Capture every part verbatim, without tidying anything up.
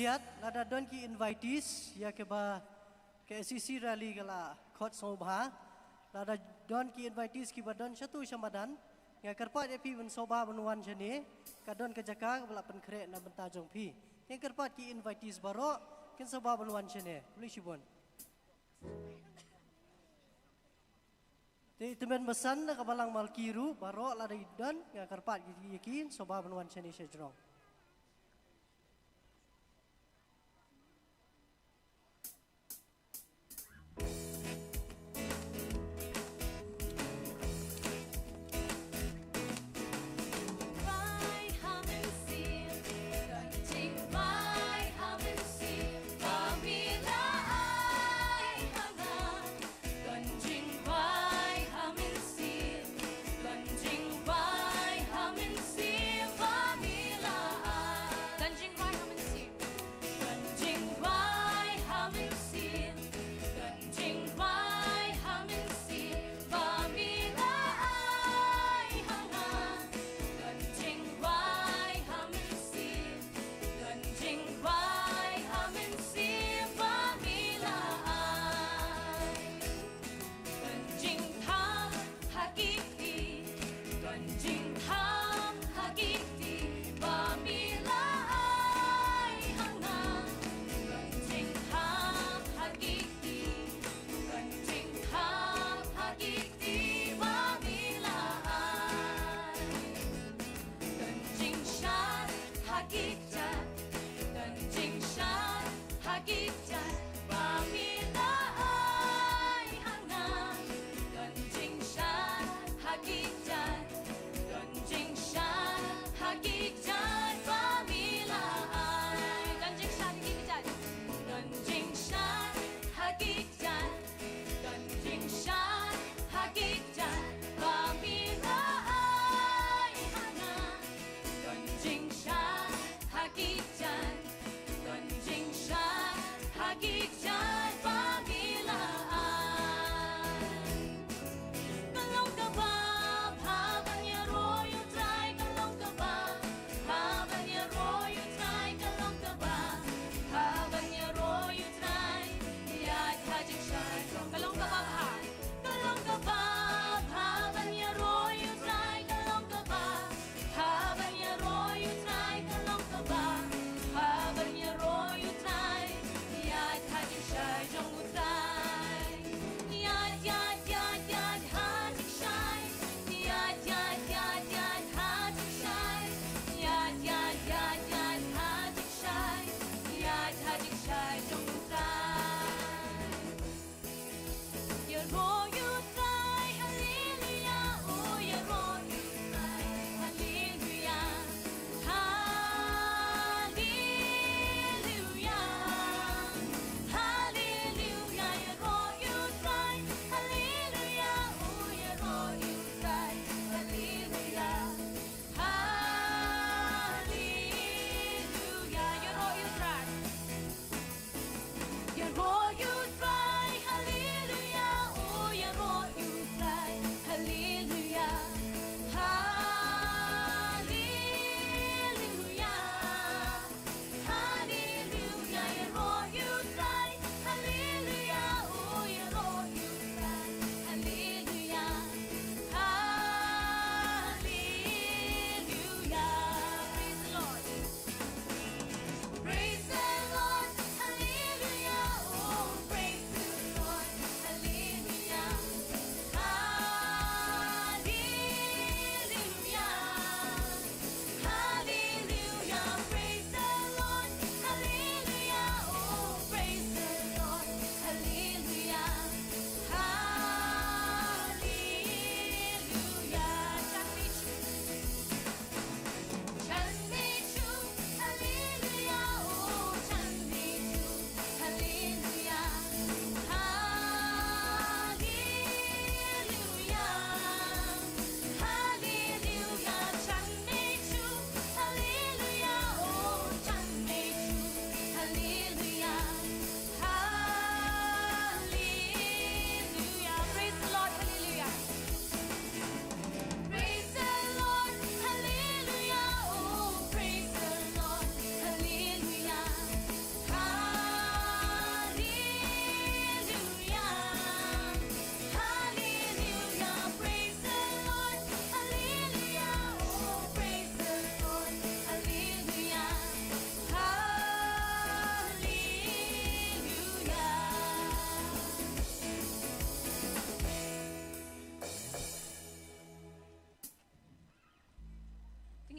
Ïa, lada don ki invitees ïa kiba ka S E C rally ka la khot sngewbha. Lada don ki invitees kiba don shatu sha madan, nga kyrpad ïa phi ban sngewbha ban wan shane. Ka don ka jaka kaba la pynkhreh na bynta jong phi. Nga kyrpad ki invitees baroh kin sngewbha ban wan shane. Khublei shibun. Te i tymmen basan na ka balang malki ruh baroh lada i don, nga kyrpad ïa ki sngewbha ban wan shane sha jrong.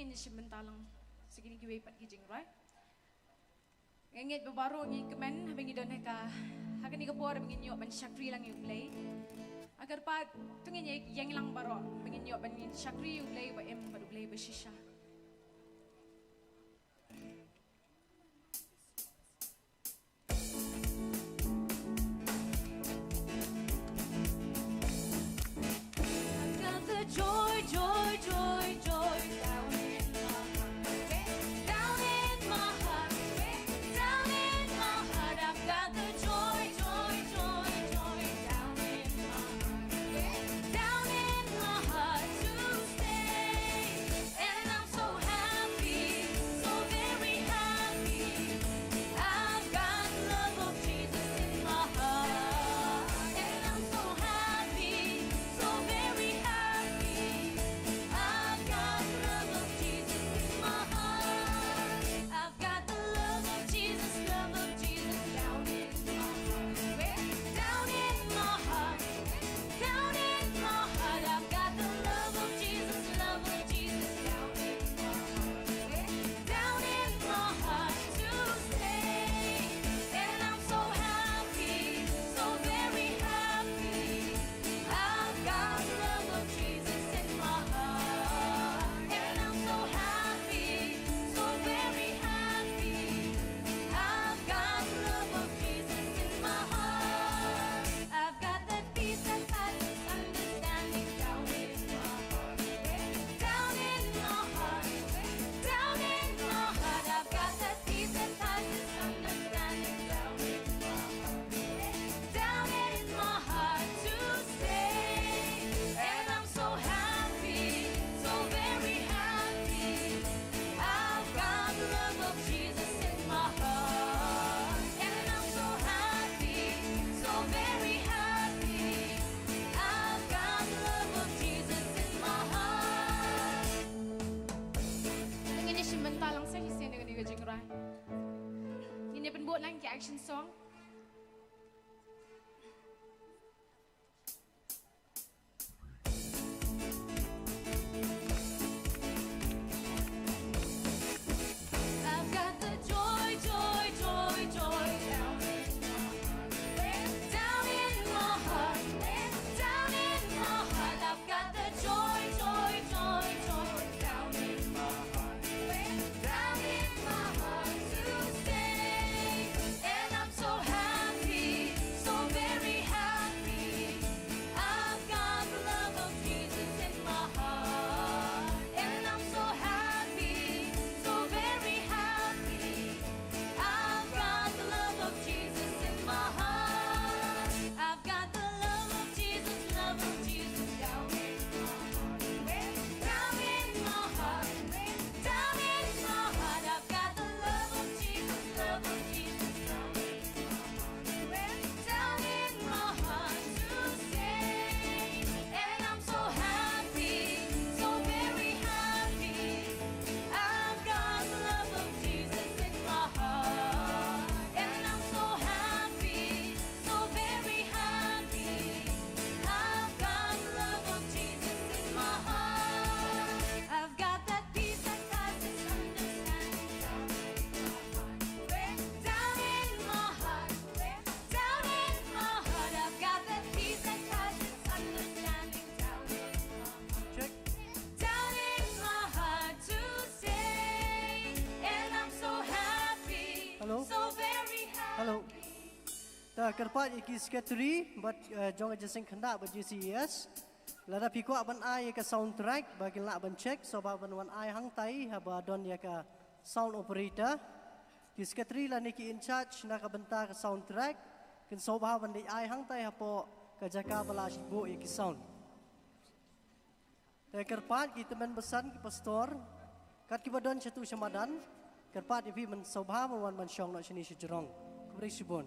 Ngin shim bynta lang sa kine kiwei pat ki jingrwai. Nga ngeit ba baroh ngi kmen haba ngi don ha ka, ha kane ka por ba ngin ïoh ban shakri lang ïa U Blei. Ha kyrpad to ngin ïeng lang baroh ba ngin ïoh ban ngin shakri ïa U Blei ba im bad U Blei ba shisha. I've got the joy, joy, joy, joy down in my heart. Down in my heart. Down in my heart. I've got the joy, joy, joy, joy down in my heart. Down in my heart to stay. And I'm so happy, so very happy. I've got the love of Jesus in my heart. And I'm so happy, so very happy. I've got the love of Jesus in my heart. I've got the love of Jesus, love of Jesus down in my heart. Down in my heart. Down in my heart, I've got the love of Jesus, love of Jesus down in my heart. Down in my heart to stay. And I'm so happy, so very happy. I've got the love of Jesus in my heart. And I'm so happy, so very happy. I've got the love of Jesus in my heart. I've got that peace that passes understanding down in my heart. Down in my heart. Down in my heart. I've got that peace that passes understanding down in my heart. Down in my heart to stay. And I'm so happy, so very happy. I've got the love of Jesus in my heart. And I'm so happy, so very happy. I've got the love of Jesus in my heart. Ngin ïa shim bynta lang sa shisien da kane ka jingrwai. Ngin ïa pynbud lang ki action song. I've got the joy, joy, joy, joy down in my heart. Down in my heart. Down in my heart. I've got the joy, joy, joy, joy down in my heart. Down in my heart to stay. And I'm so happy, so very happy. I've got the love of Jesus in my heart. And I'm so happy, so very happy. I've got the love of Jesus in my heart. I've got the love of Jesus, love of Jesus down in my heart. Down in my heart. Down in my heart. I've got the love of Jesus, love of Jesus down in my heart. Down in my heart to stay. And I'm so happy, so very happy. I've got the love of Jesus in my heart. And I'm so happy, so very happy. I've got the love of Jesus in my heart. I've got that peace that passes understanding. Down in my heart, down in my heart, I've got that peace that passes understanding. Down in my heart, check. Down in my heart to stay, and I'm so happy, hello, so very happy. Hello. Ta kyrpad ïa ki secretary bad, eh, jong ka jingïaseng khyndiat bad J C E S. Lada phi kwah ban ai ïa ka sound track ba kin lah ban check, sngewbha ban wan ai hangtai haba don ïa ka sound operator. Ki secretary lane ki in charge na ka bynta ka sound track kin sngewbha ban leit ai hangtai hapoh ka jaka ba la shim buh ïa ki sound. Te kyrpad ki tymmen basan, ki pastor, kat kiba don shatu sha madan, kyrpad ïa phi ban sngewbha ban wan ban shong noh shane shajrong. Khublei shibun.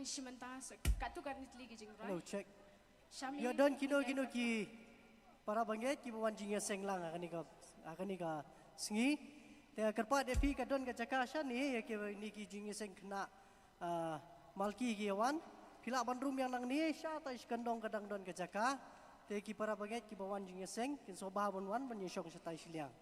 Shimanta, so, katto katne tylli ki jingrwai. Hello, check. Shami. Ïa don kino kino ki para bangeit kiba wan jingïaseng lang ha kane ka, ha kane ka sngi. Te kyrpad ïa phi, ka don ka jaka shane ïa kine ki jingïaseng khynnah, ah, malki ki ïa wan. Phi lah ban rung ïa nangne, shatai shi kyndong ka dang don ka jaka. Te ki para bangeit kiba wan jingïaseng kin sngewbha ban wan ban ïashong shatai shiliang.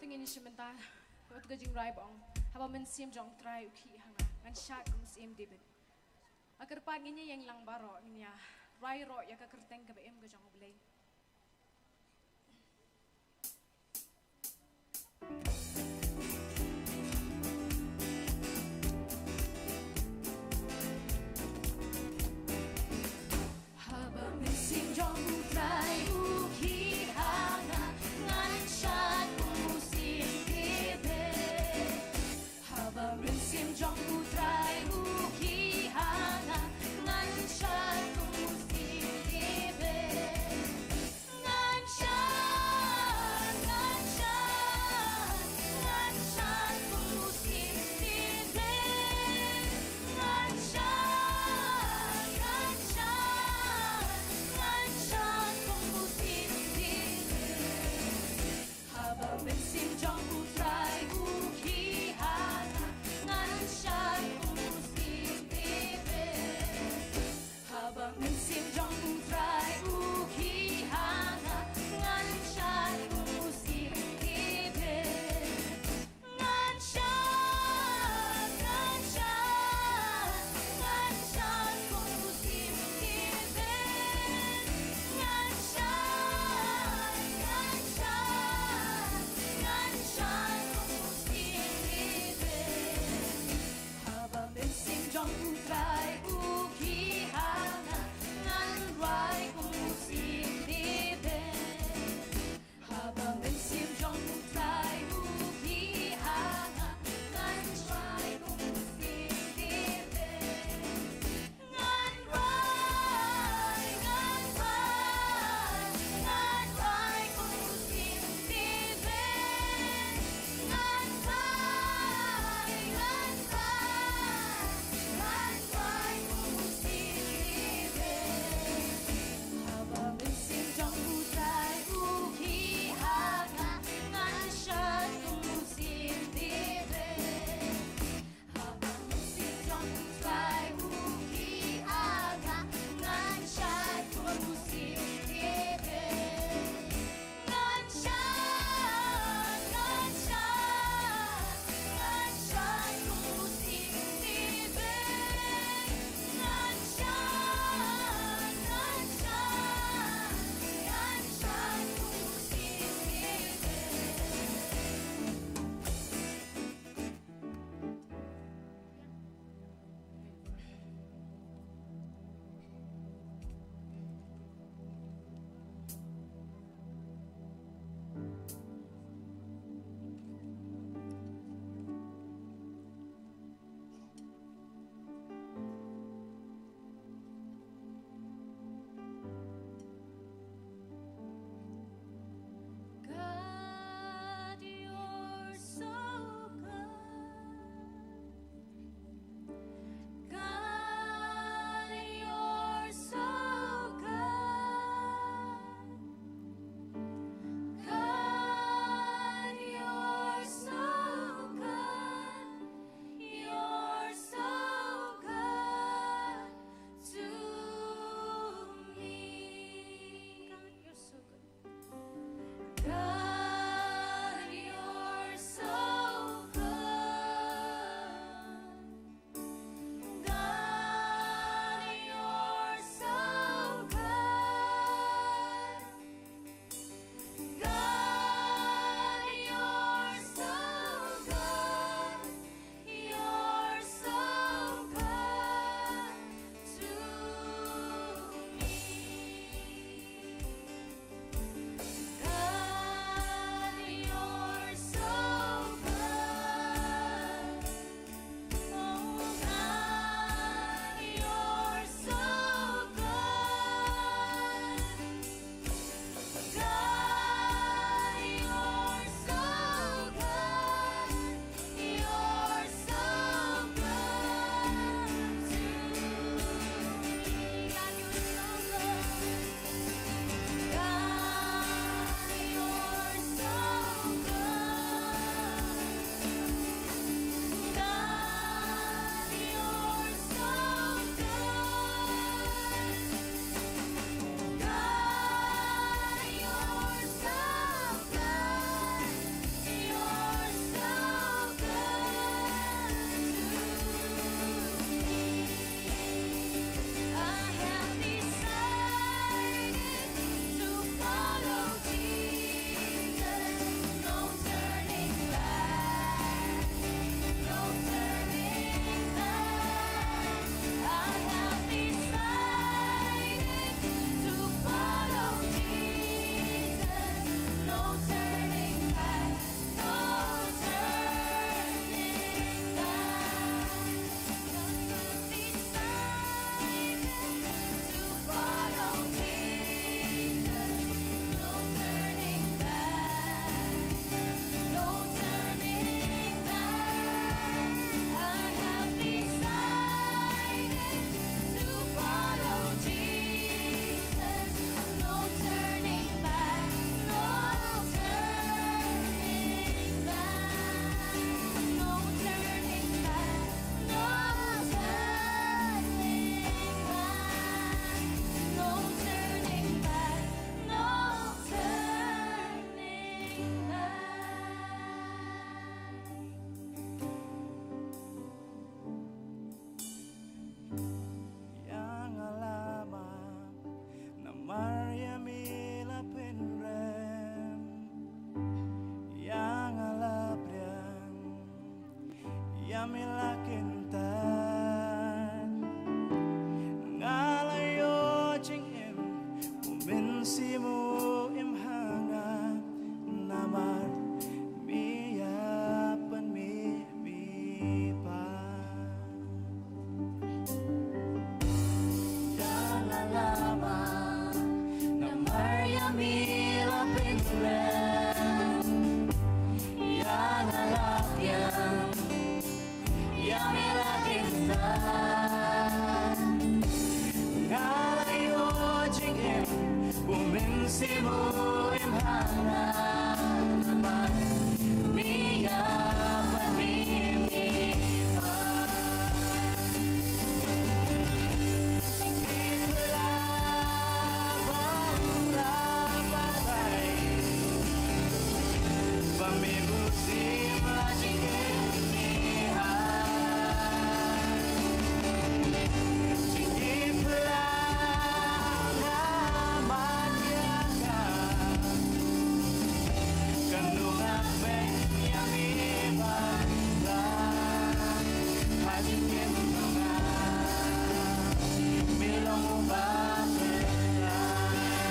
Te ngin ïa shim bynta ïa kata ka jingrwai ba ong, haba mynsiem jong U Trai u khih ha nga, ngan shad kum u syiem David. Nga kyrpad ngin ïa ïeng lang baroh, ngin ïa rwai roh ïa ka kyrteng kaba im ka jong U Blei. Haba mynsiem jong U Trai u khih ha nga, ngan shad kum u syiem David. Haba mynsiem jong U Trai u khih ha nga, ngan shad kum u syiem David.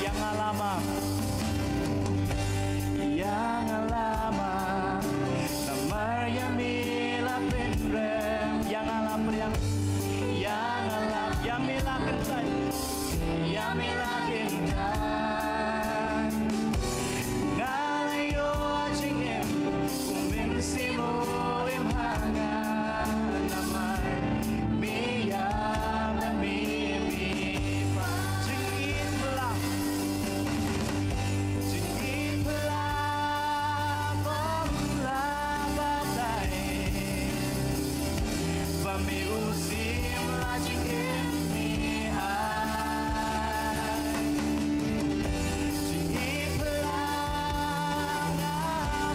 Ïa nga lama. Ïa nga lama. Namar ïa me la pynrem. Ïa nga la pyrshang. Ïa nga la. Ïa me la kyntait. Ïa me la kyntait. Nga la ïoh jingim. Kum mynsiem u im ha nga. Namar me ïa me me. Jingim la. Jingim la. Bam la batai. Ba me u sim la jingim me ai. Jingim la nga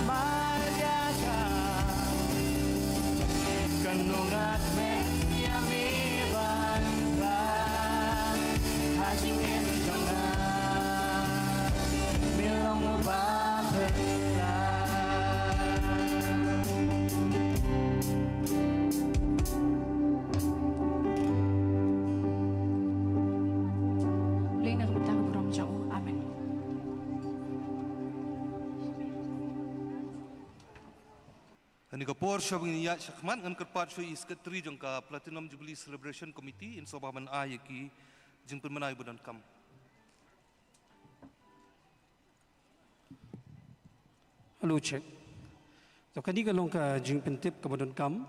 mar ïa ka. Kan nongat me ïa me ban ban. Ha jingim jong nga. Me long ba pela. Blei na ka bynta ka burom jong u. Amen. Kane ka por shuwa ba ngin ïaid shakhmat ngan kyrpad shuwa ïa i Secretary jong ka Platinum Jubilee Celebration Committee in sngewbha ban ai ïa ki jingpynbna ïa ba donkam. Hello, check. To kane ka long ka jingpyntip kaba donkam.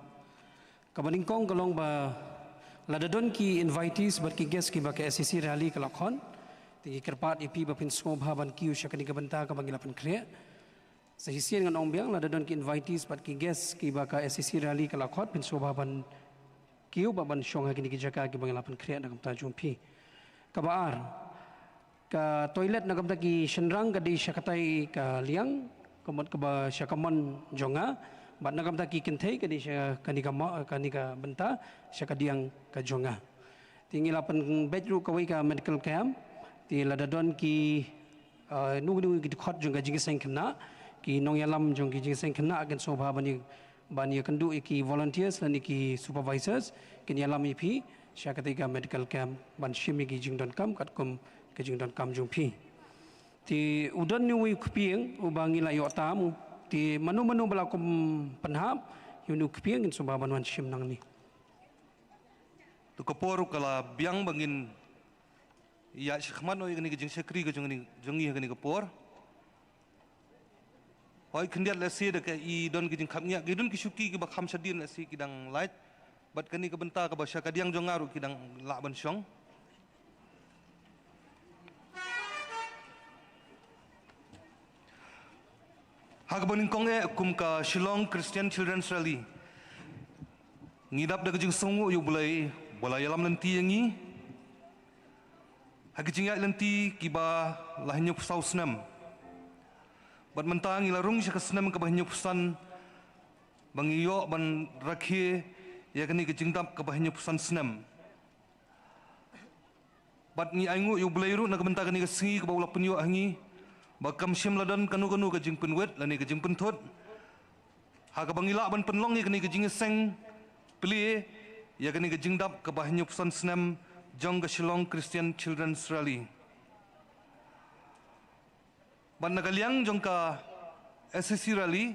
Kaba nyngkong ka long ba lada don ki invitees bad ki guest kiba ka S C C rally ka la khot. Te ngi kyrpad ïa phi ba phin sngewbha ban kiew sha kane ka bynta kaba ngi la pynkhreh. Sa shisien ngan ong biang lada don ki invitees bad ki guest kiba ka S C C rally ka la khot phin sngewbha ban kiew bad ban shong ha kine ki jaka kiba ngi la pynkhreh na ka bynta jong phi. Kaba ar. Ka toilet na ka bynta ki shynrang ka dei sha katai ka liang, ka mut kaba sha kamon jong nga, bad na ka bynta ki kynthei ka dei sha kane ka mo-, kane ka bynta sha kadiang ka jong nga. Te ngi la pynbeit ruh kawei ka medical camp, te lada don ki, ah, nu nu ki dkhot jong ka jingïaseng khynnah, ki nongïalam jong ki jingïaseng khynnah kin sngewbha ban ïa ban ïakynduh ïa ki volunteers lane ki supervisors kin ïalam ïa phi sha katei ka medical camp ban shim ïa ki jingdonkam katkum ka jingdonkam jong phi. Te u don uwei u kpieng uba ngi la ïoh tam, te mano mano ba la kum pynhap ïa une u kpieng kin sngewbha ban wan shim nangne. To ka por ka la biang ba ngin ïa shakhmat noh ïa kane ka jingshakri ka jong ngi, jong ngi ha kane ka por. Hooid khyndiat lehse da ka i don ka jingkhapngiah, ki don ki shuki kiba kham shadien lehse ki dang lait. Bad kane ka bynta kaba sha kadiang jong nga ruh ki dang lah ban shong. Ha kaba nyngkong eh kum ka Shillong Christian Children's Rally, ngi dap da ka jingsngewnguh ïa U Blei ba la ïalam lynti ïa ngi ha ka jingïaid lynti kiba la hynñiewphew saw snem. Bad mynta ngi la rung sha ka snem kaba hynñiewphew san ba ngi ïoh ban rakhe ïa kane ka jingdap kaba hynñiewphew san snem. Bad ngi ainguh ïa U Blei ruh na ka bynta kane ka sngi kaba u la pynïoh ha ngi ba kam shym la don kano kano ka jingpynwit lane ka jingpynthut ha kaba ngi lah ban pynlong ïa kane ka jingïaseng plie ïa kane ka jingdap kaba hynñiewphew san snem jong ka Shillong Christian Children's Rally. Bad na ka liang jong ka S C C Rally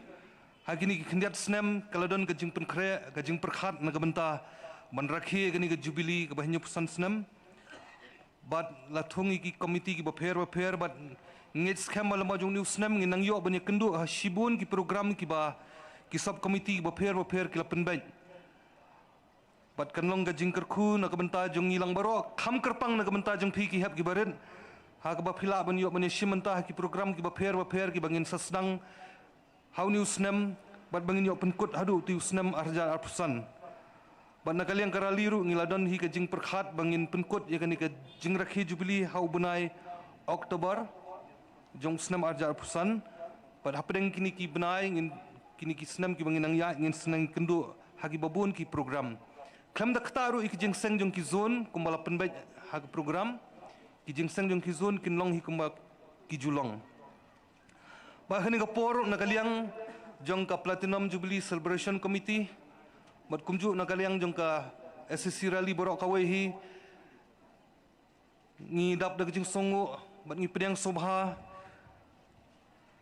ha kine ki khyndiat snem ka la don ka jingpynkhreh, ka jingpyrkhat na ka bynta ban rakhe kane ka jubili kaba hynñiewphew san snem. Bad la thung ïa ki komiti kiba pher bapher bad ngeit skhem ba lyngba jong une u snem ngin nang ïoh ban ïakynduh ha shibun ki program kiba ki sub komiti kiba pher bapher ki la pynbeit. Bad kan long ka jingkyrkhu na ka bynta jong ngi lang baroh, kham kyrpang na ka bynta jong phi ki hep ki barit. Ha kaba phi lah ban ïoh ban ïashim bynta ha ki program kiba pher bapher kiba ngin sa sdang ha une u snem, bad ba ngin ïoh pynkut haduh u snem ar hajar arphew san. Bad na ka liang ka rally ruh ngi la don hi ka jingpyrkhat ba ngin pynkut ïa kane ka jingrakhe jubili ha u bnai October jong u snem ar hajar arphew san. Bad hapdeng kine ki bnai ngin, kine ki snem kiba ngin nang ïaid, ngin sa nang kynduh ha kiba bun ki program. Khlem da ktah ruh ïa ki jingseng jong ki zone kumba la pynbeit ha ki program, ki jingseng jong ki zone kin long hi kumba ki ju long. Bad ha kane ka por na ka liang jong ka Platinum Jubilee Celebration Committee bad kumjuh na ka liang jong ka S C C Rally baroh kawei hi, ngi dap da ka jingsngewnguh bad ngi pdiang sngewbha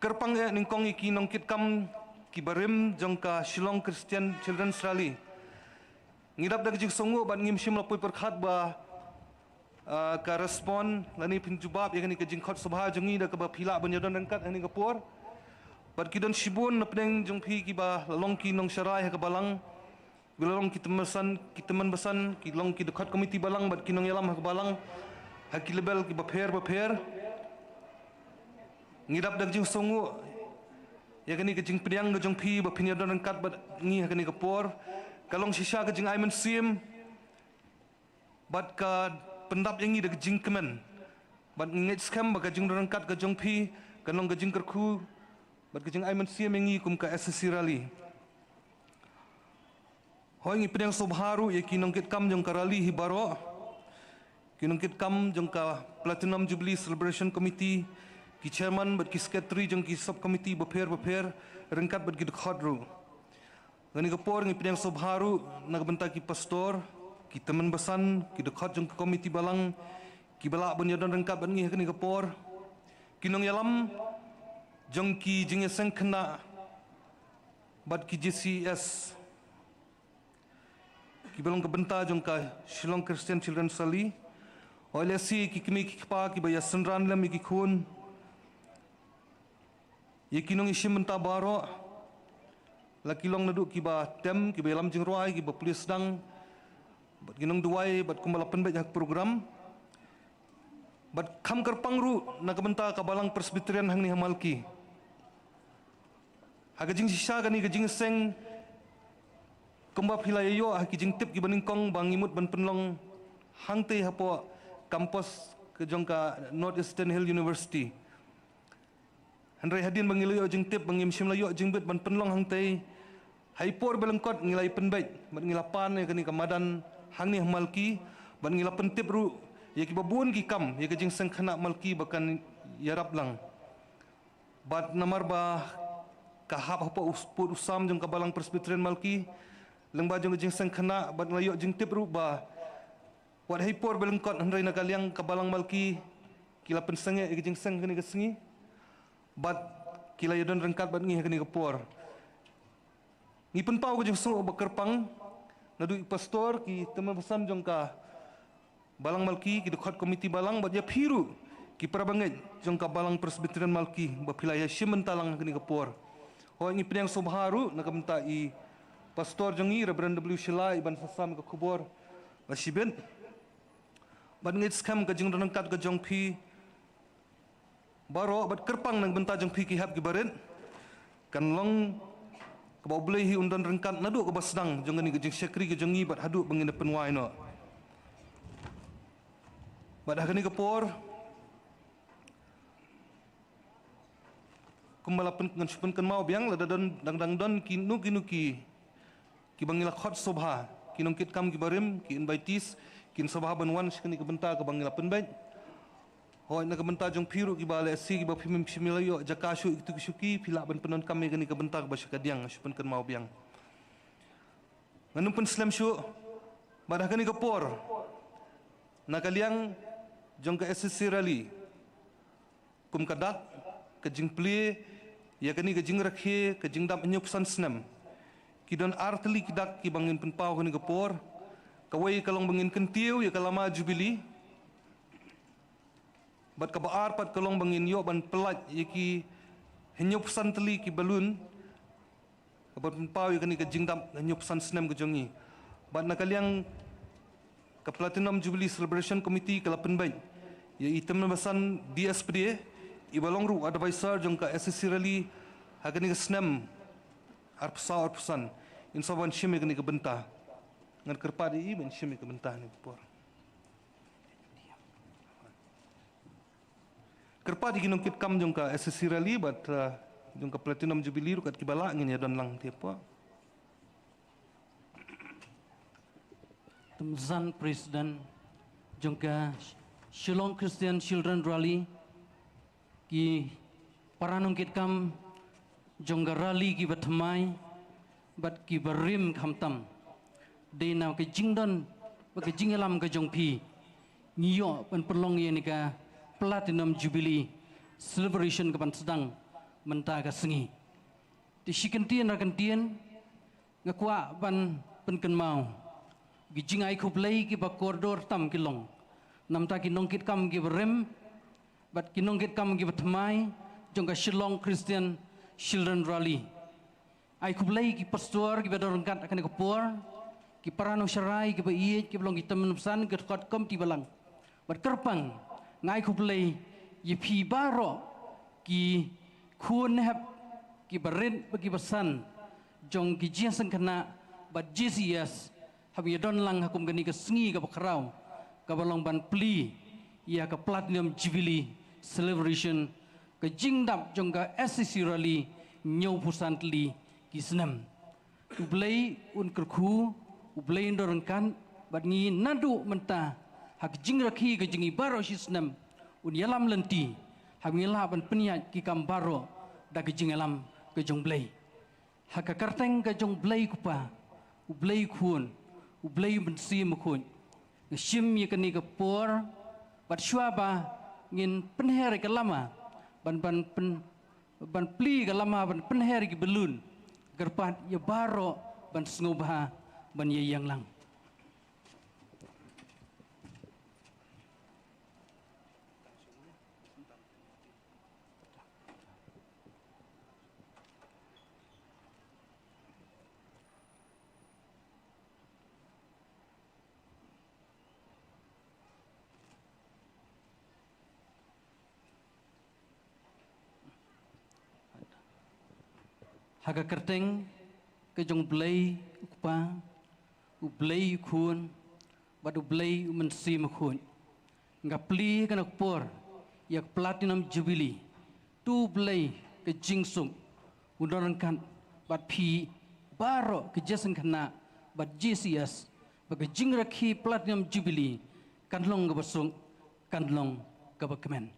kyrpang eh nyngkong ïa ki nongkitkam kiba rim jong ka Shillong Christian Children's Rally. Ngi dap da ka jingsngewnguh bad ngim shym la poi pyrkhat ba, ah, ka respond lane phin jubab ïa kane ka jingkhot sngewbha jong ngi da kaba phi lah ban ïadon ryngkat ha kane ka por. Bad ki don shibun na pdeng jong phi kiba la long ki nongsharai ha ka balang, ki la long ki tymmen basan, ki tymmen basan, ki long ki dkhot komiti balang bad ki nongïalam ha ka balang ha ki level kiba pher bapher. Ngi dap da ka jingsngewnguh ïa kane ka jingpdiang ka jong phi ba phin ïadon ryngkat bad ngi ha kane ka por. Ka long shisha ka jingai mynsiem bad ka pyndap ïa ngi da ka jingkmen. Bad ngi ngeit skhem ba ka jingdon ryngkat ka jong phi kan long ka jingkyrkhu bad ka jingai mynsiem ïa ngi kum ka S C C Rally. Hooid, ngi pdiang sngewbha ruh ïa ki nongkitkam jong ka rally hi baroh, ki nongkitkam jong ka Platinum Jubilee Celebration Committee, ki chairman bad ki secretary jong ki sub committee bapher bapher ryngkat bad ki dkhot ruh. Ha kane ka por ngi pdiang sngewbha ruh na ka bynta ki pastor, ki tymmen basan, ki dkhot jong ka komiti balang kiba lah ban ïadon ryngkat bad ngi ha kane ka por, ki nongïalam jong ki jingïaseng khynnah bad ki J C S kiba long ka bynta jong ka Shillong Christian Children's Rally. Hooid, lehse ki kmie ki kpa kiba ïasynran lem ïa ki khun, ïa ki nongïashim bynta baroh, la ki long naduh kiba tem, kiba ïalam jingrwai, kiba pule sdang bad ki nongduwai bad kumba la pynbeit ha ka program. Bad kham kyrpang ruh na ka bynta ka Balang Presbyterian hangne ha Malki. Ha ka jingshisha kane ka jingseng kumba phi la ïoh ha ki jingtip kiba nyngkong ba ngi mut ban pynlong hangtei hapoh campus ka jong ka North Eastern Hill University. Hynrei hadien ba ngi la ïoh jingtip ba ngim shym la ïoh jingbit ban pynlong hangtei, ha i por ba lyngkot ngi la ïa pynbeit bad ngi la pan ïa kane ka madan hangne ha Malki bad ngi la pyntip ruh ïa kiba bun ki kam ïa ka jingseng khynnah Malki ba kan ïarap lang. Bad namar ba ka hap hapoh u sput u sam jong ka Balang Presbyterian Malki lyngba jong ka jingseng khynnah bad ngi la ïoh jingtip ruh ba wat ha i por ba lyngkot hynrei na ka liang ka Balang Malki ki la pynsangeh ïa ka jingseng kane ka sngi bad ki la ïadon ryngkat bad ngi ha kane ka por. Ngi pynpaw ka jingsngew ba kyrpang naduh i pastor, ki tymmen basan jong ka Balang Malki, ki dkhot komiti balang bad ïa phi ruh ki para bangeit jong ka Balang Presbyterian Malki ba phi la ïashim bynta lang ha kane ka por. Hooid, ngi pdiang sngewbha ruh na ka bynta i pastor jong ngi, Reverend W Shylla, i ban sa sam ka khubor ba shibit. Bad ngeit skhem ka jingdon ryngkat ka jong phi baroh bad kyrpang na ka bynta jong phi ki hep ki barit kan long kaba U Blei hi un don ryngkat naduh kaba sdang jong kane ka jingshakri ka jong ngi bad haduh ba ngin da pynwai noh. Bad ha kane ka por kumba la pyn, ngan shu pynkynmaw biang, lada don, dang, dang don kino kino ki kiba ngi la khot sngewbha, ki nongkitkam kiba rim, ki invitees, kin sngewbha ban wan sha kane ka bynta kaba ngi la pynbeit. Hooid, na ka bynta jong phi ruh kiba lehse kiba phim shym la ïoh jaka shuh ïa kito ki shuki, phi lah ban pyndonkam ïa kane ka bynta kaba sha kadiang, shu pynkynmaw biang. Ngan ym pynslem shuh, bad ha kane ka por na ka liang jong ka S C C Rally, kum ka dak ka jingplie ïa kane ka jingrakhe ka jingdap hynñiewphew san snem, ki don ar tylli ki dak kiba ngin pynpaw ha kane ka por. Kawei ka long ba ngin kyntiew ïa ka lama Jubilee, bad kaba ar pat ka long ba ngin ïoh ban pyllait ïa ki hynñiewphew san tylli ki balloon, kaba pynpaw ïa kane ka jingdap hynñiewphew san snem ka jong ngi. Bad na ka liang ka Platinum Jubilee Celebration Committee ka la pynbeit ïa i tymmen basan D S P D A, iba long ruh advisor jong ka S C C Rally ha kane ka snem arphew saw arphew san, in sa ban shim ïa kane ka bynta. Ngan kyrpad ïa i ban shim ïa ka bynta ha kane ka por. Kyrpad ïa ki nongkitkam jong ka S C C Rally bad, uh, Jong ka Platinum Jubilee ruh kat kiba lah ngin ïa don lang te pok. Tymmen President jong ka Shillong Christian Children Rally, ki para nongkitkam jong ka rally kiba thymmai bad kiba rim khamtam. Dei na ka jingdon bad ka jingïalam ka jong phi ngi ïoh ban pynlong ïa kane ka Platinum Jubilee Celebration kaban sdang mynta ka sngi. Te shi kyntien na kyntien nga kwah ban pynkynmaw ki jingai khublei kiba kordor tam ki long na ka bynta ki nongkitkam kiba rim bad ki nongkitkam kiba thymmai jong ka Shillong Christian Children Rally. Ai khublei ki pastor kiba don ryngkat ha kane ka por, ki para nongsharai kiba ïeit, kiba long ki tymmen basan, ki dkhot komiti balang. Bad kyrpang nga ai khublei ïa phi baroh ki khun nehep kiba rit bad kiba san jong ki jingïaseng khynnah bad J C S, haba ïa don lang ha kum kane ka sngi kaba khraw kaba long ban plie ïa ka Platinum Jubilee Celebration, ka jingdap jong ka S C C Rally hynñiewphew san tylli ki snem. U Blei un kyrkhu, U Blei un don ryngkat bad ngi naduh mynta ha ka jingrakhe ka jong ngi baroh shi snem, un ïalam lynti haba ngi lah ban pynïaid ki kam baroh da ka jingïalam ka jong U Blei. Ha ka kyrteng ka jong U Blei U Kpa, U Blei U Khun, U Blei U Mynsiem Bakhuid, nga shim ïa kane ka por bad shuwa ba ngin pynher ïa ka lama ban, ban pyn, ban plie ïa ka lama ban pynher ïa ki balloon, kyrpad ïa baroh ban sngewbha ban ïa ïeng lang. Ha ka kyrteng ka jong U Blei U Kpa, U Blei U Khun, bad U Blei U Mynsiem Bakhuid, nga plie ha kane ka por ïa ka Platinum Jubilee. To U Blei ka jingsuk un don ryngkat bad phi baroh ki jingïaseng khynnah bad J C S, ba ka jingrakhe Platinum Jubilee kan long kaba suk, kan long kaba kmen.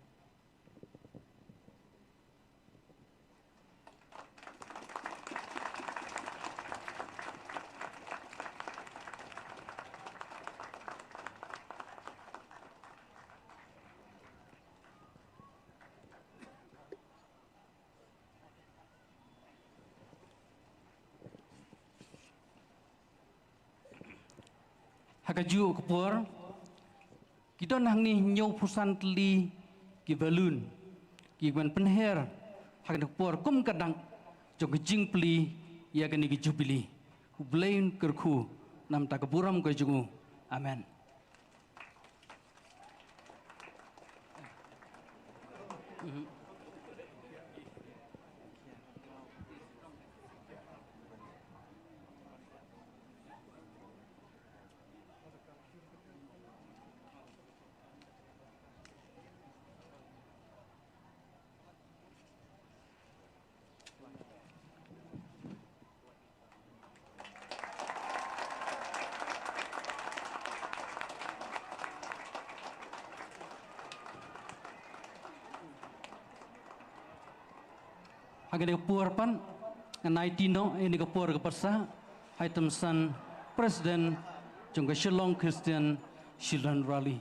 Ha kajuh ka por ki don hangne hynñiewphew san tylli ki balloon kiban pynher ha kane ka por kum ka dak jong ka jingplie ïa kane ka Jubilee. U Blei un kyrkhu na ka bynta ka burom ka jong u. Amen. Ha kane ka por pat ngan aiti noh ïa kane ka por kaba sah ha i tymmen President jong ka Shillong Christian Children Rally.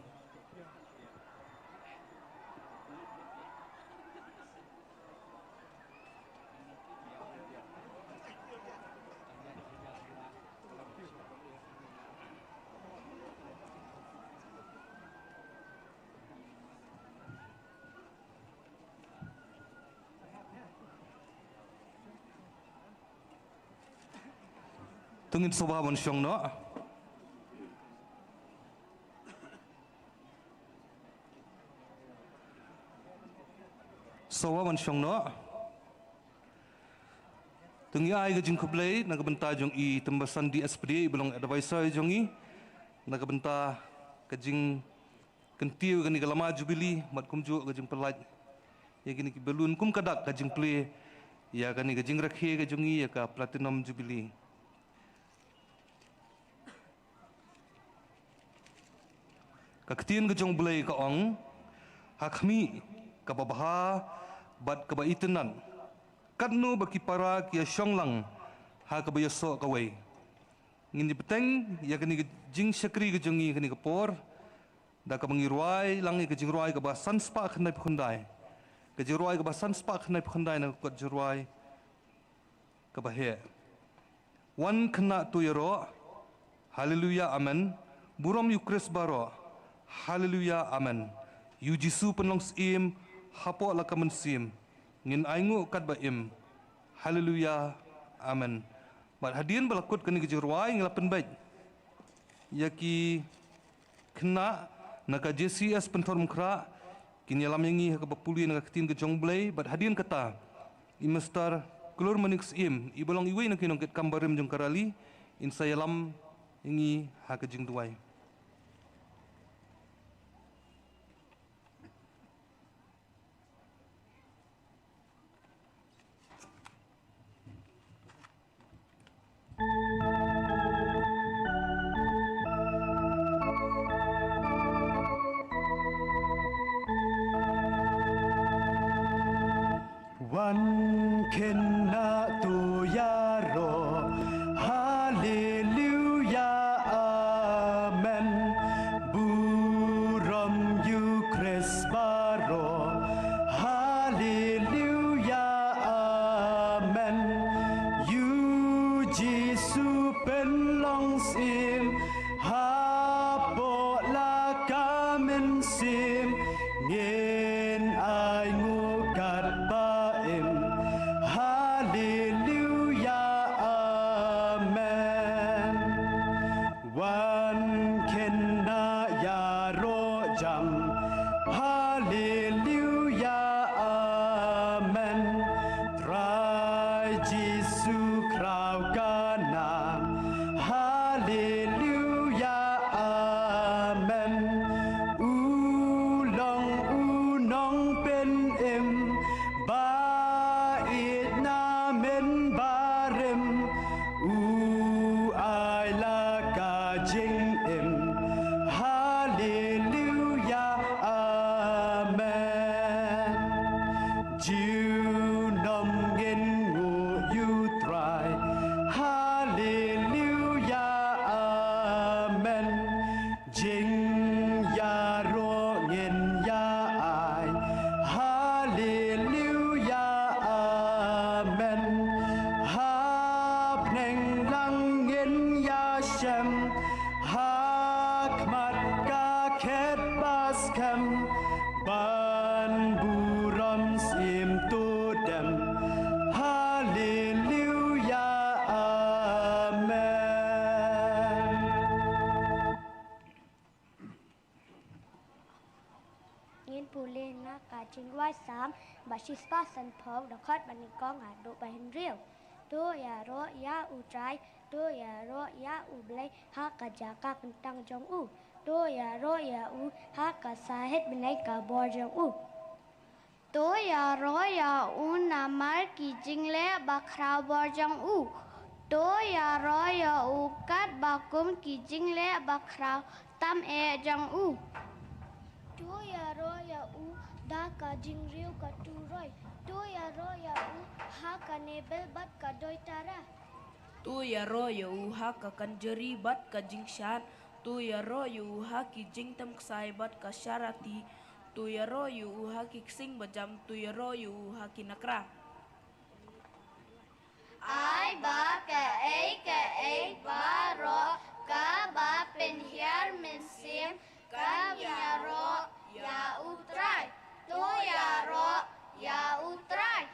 To ngin sngewbha ban shong noh. Sngewbha ban shong noh. To ngi ai ka jingkhublei na ka bynta jong i Tymmen Basan D S P D A iba long advisor jong i na ka bynta ka jingkyntiew ïa kane ka lama Jubilee bad kumjuh ka jingpyllait ïa kine ki balloon kum ka dak ka jingplie ïa kane ka jingrakhe ka jong ngi ïa ka Platinum Jubilee. Ka ktien ka jong U Blei ka ong, ha khmih kaba bha bad kaba itynnad, katno ba ki para ki ïa shong lang ha kaba ïasoh kawei. Ngin ïa bteng ïa kane ka jingshakri ka jong ngi kane ka por da kaba ngi rwai lang ïa ka jingrwai kaba san spah khyndai phew khyndai. Ka jingrwai kaba san spah khyndai phew khyndai na ka kot jingrwai kaba heh. Wan khynnah to ïaroh. Haleluya, amen. Burom ïa U Khrist baroh. Haleluya, amen. Ïa U Jisu pynlong syiem hapoh la ka mynsiem. Ngin ainguh katba im. Haleluya, amen. Bad hadien ba la kut kane ka jingrwai, ngi la pynbeit ïa ki khynnah na ka J C S Pynthorumkhrah, kin ïalam ïa ngi ha kaba pule na ka ktien ka jong U Blei. Bad hadien kata, i Mister Klur Manik Syiem, i ba long iwei na ki nongkitkam barim jong ka rally, in sa ïalam ïa ngi ha ka jingduwai. Wan khynnah to ïaroh. Haleluya, amen. Burom ïa U Khrist baroh. Haleluya, amen. Ïa U Jisu pynlong syiem hapoh la ka mynsiem. Ngin ainguh katba im. Haleluya, amen. Wan khynnah ïaroh jam. Haleluya, amen. Trai Jisu khraw ka nam. Haleluya, amen. U long u nongpynim ba ïeit na mynbarim. U ai la ka jingim. Haleluya, amen. Junom ngin nguh ïa U Trai. Haleluya, amen. Jingïaroh ngin ïa ai. Haleluya, amen. Hapdeng lang ngin ïa shem. Ha khmat ka khet ba skhem. Ban burom syiem to dem. Haleluya, amen. Ngin pule na ka jingduwai Salm ba shispah sanphew, dkhot ba nyngkong haduh ba hynriew. To ïaroh ïa U Trai, to ïaroh ïa U Blei ha ka jaka kyntang jong u. To ïaroh ïa u ha ka sahit bneng ka bor jong u. To ïaroh ïa u namar ki jingleh bakhraw bor jong u. To ïaroh ïa u katba kum ki jingleh bakhraw tam eh jong u. To ïaroh ïa u da ka jingriew ka turoi. To ïaroh ïa u ha ka nebel bad ka doitara. To ïaroh ïa u ha ka kynjari bad ka jingshad. To ïaroh ïa u ha ki jingtem ksai bad ka sharati. To ïaroh ïa u ha ki ksing bajam. To ïaroh ïa u ha ki nakra. Ai ba kaei kaei baroh kaba pynhiar mynsiem kan ïaroh ïa U Trai. To ïaroh ïa U Trai.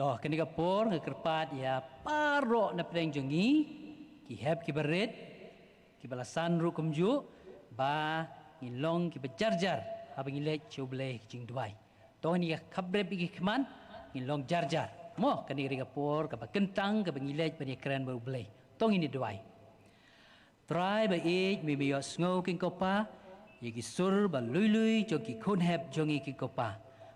To, kane ka por nga kyrpad ïa baroh na pdeng jong ngi, ki hep kiba rit, kiba la san ruh kumjuh, ba ngin long kiba jar jar haba ngi leit sha U Blei ha ki jingduwai. To ngin ïa khaprep ïa ki khmat, ngin long jar jar. Mo, kane ka dei ka por kaba kyntang kaba ngi leit ban ïakren bad U Blei. To ngin ïa duwai. Trai ba ïeit, me me ïohsngew, Kynrad ko Pa, ïa ki sur ba lui lui jong ki khun hep jong ngi, Kynrad ko Pa.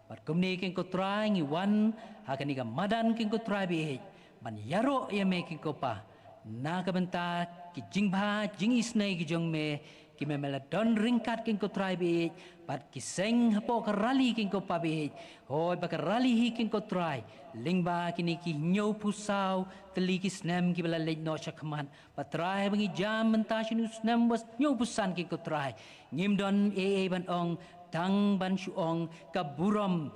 Bad kumne, Kynrad ko Trai, ngi wan ha kane ka madan, Kynrad ko Trai ba ïeit, ban ïaroh ïa me, Kynrad ko Pa, na ka bynta ki jingbha jingisynei ki jong me, kiba me la don ryngkat, Kynrad ko Trai ba ïeit, bad ki seng hapoh ka rali, Kynrad ko Pa ba ïeit. Hooid, ba ka rali hi, Kynrad ko Trai, lyngba kine ki hynñiewphew saw tylli ki snem kiba la leit noh sha khmat. Bad Trai, ba ngi jam mynta sha une u snem ba hynñiewphew san, Kynrad ko Trai, ngim don ei ei ban ong, tang ban shu ong ka burom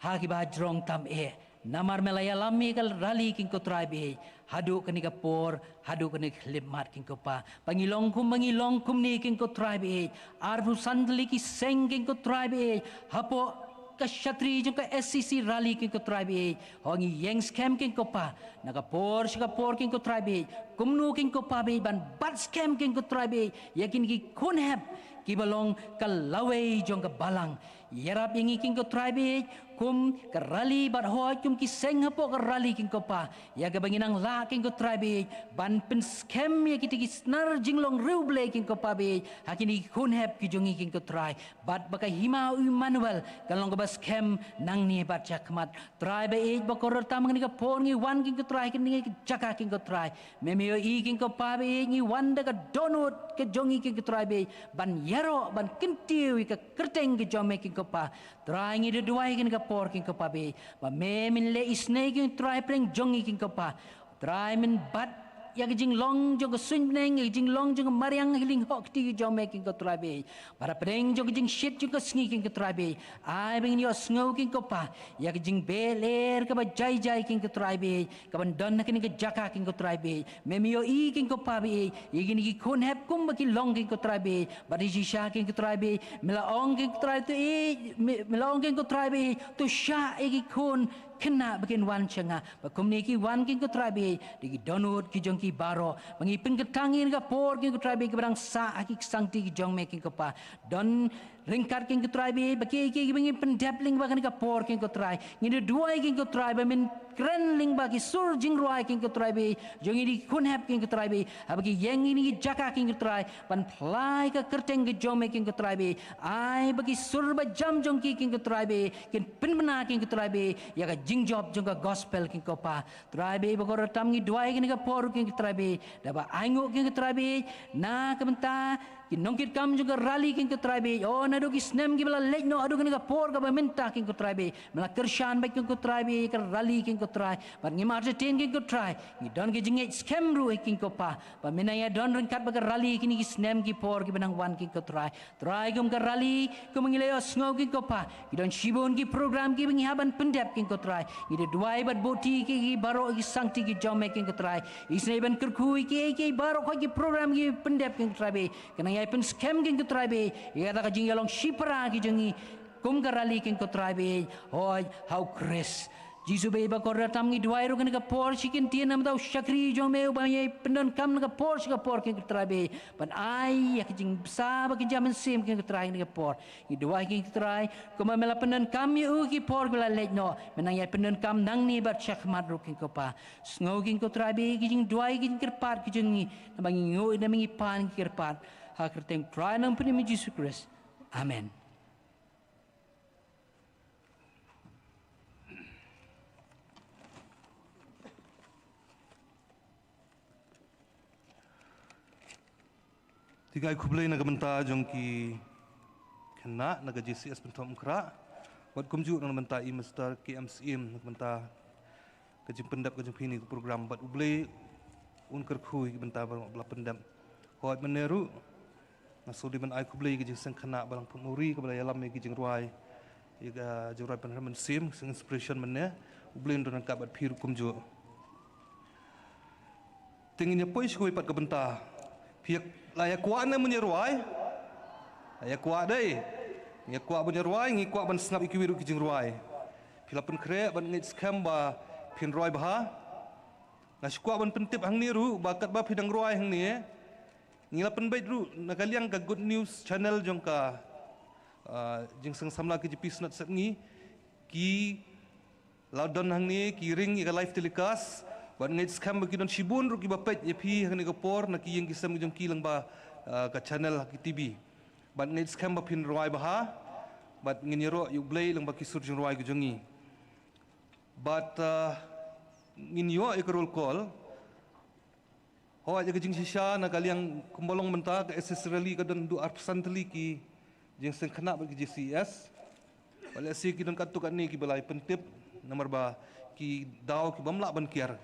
ha kiba jrong tam eh. Namar me la ïalam ïa ka rali, Kynrad ko Trai ba ïeit, haduh kane ka por, haduh kane ka khyllipmat, Kynrad ko Pa, ba ngi long kum, ba ngi long kumne, Kynrad ko Trai ba ïeit. Arphew san tylli ki seng, Kynrad ko Trai ba ïeit, hapoh ka shatri jong ka S C C rali, Kynrad ko Trai ba ïeit. Hooid, ngi ïeng skhem, Kynrad ko Pa, na ka por sha ka por, Kynrad ko Trai ba ïeit, kumno, Kynrad ko Pa ba ïeit, ban bat skhem, Kynrad ko Trai ba ïeit, ïa kine ki khun hep kiba long ka lawei jong ka balang. Ïarap ïa ngi, Kynrad ko Trai ba ïeit, kum ka rali bad hooid kum ki seng hapoh ka rali, Kynrad ko Pa, ïa kaba ngin nang lah, Kynrad ko Trai ba ïeit, ban pynskhem ïa kita ki snar jinglong riewblei, Kynrad ko Pa ba ïeit, ha kine ki khun hep ki jong ngi, Kynrad ko Trai. Bad ba ka hima u Immanuel kan long kaba skhem nangne bad sha khmat. Trai ba ïeit, ba kordor tam ha kane ka por ngi wan, Kynrad ko Trai, ha kane ka jaka, Kynrad ko Trai, me me ïohi, Kynrad ko Pa ba ïeit, ngi wan da ka dohnud ka jong ngi, Kynrad ko Trai ba ïeit, ban ïaroh, ban kyntiew ïa ka kyrteng ka jong me, Kynrad ko Pa. Trai, ngi da duwai ha kane ka por, Kynrad ko Pa ba ïeit, ba me men leh isynei, Kynrad ko Trai, hapdeng jong ngi, Kynrad ko Pa. Trai, men bat ïa ka jinglong jong ka suiñ bneng, ïa ka jinglong jong ka mariang ha ka lyngkhuh kti ka jong me, Kynrad ko Trai ba ïeit. Bad hapdeng jong ka jingshit jong ka sngi, Kynrad ko Trai ba ïeit, ai ba ngin ïohsngew, Kynrad ko Pa, ïa ka jingbeh lyer kaba jai jai, Kynrad ko Trai ba ïeit, kaban don ha kane ka jaka, Kynrad ko Trai ba ïeit. Me me ïohi, Kynrad ko Pa ba ïeit, ïa kine ki khun hep kumba ki long, Kynrad ko Trai ba ïeit. Bad shisha, Kynrad ko Trai ba ïeit, me la ong, Kynrad ko Trai, to ïeit, me, me la ong, Kynrad ko Trai ba ïeit, to shah ïa ki khun khynnah ba kin wan sha nga. Ba kumne ki wan, Kynrad ko Trai ba ïeit, da ki dohnud ki jong ki baroh. Ba ngi pynkyntang ïa kane ka por, Kynrad ko Trai ba ïeit, kiba dang sah ha ki ksangti ki jong me, Kynrad ko Pa. Don ryngkat, Kynrad ko Trai ba ïeit, ba kiei kiei kiba ngin pyndep lyngba kane ka por, Kynrad ko Trai. Ngi da duwai, Kynrad ko Trai, ba men kren lyngba ki sur jingrwai, Kynrad ko Trai ba ïeit, jong ngi ki khun hep, Kynrad ko Trai ba ïeit, haba ki ïeng ha kine ki jaka, Kynrad ko Trai, ban phla ïa ka kyrteng ka jong me, Kynrad ko Trai ba ïeit. Ai ba ki sur ba jam jong ki, Kynrad ko Trai ba ïeit, kin pynbna, Kynrad ko Trai ba ïeit, ïa ka jingjop jong ka gospel, Kynrad ko Pa. Trai ba ïeit, ba kordor tam ngi duwai ha kane ka por, Kynrad ko Trai ba ïeit, da ba ainguh, Kynrad ko Trai ba ïeit, na ka bynta ki nongkitkam jong ka rali, Kynrad ko Trai ba ïeit. Oh, naduh ki snem kiba la leit noh haduh kane ka por kaba mynta, Kynrad ko Trai ba ïeit, me la kyrshan beit, Kynrad ko Trai ba ïeit, ka rali, Kynrad ko Trai. Bad ngim artatien, Kynrad ko Trai, ngi don ka jingngeit skhem ruh hi, Kynrad ko Pa, ba men nang ïa don ryngkat bad ka rali ha kine ki snem ki por kiba nang wan, Kynrad ko Trai. Trai, kum ka rali, kum ngi la ïohsngew, Kynrad ko Pa, ki don shibun ki program kiba ngi hap ban pyndep, Kynrad ko Trai. Ngi da duwai bad buhti ïa ki baroh ki sangti ki jong me, Kynrad ko Trai. Isynei ban kyrkhu ïa kiei kiei baroh, ki program ki pyndep, Kynrad ko Trai ba ïeit, kan nang ïai pynskhem, Kynrad ko Trai ba ïeit, ïa kata ka jingïalong shipara ki jong ngi kum ka rali, Kynrad ko Trai ba ïeit, hooid, ha U Khrist Jisu ba ïeit. Ba kordor tam ngi duwai ruh ha kane ka por, shi kyntien namar u shakri jong me uba ïai pyndonkam na ka por sha ka por, Kynrad ko Trai ba ïeit, ban ai ïa ka jingbsa bad ka jingmynsiem, Kynrad ko Trai, ha kane ka por. Ngi duwai, Kynrad ko Trai, kumba me la pyndonkam ïa u ha ki por kiba la leit noh, men nang ïai pyndonkam nangne bad sha khmat ruh, Kynrad ko Pa. Sngew, Kynrad ko Trai ba ïeit, ka jingduwai, ka jingkyrpad ka jong ngi, naba ngi nguh, naba ngi pan, ngi kyrpad ha ka kyrteng Trai Nongpynim, Jisu Khrist. Amen. Te ai khublei na ka bynta jong ki khynnah na ka J C S Pynthorumkhrah, bad kumjuh na ka bynta i Mister K M Syiem na ka bynta ka jingpyndep ka jong phi ïa kane ka program, bad U Blei un kyrkhu ïa ki bynta ba la pyndep. Hooid, mynne ruh nga sngewdei ban ai khublei ïa ka jingseng khynnah Balang Pyrmuri kaba la ïalam ïa ka jingrwai, ïa ka jingrwai pynrem mynsiem, seng inspiration mynne. U Blei un don ryngkat bad phi ruh kumjuh. Te ngin ïa poi sha kawei pat ka bynta. Phi la ïa kwah ne em ban ïa rwai? La ïa kwah dei. Ngi ïa kwah ban ïa rwai, ngi kwah ban sngap ïa kiwei ruh ki jingrwai. Phi la pynkhreh bad ngeit skhem ba phin rwai bha. Nga shu kwah ban pyntip hangne ruh ba katba phi dang rwai hangne, ngi la pynbeit ruh na ka liang ka Good News Channel jong ka, ah, Jingseng Samla K J P Synod Sepngi, ki la don hangne ki ring ïa ka live telecast, bad ngeit skhem ba ki don shibun ruh kiba peit ïa phi ha kane ka por na ki ïing ki sem jong ki lyngba, ah, ka channel ha ki T V. Bad ngeit skhem ba phin rwai bha, bad ngin ïaroh ïa U Blei lyngba ki sur jingrwai ka jong ngi. Bad, ah, ngin ïoh ïa ka roll call. Hooid, ïa ka jingshisha na ka liang kumba long mynta ka S S rally ka don haduh arphew san tylli ki jingseng khynnah bad ki J C S. Bad lehse ki don katto katne kiba la pyntip namar ba ki daw ki bym lah ban kiar,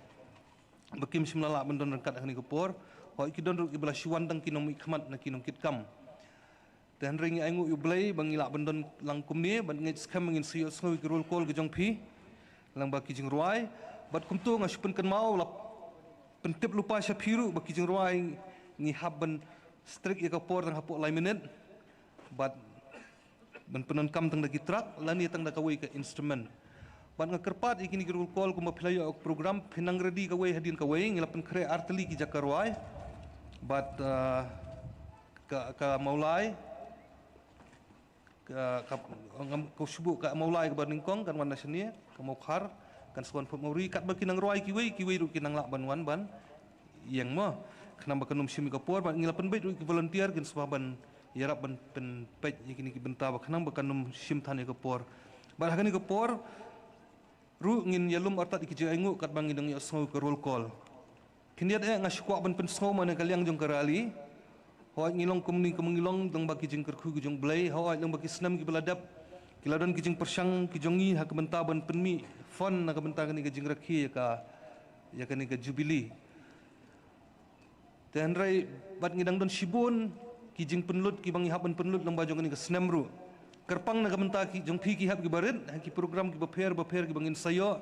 ba kim shym la lah ban don ryngkat ha kane ka por. Hooid, ki don ruh kiba la shu wan tang ki nongmihkhmat na ki nongkitkam. Te hynrei ngi ainguh ïa U Blei ba ngi lah ban don lang kumne, bad ngeit skhem ba ngin sa ïohsngew ïa ki roll call ki jong phi lyngba ki jingrwai. Bad kumto nga shu pynkynmaw, la pyntip lypa sha phi ruh ba ki jingrwai ngi hap ban strict ïa ka por tang hapoh lai minit, bad ban pyndonkam tang da ki track lane tang da kawei ka instrument. Bad nga kyrpad ïa kine ki roll call kumba phi la ïoh program, phin nang ready kawei hadien kawei. Ngi la pynkhreh ar tylli ki jaka rwai. Bad, ah, ka, ka Mawlai, ka, ka, ngam, ka shu buh ka Mawlai kaba nyngkong kan wan na shane, ka Mawkhar kan sa wan phot Mawri, katba ki nang rwai kiwei, kiwei ruh ki nang lah ban wan ban ïeng mo. Khnang ba kan ym shim ïa ka por, bad ngi la pynbeit ruh ki volunteer kin sa ban ïarap ban pynpeit ïa kine ki bynta, ba khnang ba kan ym shim than ïa ka por. Bad ha kane ka por ruh ngin ïalum artat ïa ki jingainguh katba ngi dang ïohsngew ka roll call. Khyndiat eh nga shu kwah ban pynsngew ma na ka liang jong ka rally. Hooid, ngi long kumne kumba ngi long lyngba ki jingkyrkhu ki jong U Blei, hooid, lyngba ki snem kiba la dep ki la don ki jingpyrshang ki jong ngi ha ka bynta ban pynmih fund na ka bynta kane ka jingrakhe ïa ka, ïa kane ka Jubilee. Te hynrei bad ngi dang don shibun ki jingpynlut kiba ngi hap ban pynlut lyngba jong kane ka snem ruh. Kyrpang na ka bynta ki jong phi ki hep kiba rit ha ki program kiba pher bapher kiba ngin sa ïoh.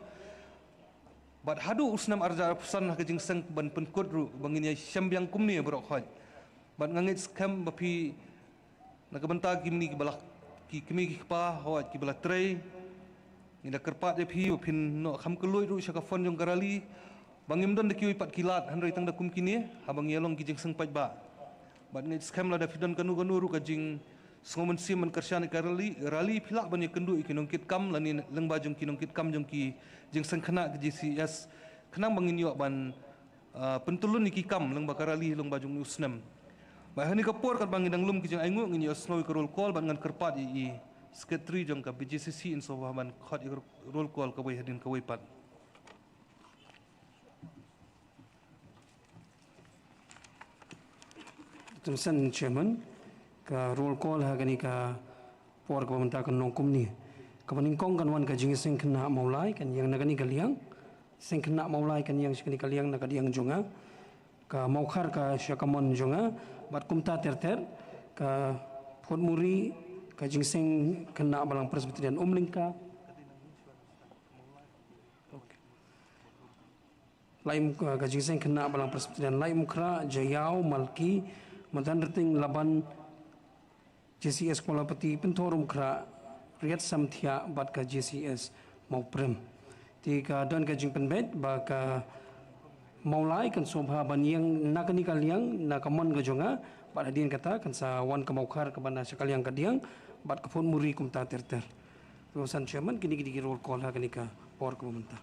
Bad haduh u snem ar hajar arphew san ha ka jingseng ban pynkut ruh ba ngin ïa shem biang kumne baroh khoit. Bad nga ngeit skhem ba phi na ka bynta ki mini kiba la, ki kmie ki kpa, hooid, kiba la trei, ngi da kyrpad ïa phi ba phin noh kham kylluid ruh sha ka fund jong ka rally, ba ngim don da kiwei pat ki lad hynrei tang da kum kine haba ngi ïa long ki jingseng paidbah. Bad ngeit skhem lada phi don kano kano ruh ka jingsngew mynsiem ban kyrshan ïa ka rally, rally phi lah ban ïakynduh ïa ki nongkitkam lane lyngba jong ki nongkitkam jong ki jingseng khynnah ki J C S, khnang ba ngin ïoh ban, ah, pyntyllun ïa ki kam lyngba ka rally lyngba jong une u snem. Bad ha kane ka por katba ngi dang lum ki jingainguh, ngin ïohsngew ïa ka roll call bad ngan kyrpad ïa i Secretary jong ka B J C C in sa wan ban khot ïa ka roll call kawei hadien kawei pat. Te shisien Chairman, ka roll call ha kane ka por kaba mynta kan long kumne. Kaba nyngkong kan wan ka Jingseng Khynnah Mawlai, kan ïeng na kane ka liang. Seng Khynnah Mawlai kan ïeng sha kane ka liang na ka diang jong nga. Ka Mawkhar ka sha ka mon jong nga. Bad kumta ter ter, ka Photmuri, ka Jingseng Khynnah Balang Presbyterian Umlyngka. Laitumkhrah, ka Jingseng Khynnah Balang Presbyterian Laitumkhrah, Jaïaw, Malki, Madanrting, Laban, J C S Kwalapati, Pynthorumkhrah, Riat Samthiah, bad ka J C S Mawprem. Te ka don ka jingpynbeit ba ka Mawlai kan sngewbha ban ïeng na kane ka liang na ka mon ka jong nga, bad hadien kata kan sa wan ka Mawkhar kaba na sha ka liang ka diang, bad ka Photmuri kumta ter ter. Te shisien Chairman, kine ki dei ki roll call ha kane ka por kaba mynta.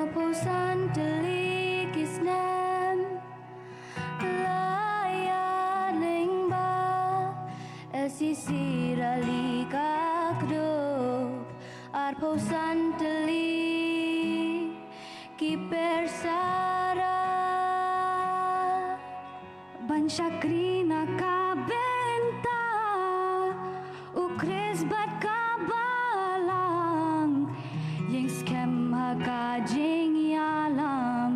Arphew san tylli ki snem la ïaid lyngba, S C C rally ka kdup. Arphew san tylli ki pyrsa ban shakri na ka bynta U Khrist bad ka Balang, ïeng skhem ha ka jingïalam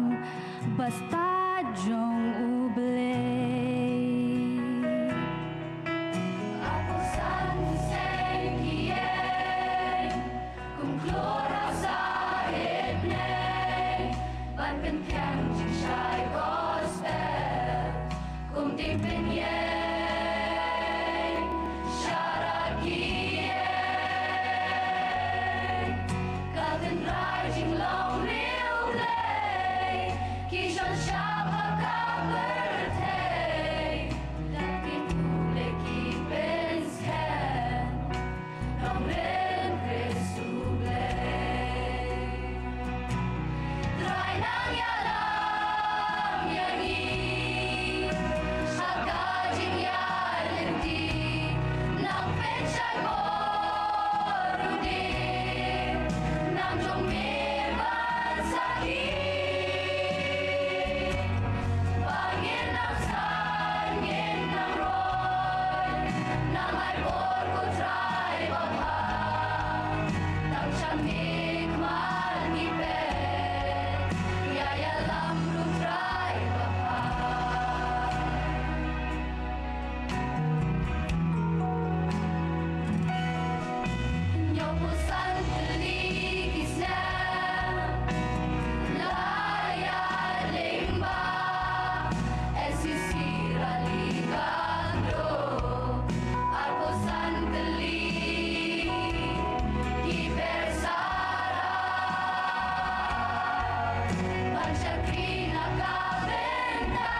bastad jong U Blei. Arphew san sien ki ïeng kum klur ha sahit ne, ban pynkheiñ jingshai gospel kum dei pynïeng sha ki ïeng. Ka tynrai jinglong riewblei, ki shon shaba ka pyrthei, dang ki tu le ki pynskhem nongrim Khrist U Blei. Trai nang ïalam ïa ngi ha ka jingïaid lynti, nang pynshai bor u dei nam jong me ban sakhi. Ba ngin nang san, ngin nang roi, nang ai bor ko Trai babha. Tang sha me khmat ngi peit, ïa ïalam ruh Trai babha. Hynñiewphew san tylli ki snem la ïaid lyngba, S C C rally ka kdup. Arphew san tylli ki pyrsa ban shakri na ka bynta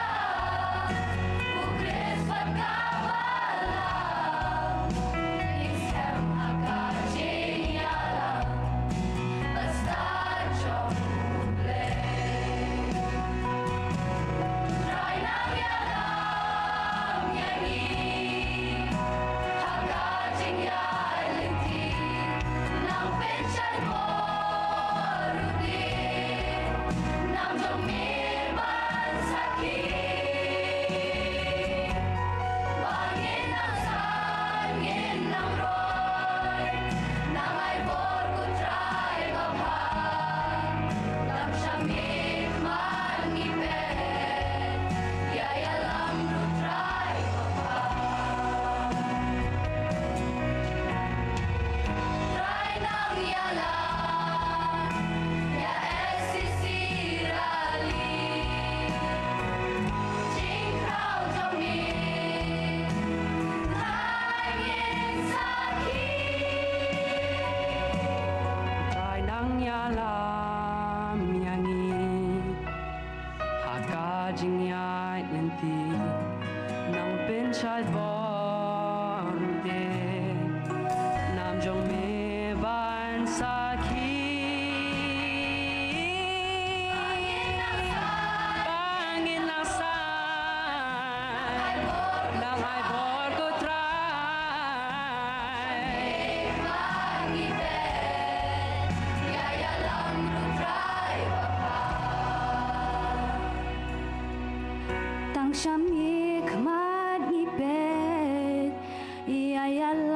U Khrist bad ka Balang. Ïeng skhem ha ka jingïalam bastad jong U Blei. Trai nang ïalam ïa ngi ha ka jingïaid lynti, nang pynshai bor u dei nam jong me ban sakhi. Ba ngin nang san, ngin nang roi, nang ai bor ko Trai babha. Tang sha me khmat ngi peit, ïa ïalam ruh Trai babha. Trai nang ïalam ïa S C C rally. Jingkhraw jong ngi, Trai ngin sakhi. Trai nang ïalam ïa ngi ha ka jingïaid lynti, nang pynshai bor u dei nam jong me ban sakhi. Ba ngin nang san, nang ai bor ko Trai. Tang sha me khmat ngi peit, ïa ïalam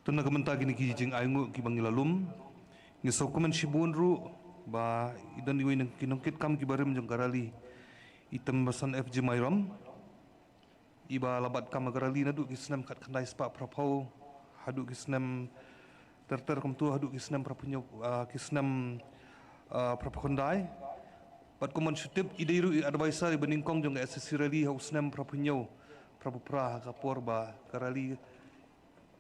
Tun na ka bynta kine ki jingainguh kiba ngi la lum, ngi sngewkmen shibun ruh ba i don iwei na ki nongkitkam kiba rim jong ka rali, i Tembasan F J Myrom, iba la bat kam ha ka rali naduh ki snem khatkhyndai spah phraphew haduh ki snem ter ter, kumta haduh ki snem phraphew hynñiew, ah, ki snem, ah, phraphew khyndai. Bad kumban shu tip, i dei ruh i advisor iba nyngkong jong ka S C C rali ha u snem phraphew hynñiew phraphew phra, ha ka por ba ka rali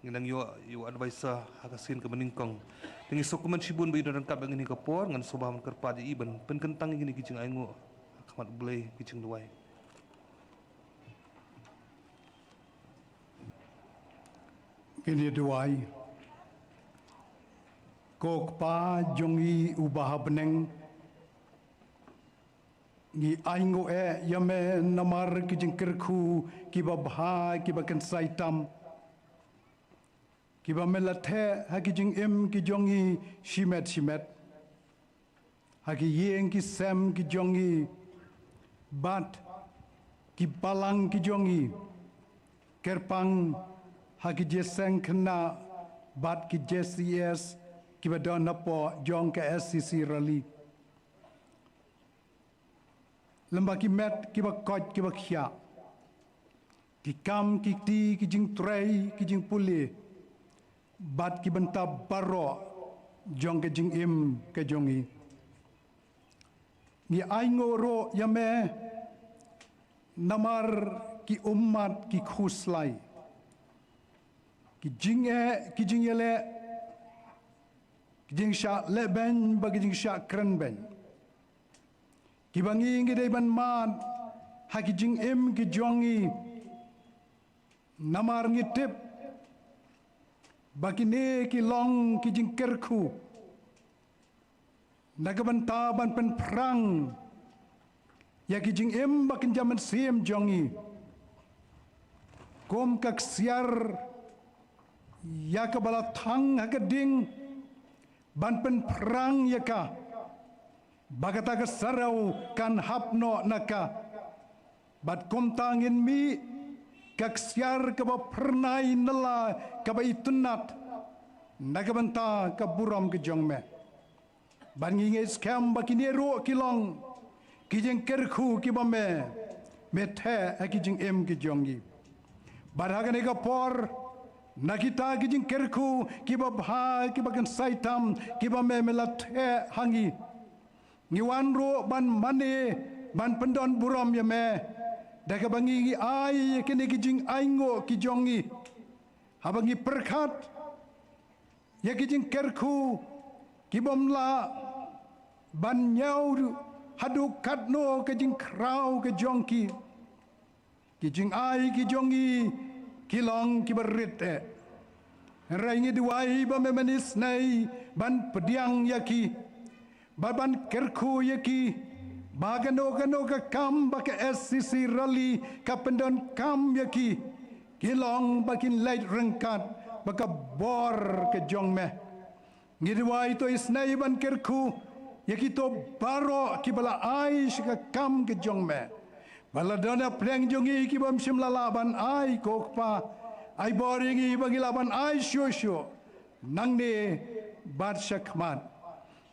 ngi nang ïoh ïa u advisor ha ka sien kaba nyngkong. Te ngi sngewkmen shibun ba i don ryngkat bad ngi ha kane ka por, ngan sngewbha ban kyrpad ïa i ban pynkyntang ïa kine ki jingainguh ha khmat U Blei, ki jingduwai. Ngin ïa duwai. Ko Kpa jong ngi uba ha bneng, ngi ainguh eh ïa me namar ki jingkyrkhu kiba bha, kiba kynsai tam, kiba me la theh ha ki jingim ki jong ngi shimet shimet, ha ki ïing ki sem ki jong ngi, bad ki balang ki jong ngi, kyrpang ha ki jingïaseng khynnah bad ki J C S kiba don hapoh jong ka S C C rali. Lem bad ki met kiba koit kiba khiah, ki kam ki kti, ki jingtrei, ki jingpule, bad ki bynta baroh jong ka jingim ka jong ngi. Ngi ainguh ruh ïa me namar ki ummat, ki khuslai, ki jingeh, ki jingïaleh, ki jingshah lehbeiñ bad ki jingshah krenbeiñ, kiba ngi ngi dei ban mad ha ki jingim ki jong ngi. Namar ngi tip ba kine ki long ki jingkyrkhu na ka bynta ban pynphrang ïa ki jingim ba kynja mynsiem jong ngi, kum ka ksiar ïa kaba la thang ha ka ding, ban pynphrang ïa ka ba kata ka sarew kan hap noh na ka. Bad kumta ngin mih ka ksiar kaba phyrnai na la kaba itynnad na ka bynta ka burom ka jong me. Bad ngi ngeit skhem ba kine ruh ki long ki jingkyrkhu kiba me, me theh ha ki jingim ki jong ngi. Bad ha kane ka por, na kita ki jingkyrkhu kiba bha, kiba kynsai tam kiba me, me la theh ha ngi, ngi wan ruh ban mane, ban pyndon burom ïa me da kaba ngi, ngi ai ïa kine ki jingainguh ki jong ngi, haba ngi pyrkhat ïa ki jingkyrkhu kibym lah ban ñiew haduh katno ka jingkhraw ka jong ki. Ki jingai ki jong ngi ki long kiba rit eh. Hynrei ngi duwai ba me men isynei ban pdiang ïa ki, bad ban kyrkhu ïa ki ba kano kano ka kam ba ka S C C Raleigh ka pyndonkam ïa ki, ki long ba kin leit ryngkat bad ka bor ka jong me. Ngi duwai to isynei ban kyrkhu ïa kito baroh kiba la ai sha ka kam ka jong me. Ba la don hapdeng jong ngi kibym shym la lah ban ai, ko Kpa, ai bor ïa ngi ba ngi lah ban ai shuh shuh nangne bad shakhmat.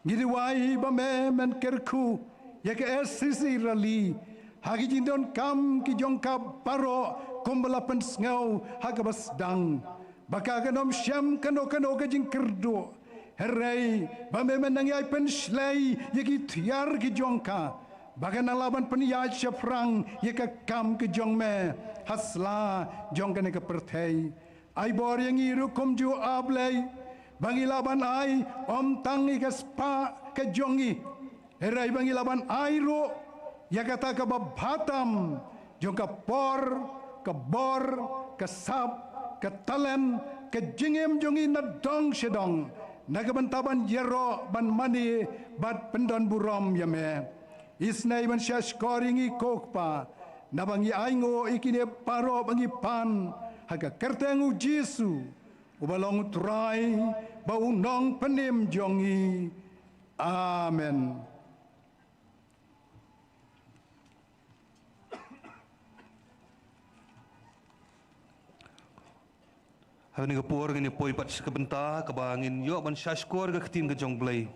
Ngi duwai ba me men kyrkhu ïa ka S C C Raleigh ha ki jingdonkam ki jong ka baroh kumba la pynsngew ha kaba sdang, ba ka kan ym shem kano kano ka jingkyrduh. Hynrei ba me men nang ïai pynshlei ïa ki tiar ki jong ka, ba kan nang lah ban pynïaid shaphrang ïa ka kam ka jong me ha sla jong kane ka pyrthei. Ai bor ïa ngi ruh kumjuh, A Blei, ba ngi lah ban ai ym tang ïa ka spah ka jong ngi, hynrei ba ngi lah ban ai ruh ïa kata kaba bha tam jong ka por, ka bor, ka sap, ka talent, ka jingim jong ngi na dong sha dong, na ka bynta ban ïaroh, ban mane bad pyndon burom ïa me. Isynei ban shahshkor ïa ngi, ko Kpa, naba ngi ainguh ïa kine baroh ba ngi pan ha ka kyrteng U Jisu, uba long U Trai bad U Nongpynim jong ngi. Amen. Ha kane ka por ngin ïa poi pat sha ka bynta kaba ngin ïoh ban sngap skhor ka ktien ka jong U Blei.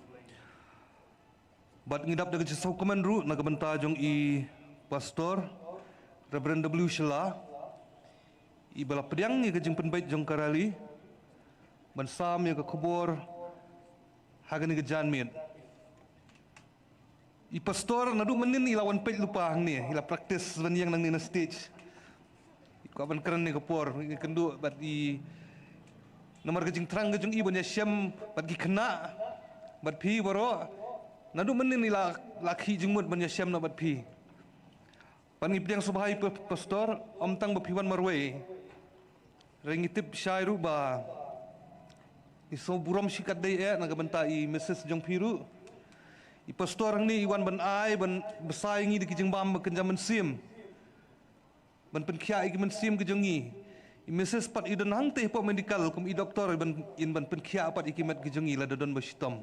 Bad ngi dap da ka jingsngewkmen ruh na ka bynta jong i Pastor Reverend W Shylla, iba la pdiang ïa ka jingpynbeit jong ka rally ban sam ïa ka khubor ha kane ka janmiet. I Pastor naduh mynnin i la wan peit lypa hangne, i la practice ban ïeng nangne na stage. I kwah ban kren ne ka por, i kynduh bad i, namar ka jingthrang ka jong i ban ïashem bad ki khynnah bad phi baroh. Naduh mynnin i la, la khih jingmut ban ïashem noh bad phi. Bad ngi pdiang sngewbha ïa phi Pastor, ym tang ba phi wan marwei. Hynrei ngi tip shai ruh ba i sngew burom shikatdei eh na ka bynta i Missus jong phi ruh. I Pastor hangne i wan ban ai, ban bsa ïa ngi da ki jingbam ba kynja mynsiem, ban pynkhiah ïa ki mynsiem ki jong ngi. I Missus pat i don hangtei hapoh medical kum i doktor, ban, in ban pynkhiah pat ïa ki met ki jong ngi lada don ba shitom.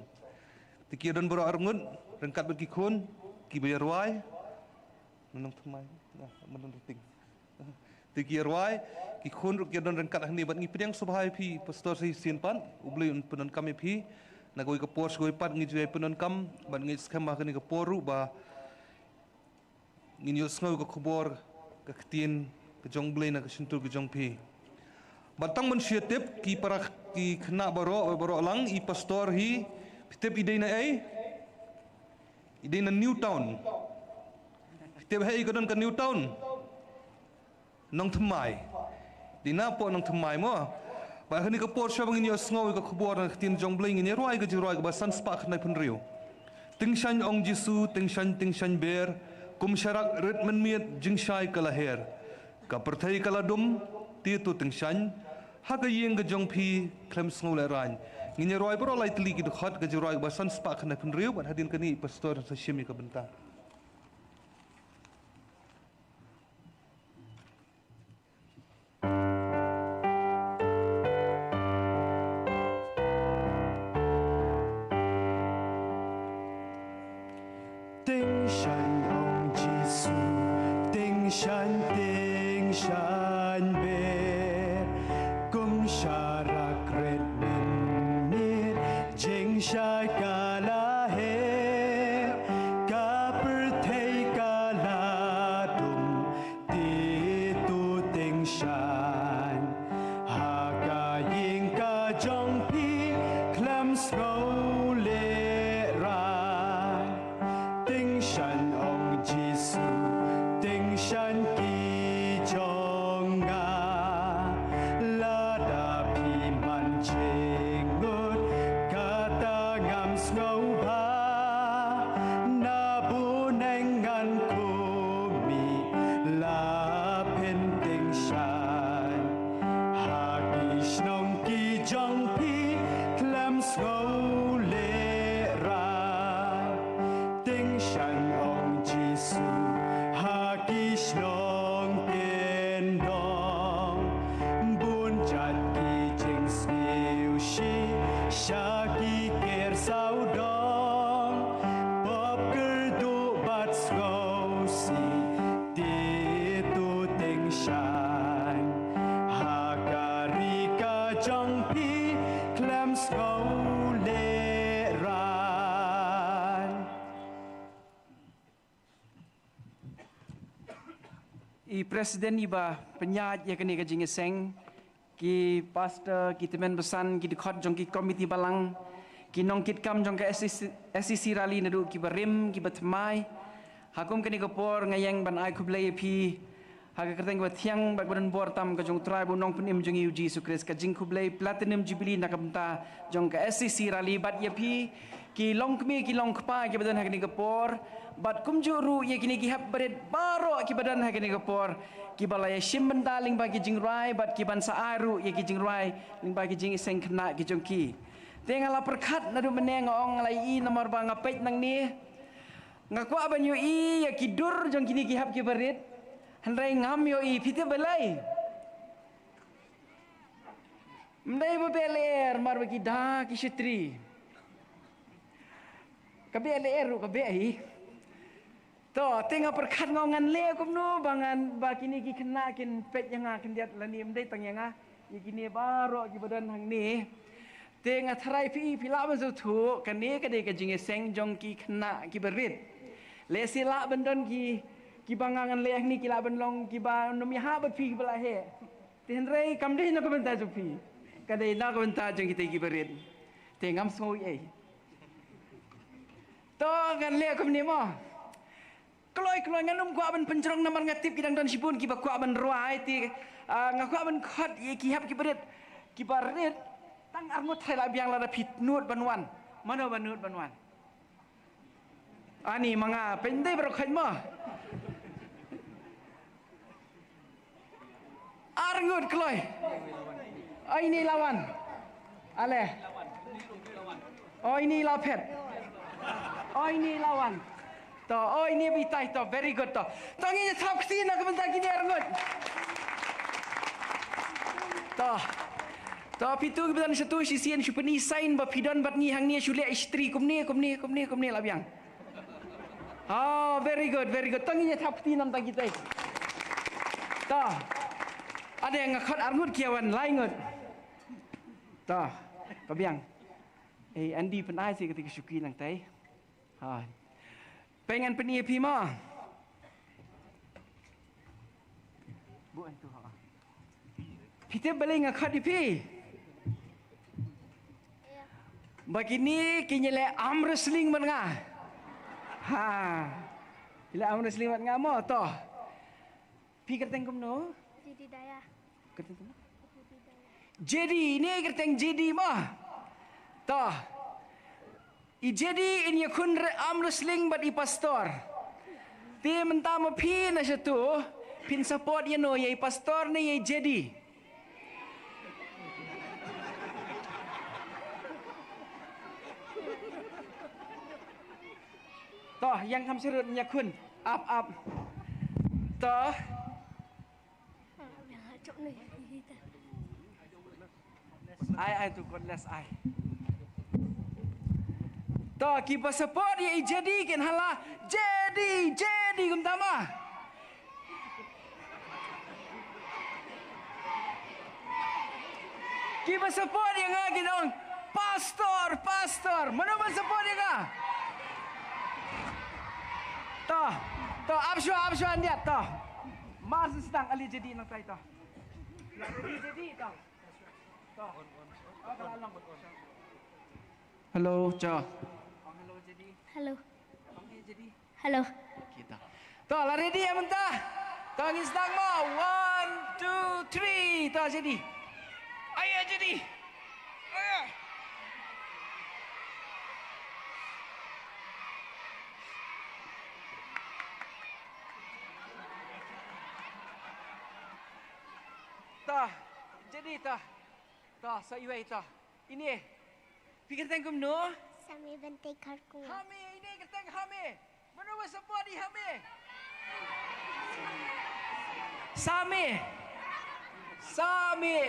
Te ki ïa don baroh arngut ryngkat bad ki khun kiba ïa rwai. Nong thymmai. Te ki ïa rwai, ki khun ruh ki ïa don ryngkat hangne. Bad ngi pdiang sngewbha ïa phi Pastor sa shisien pat. U Blei un pyndonkam ïa phi na kawei ka por sa kawei pat. Ngi ju ïa pyndonkam bad ngi skhem ba ha kane ka por ruh ba ngin ïohsngew ka khubor ka ktien ka jong U Blei na ka shyntur ka jong phi. Bad tang ban shu ïa tip ki para ki khynnah baroh, baroh lang, i Pastor hi, phi tip i dei na ei? I dei na New Town. Phi tip hi ka don ka New Town? Nong thymmai. Dei na hapoh Nong thymmai mo. Bad ha kane ka por shuwa ba ngin ïohsngew ïa ka khubor na ka ktien jong U Blei, ngin ïa rwai ka jingrwai kaba san spah khyndai phew hynriew. Tyngshaiñ ong Jisu, tyngshaiñ, tyngshaiñ ber, kum sharak rit mynmiet, jingshai ka la her. Ka pyrthei ka la dum, te to tyngshaiñ, ha ka ïing ka jong phi khlem sngew lehraiñ. Ngin ïa rwai baroh lai tylli ki dkhot, ka jingrwai kaba san spah khyndai phew hynriew, bad hadien kane i Pastor sa shim ïa ka bynta. Tyngshaiñ ong Jisu, tyngshaiñ, tyngshaiñ ber, kum sharak rit mynmiet, jingshai ka la her, ka pyrthei ka la dum, te to tyngshaiñ, ha ka ïing ka jong phi khlem sngew lehraiñ. Tyngshaiñ ong Jisu, tyngshaiñ ki jong nga, lada phi man jingmut kata ngam sngewbha, na bneng ngan khmih la pyntyngshaiñ. Ha ki shnong ki jong phi khlem sngew lehraiñ. Tyngshaiñ ong Jisu, ha ki shnong kyndong, bun jait ki jingsngewsih sha ki ker sawdong, pop kyrduh bad sngewsih, te to tyngshaiñ. Ha ka ri ka jong phi khlem sngew lehraiñ. I President iba pynïaid ïa kane ka jingïaseng, ki pastor, ki tymmen basan, ki dkhot jong ki komiti balang, ki nongkitkam jong ka S E C, S E C rally naduh kiba rim, kiba thymmai. Ha kum kane ka por nga ïeng ban ai khublei ïa phi ha ka kyrteng kaba thiang bad kaba don bor tam ka jong U Trai bad U Nongpynim jong ngi U Jisu Khrist, ka jingkhublei Platinum Jubilee na ka bynta jong ka S E C rally bad ïa phi ki longkmie ki longkpa kiba don ha kane ka por, bad kumjuh ruh ïa kine ki hep barit baroh kiba don ha kane ka por, kiba la ïashim bynta lyngba ki jingrwai bad ki ban sa ai ruh ïa ki jingrwai lyngba ki jingïaseng khynnah ki jong ki. Te nga la pyrkhat naduh mynne, nga ong nga la ïohi namar ba nga peit nangne, nga kwah ban ïohi ïa ki dur jong kine ki hep kiba rit. Hynrei ngam ïohi, phi tip balei? Ym dei ba beh lyer, mar ba ki da ki shatri. Ka beh lyer ruh ka beh hi. To, te nga pyrkhat, nga ong ngan leh kumno ba ngan, ba kine ki khynnah kin peit ïa nga khyndiat lane ym dei tang ïa nga. Ïa kine baroh kiba don hangne. Te nga tharai phi, phi lah ban sngewthuh, kane ka dei ka jingïaseng jong ki khynnah kiba rit. Lehse lah ban don ki, kiba nga ngan leh hangne ki lah ban long kiba nym ïahap bad phi kiba la heh. Te hynrei kam dei na ka bynta jong phi. Ka dei na ka bynta jong kita kiba rit. Te ngam sngew ei. To ngan leh kumne mo. Kloi, kloi, ngan ym kwah ban pynjrong namar nga tip ki dang don shibun kiba kwah ban rwai te, ah, nga kwah ban khot ïa ki hap kiba rit, kiba rit, tang arngut tharai la biang lada phi nud ban wan. Mano ba nud ban wan? Ani ma nga, pynde baroh khot mo. Arngut kloi. Oi ni lawan. Ale. Oi ni laphet. Oi ni lawan. To, oi ni bitai to, very good to. To ngin ïa thap kti na ka bynta kine arngut. To. To, phi tu ki bynta sha tu shisien shu pyni sign ba phi don bad ngi hangne shu leh history kumne, kumne, kumne, kumne la biang. Oh, very good, very good. To ngin ïa thap kti namar kita. To. Ade nga khot arngut ki ïa wan lai ngut. To. Ka biang. Eh, Andy pynai shi kata ka shuki nangtai. Ha. Pyngan pyni phi mo. Bu antu ha. Phi tip balei nga khot ïa phi? Ba kine kin ïa leh arm wrestling bad nga. Ha. Kin leh arm wrestling bad nga mo to. Phi kyrteng kumno? Jedi Daya. Kyrteng kumno? Jedi Daya. Jedi, ine kyrteng Jedi mo. To. I Jedi in ïakhun re-, arm wrestling bad i pastor. Te mynta ma phi na shatu, phin support ïano, ïa i pastor ne ïa i Jedi? To, ïeng kham syrut ïakhun. Ap, ap. To. Ai, ai, tu, God bless, ai. To, kiba support ïa i Jedi kin hala, Jedi, Jedi, kumta mo. Kiba support ïa nga kin ong, Pastor, Pastor. Mano ba support ïa nga? To, to, ap shuwa, ap shuwa, yndiat, to. Mar sdang, ale Jedi nangtai, to. Jedi, to. Hello, cha. Hello, Jedi. Hello. Hello. Kita. To, la ready ïa mynta? To, ngin sdang mo. One, two, three. To, Jedi. Ayo, Jedi. Ayo. To, Jedi, to. To, sa iwei, to. Ine. Phi kyrteng kumno? Sami Bente Kharkongor. Hami, ine kyrteng Hami. Mano ba support ïa Hami? Sami. Sami.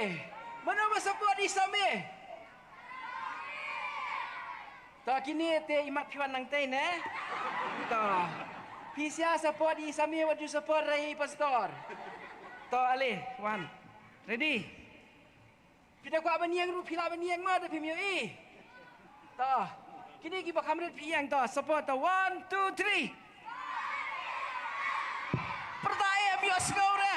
Mano ba support ïa Sami? To kine te imat phi wan nangtai ne. To. Phi sa support ïa Sami wat ju support ïa i pastor. To ale, wan. Ready? Phi da kwah ban ïeng ruh phi lah ban ïeng mo da phim ïohi. To. Kine kiba kham rit phi ïeng to. Support to. One, two, three. Pyrta em ïohsngew re.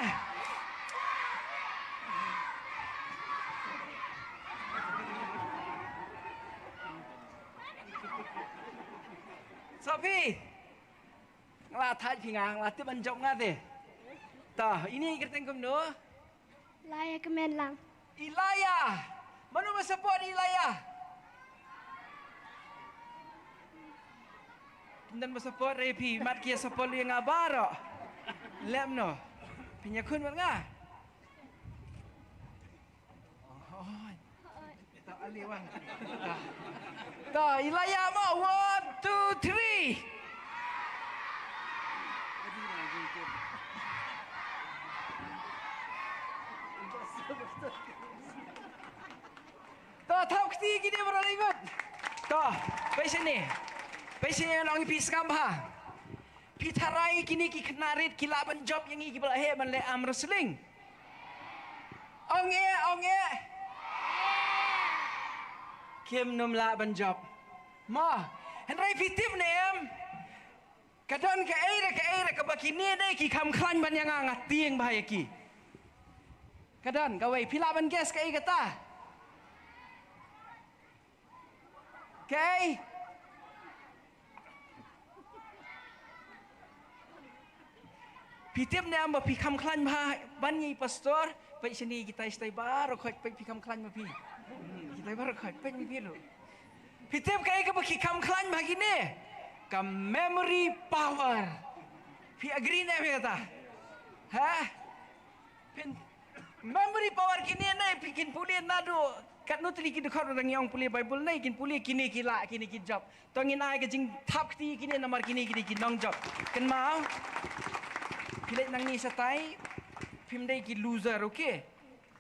Sa phi. Nga la thait phi nga, nga la tip ban jop nga te. To, ine i kyrteng kumno? Laya Kmenlang. Ilaya. Mano ba support Ilaya? Pynban ba support re phi, mat ki ïa support ïa nga baroh. Lem no. Phin ïakhun bad nga. Oh. Ta ali wan. Ta. Ta, Ilaya mo. One, two, three. Ta, thap kti kine baroh lai ngut. Ta, pei shane. Pei shane ngan ong ïa phi sngap bha. Phi tharai kine ki khynnah rit ki lah ban jop ïa ngi kiba la heh ban leh arm wrestling? Ong eh, ong eh. Kim nym lah ban jop. Mo, hynrei phi tip ne em? Ka don kaei re kaei re kaba kine dei ki kham khlaiñ ban ïa nga, nga tieng bha ïa ki. Ka don kawei, phi lah ban guess kaei kata? Kaei? Phi tip ne em ba phi kham khlaiñ bha ban ïa i pastor? Peit shane kitai, kitai baroh khoit, peit phi kham khlaiñ ma phi. Hmm, kitai baroh khoit, peit ma phi ruh. Phi tip kaei kaba ki kham khlaiñ bha kine? Ka memory power. Phi agree ne em ïa kata? Ha? Phin, memory power kine ne phi kin pule naduh katno tylli ki dkhot, ngi ong pule Bible ne kin pule, kine ki lah, kine ki jop. To ngin ai ka jingthap kti kine namar kine ki dei ki nongjop. Kynmaw, phi leit nangne shatai, phim dei ki loser, okay?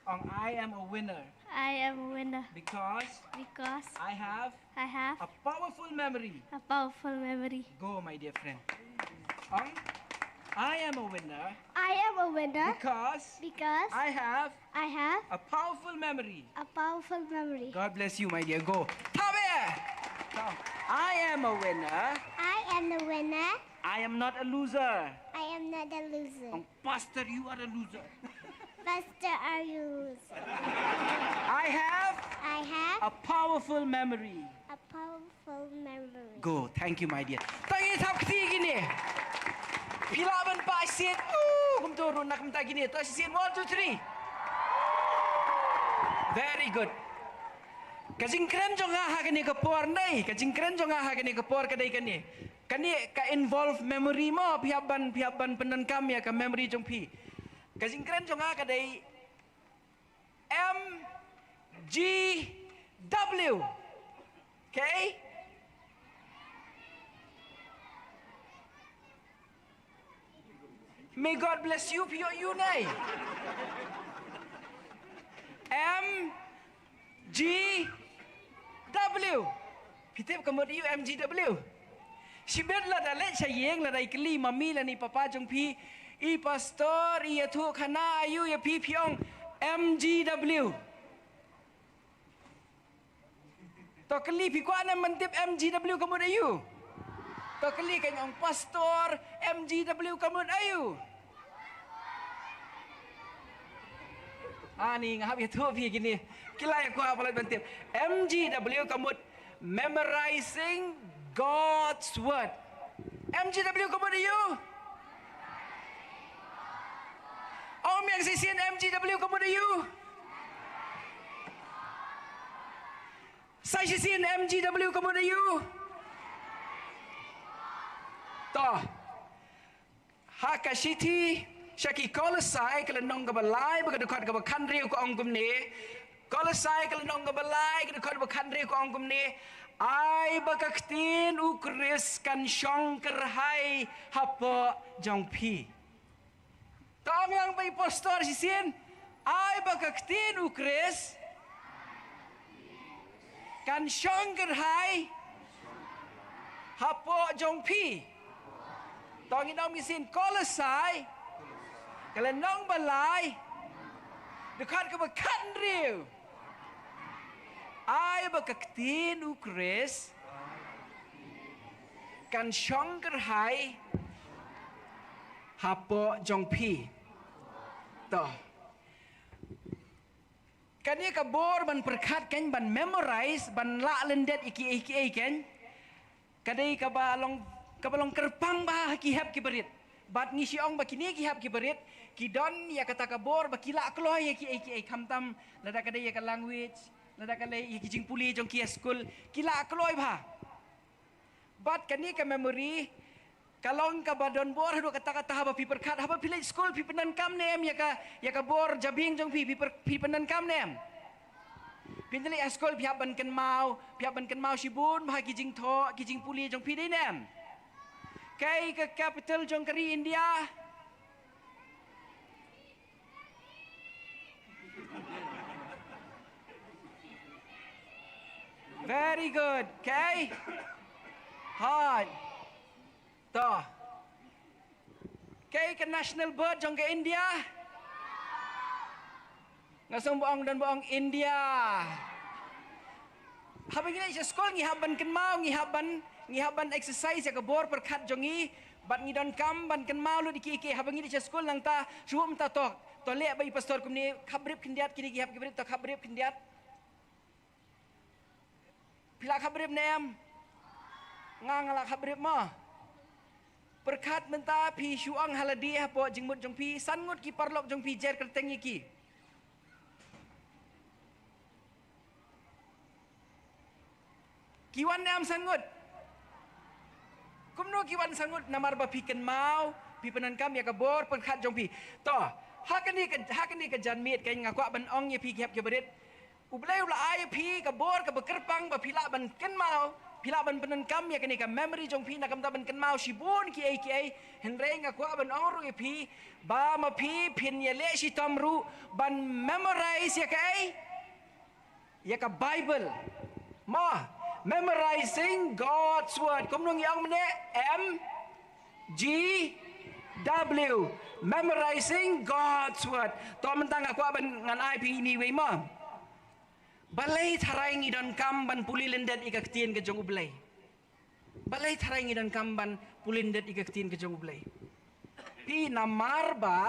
Ong, "I am a winner." I am a winner. Because because I have I have a powerful memory. A powerful memory. Go, my dear friend. Ong, "I am a winner." I am a winner. Because because I have I have a powerful memory. A powerful memory. God bless you, my dear. Go. Thap eh. Thap. I am a winner. I am a winner. I am not a loser. I am not a loser. Ong, "Pastor, you are a loser." Pastor, are you loser? I have I have a powerful memory. A powerful memory. Go. Thank you, my dear. To ngin thap kti kine. Phi lah ban pah shisien. Uh, kumto ruh na kumta kine. To shisien, one, two, three. Very good. Ka jingkren jong nga ha kane ka por, ne, ka jingkren jong nga ha kane ka por ka dei kane. Kane ka involve memory mo, phi hap ban, phi hap ban pyndonkam ïa ka memory jong phi. Ka jingkren jong nga ka dei M G W. Okay? May God bless you, phi ïoh ïa u ne. M G W. Phi tip ka mut aïu M G W? Shibit lada leit sha ïing, lada i kylli mummy lane papa jong phi, "I pastor i ïathuh khana aïu ïa phi?" Phi ong, "M G W." To kylli, phi kwah ne em ban tip M G W ka mut aïu? To kylli, kan ong, "Pastor, M G W ka mut aïu?" Ani nga hap ïathuh phi kine. Ki la ïa kwah palat ban tip. M G W ka mut memorizing God's word. M G W ka mut aïu? Ong biang shisien, M G W ka mut aïu? Sa shisien, M G W ka mut aïu? To. Ha ka shithi sha ki Kolosai ka lynnong kaba lai bad ka dkhot kaba khathynriew ka ong kumne. Kolosai ka lynnong kaba lai ka dkhot kaba khathynriew ka ong kumne. Ai ba ka ktien u Khrist kan shong kyrhai hapoh jong phi. To ong lang bad i pastor shisien. Ai ba ka ktien u Khrist kan shong kyrhai hapoh jong phi. To ngin ong shisien, Kolosai ka lynnong ba lai, dkhot kaba khathynriew. Ai ba ka ktien u Khrist kan shong kyrhai hapoh jong phi. To. Kane ka bor ban pyrkhat kan, ban memorize, ban lah lyndet ïa kiei kiei kan, ka dei kaba long, kaba long kyrpang bha ha ki hep ki barit. Bad ngi shu ong ba kine ki hep ki barit ki don ïa kata ka bor ba ki lah kloi ïa kiei kiei, khamtam lada ka dei ïa ka language, lada ka dei ïa ki jingpule jong ki ha skul, ki lah kloi bha. Bad kane ka memory ka long kaba don bor haduh katta katta. Haba phi pyrkhat, haba phi leit skul, phi pyndonkam ne em ïa ka, ïa ka bor jabieng jong phi, phi pyr-, phi pyndonkam ne em? Phin leit ha skul, phi hap ban kynmaw, phi hap ban kynmaw shibun bha ki jingthoh, ki jingpule jong phi, dei ne em? Kaei ka capital jong ka ri India? Very good. Okay. Hooid. To. Kaei ka national bird jong ka India? Nga sngewbha ong, don ba ong India. Haba ngi leit sha skul ngi hap ban kynmaw, ngi hap ban, ngi hap ban exercise ïa ka bor pyrkhat jong ngi. Bad ngi donkam ban kynmaw lut ïa ki, ki haba ngi leit sha skul. Nangta shu mynta to, to leh ba i pastor kumne, khapbrip khyndiat, kine ki hap ki brip, to khapbrip khyndiat. Phi la khapbrip ne em? Nga, nga la khapbrip mo. Pyrkhat mynta, phi shu ong ha lade hapoh jingmut jong phi, san ngut ki paralok jong phi jer kyrteng ïa ki? Ki wan ne em san ngut? Kumno ki wan san ngut? Namar ba phi kynmaw, phi pyndonkam ïa ka bor pyrkhat jong phi. To, ha kane ka, ha kane ka janmiet kan nga kwah ban ong ïa phi ki hep ki barit. U Blei u la ai ïa phi ka bor kaba kyrpang ba phi lah ban kynmaw, phi lah ban pyndonkam ïa kane ka memory jong phi, na ka bynta ban kynmaw shibun kiei kiei. Hynrei nga kwah ban ong ruh ïa phi ba ma phi phin ïaleh shitom ruh ban memorize ïa kaei? Ïa ka Bible. Mo, memorizing God's word. Kumno ngi ong mynne? M G W. Memorizing God's word. To mynta nga kwah ban ngan ai phi ine iwei mo. Balei tharai ngi donkam ban pule lyndet ïa ka ktien ka jong U Blei? Balei tharai ngi donkam ban pule lyndet ïa ka ktien ka jong U Blei? Phi, namar ba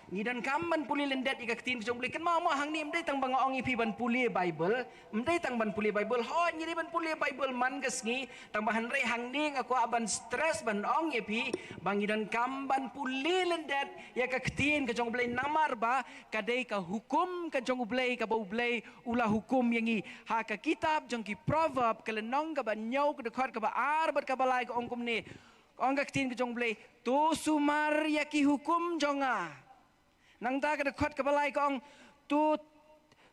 ngi donkam ban pule lyndet ïa ka ktien ka jong U Blei. Kynmaw mo, hangne ym dei tang ba nga ong ïa phi ban pule Bible, ym dei tang ban pule Bible. Hooid, ngi dei ban pule Bible man ka sngi, tang ba hynrei hangne nga kwah ban stress ban ong ïa phi ba ngi donkam ban pule lyndet ïa ka ktien ka jong U Blei, namar ba ka dei ka hukum ka jong U Blei kaba U Blei u la hukum ïa ngi. Ha ka kitab jong ki Proverb, ka lynnong kaba hynñiew, ka dkhot kaba ar bad kaba lai, ka ong kumne. Ka ong ka ktien ka jong U Blei, to sumar ïa ki hukum jong nga. Nangta ka dkhot kaba lai ka ong, to,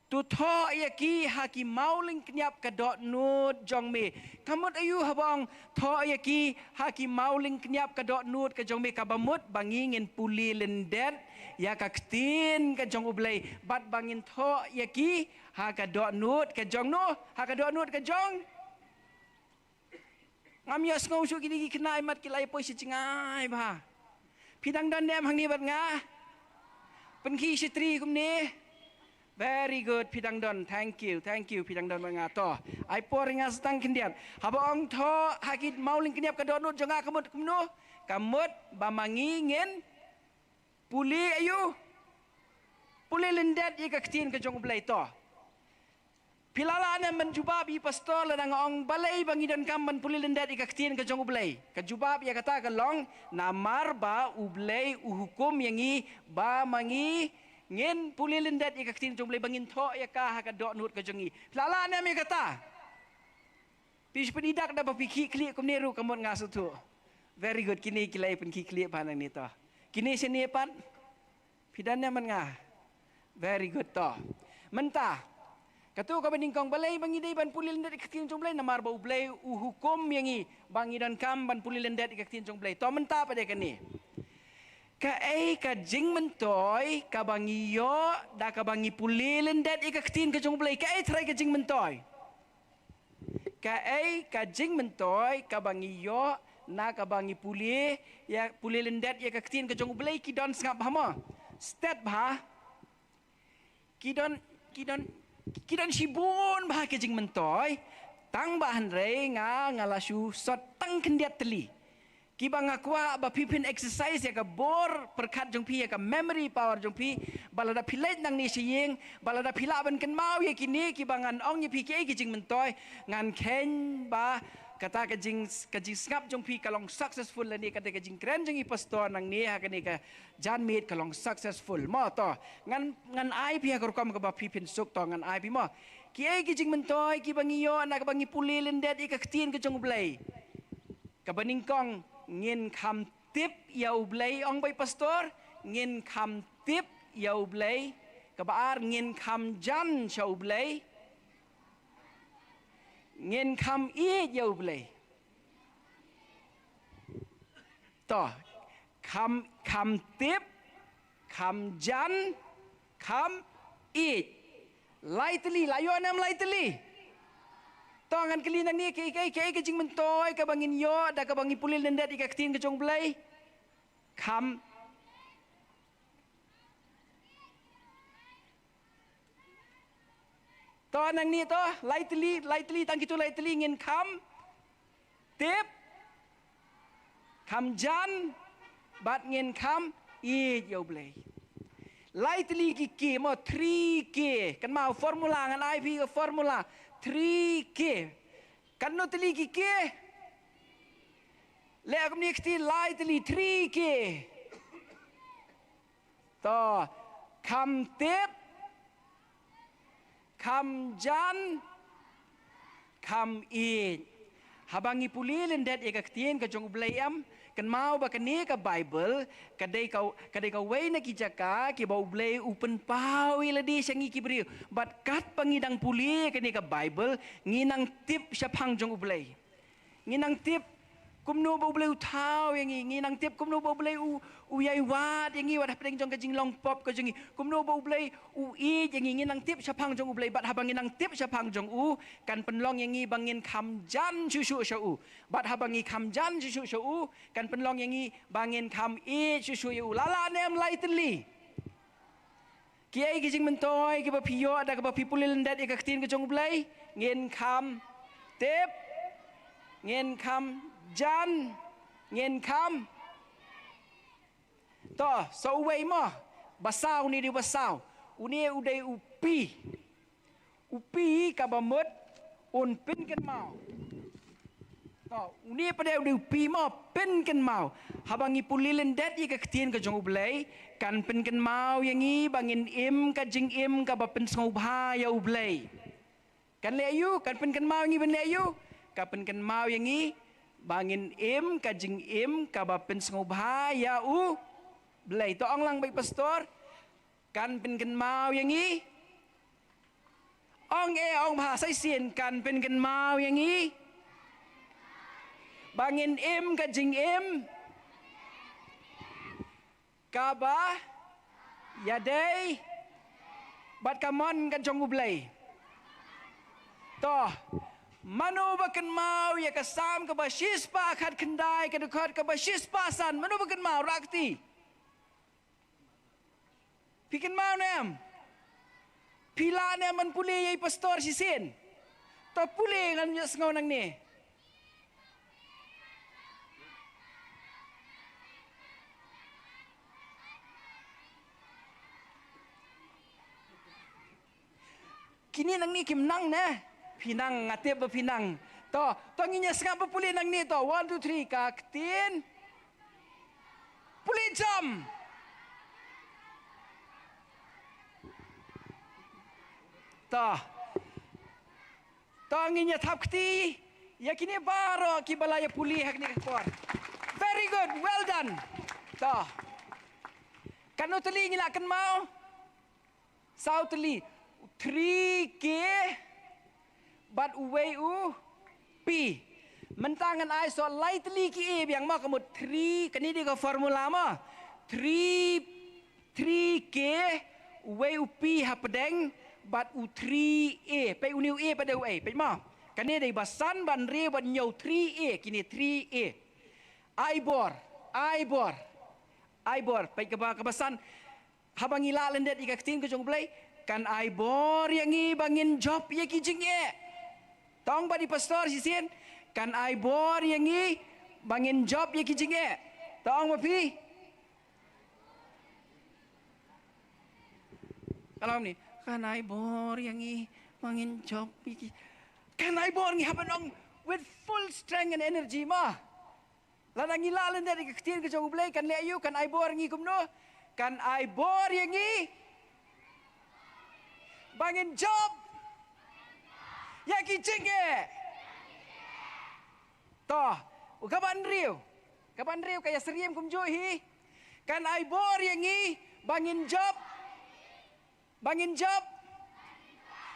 to thoh ïa ki ha ki mawlyngkniap ka dohnud jong me. Ka mut aïu haba ong thoh ïa ki ha ki mawlyngkniap ka dohnud ka jong me? Kaba mut ba ngi ngin pule lyndet ïa ka ktien ka jong U Blei bad ba ngin thoh ïa ki ha ka dohnud ka jong no, ha ka dohnud ka jong. Ngam ïohsngew shuh, kine ki khynnah imat ki la ïa poi sha jngai bha. Phi dang don ne em hangne bad nga? Pynkhih shatri kumne. Very good, phi dang don. Thank you, thank you, phi dang don bad nga. To, ai por ïa nga sa tang khyndiat. Haba ong thoh ha ki mawlyngkniap ka dohnud jong nga, ka mut kumno? Ka mut ba ma ngi ngin pule aïu? Pule lyndet ïa ka ktien ka jong U Blei. To, phi la lah ne em ban jubab ïa i pastor lada nga ong balei ba ngi donkam ban pule lyndet ïa ka ktien ka jong U Blei? Ka jubab ïa kata ka long, namar ba U Blei u hukum ïa ngi ba ma ngi ngin pule lyndet ïa ka ktien jong U Blei, ba ngin thoh ïa ka ha ka dohnud ka jong ngi. Phi la lah ne em ïa kata? Phi shu pyni dak da ba phi khih khlieh kumne ruh, ka mut nga sngewthuh. Very good, kine ki la ïa pynkhih khlieh bha nangne. To, kine shane pat. Phi don ne em bad nga? Very good. To, mynta, kato kaba nyngkong, balei ba ngi dei ban pule lyndet ïa ka ktien jong U Blei? Namar ba U Blei u hukum ïa ngi ba ngi donkam ban pule lyndet ïa ka ktien jong U Blei. To, mynta pat de kane. Kaei ka jingmyntoi kaba ngi ïoh da kaba ngi pule lyndet ïa ka ktien ka jong U Blei? Kaei tharai ka jingmyntoi? Kaei ka jingmyntoi kaba ngi ïoh na kaba ngi pule, ïa, pule lyndet ïa ka ktien ka jong U Blei? Ki don, sngap bha mo. Stet bha. Ki don, ki don, ki don shibun bha ki jingmyntoi. Tang ba hynrei nga, nga la shu sot tang khyndiat tylli. Kiba nga kwah ba phi phin exercise ïa ka bor pyrkhat jong phi, ïa ka memory power jong phi, ba lada phi leit nangne sha ïing, ba lada phi lah ban kynmaw ïa kine kiba ngan ong ïa phi, kiei ki jingmyntoi, ngan kheiñ ba kata ka jing, ka jingsngap jong phi ka long successful lane kata ka jingkren jong i pastor nangne ha kane ka janmiet ka long successful. Mo to, ngan, ngan ai phi ha ka rukom kaba phi phin suk. To, ngan ai phi mo. Kiei ki jingmyntoi kiba ngi ïoh na kaba ngi pule lyndet ïa ka ktien ka jong U Blei? Kaba nyngkong, ngin kham tip ïa U Blei, ong bha i pastor, ngin kham tip ïa U Blei. Kaba ar, ngin kham jan sha U Blei. Ngin kham ïeit ïa U Blei. To, kham, kham tip, kham jan, kham ïeit. Lai tylli, la ïoh ne em lai tylli? To, ngan kylli nangne, kaei, kaei, kaei ka jingmyntoi kaba ngin ïoh da kaba ngi pule lyndet ïa ka ktien ka jong U Blei? Kham To nangne to, lai tylli, lai tylli, tang kito lai tylli ngin kham tip, kham jan, bad ngin kham ïeit ïa U Blei. Lai tylli ki K mo, three K. Kynmaw formula, ngan ai phi ka formula. Three K. Katno tylli ki K? Leh kumne kti, lai tylli, three K. To, kham tip, kham jan, kham ïeit. Haba ngi pule lyndet ïa ka ktien ka jong U Blei, em, kynmaw ba kane ka Baibl ka dei ka, ka dei kawei na ki jaka kiba U Blei u pynpaw ïa lade sha ngi ki briew. Bad katba ngi dang pule kane ka Baibl, ngi nang tip shaphang jong U Blei. Ngi nang tip kumno ba U Blei u thaw ïa ngi, ngi nang tip kumno ba U Blei u, u ïai wad ïa ngi wat hapdeng jong ka jinglong pop ka jong ngi, kumno ba U Blei u ïeit ïa ngi, ngi nang tip shaphang jong U Blei. Bad haba ngi nang tip shaphang jong u, kan pynlong ïa ngi ba ngin kham jan shuh shuh sha u. Bad haba ngi kham jan shuh shuh sha u, kan pynlong ïa ngi ba ngin kham ïeit shuh shuh ïa u. La lah ne em lai tylli? Kiei ki jingmyntoi kiba phi ïoh da kaba phi pule lyndet ïa ka ktien ka jong U Blei? Ngin kham tip, ngin kham jan, ngin kham. To, sa uwei mo, ba saw, une dei ba saw. Une u dei u P. U P kaba mut un pynkynmaw. To, une pat u dei u P mo, pynkynmaw. Haba ngi pule lyndet ïa ka ktien ka jong U Blei, kan pynkynmaw ïa ngi ba ngin im ka jingim kaba pynsngewbha ïa U Blei. Kan leh aïu, kan pynkynmaw ïa ngi ban leh aïu? Ka pynkynmaw ïa ngi ba ngin im ka jingim kaba pynsngewbha ïa U Blei. To ong lang bad i pastor. Kan pynkynmaw ïa ngi. Ong e, ong bha, sa shisien, kan pynkynmaw ïa ngi ba ngin im ka jingim kaba ïadei bad ka mon ka jong U Blei. To, mano ba kynmaw ïa ka Salm kaba shispah khatkhyndai, ka dkhot kaba shispah san, mano ba kynmaw, rah kti. Phi kynmaw ne em? Phi lah ne em ban pule ïa i pastor shisien? To pule, ngan ïa sngew nangne. Kine nangne kim nang ne? Phi nang, nga tip ba phi nang. To, to ngin ïa sngap ba pule nangne to. One, two, three, ka ktien. Pule jam. To. To ngin ïa thap kti ïa kine baroh kiba la ïa pule ha kane ka por. Very good, well done. To. Katno tylli ngi la kynmaw? Saw tylli, three K bad uwei u P. Mynta ngan ai sa lai tylli ki A biang mo, ka mut three, kane dei ka formula mo. Three, three K, uwei u P hapdeng bad u three A. Peit une u A pat dei u A, peit mo. Kane dei ba san, ba hynriew, ba hynñiew, three A, kine three A. Ai bor, ai bor, ai bor. Peit kaba, kaba san. Haba ngi lah lyndet ïa ka ktien ka jong U Blei, kan ai bor ïa ngi ba ngin jop ïa ki jingeh. To ong bad i pastor shisien, kan ai bor ïa ngi ba ngin jop ïa ki jingeh. To ong ma phi. Ka long kumne, kan ai bor ïa ngi ba ngin jop ïa ki. Kan ai bor, ngi hap ban ong with full strength and energy mo. Lada ngi lah lyndet ïa ka ktien ka jong U Blei, kan leh aïu, kan ai bor ïa ngi kumno? Kan ai bor ïa ngi ba ngin jop ïa ki jingeh. To, kaba hynriew. Kaba hynriew ka ïasyriem kumjuh hi. Kan ai bor ïa ngi ba ngin jop Ba ngin jop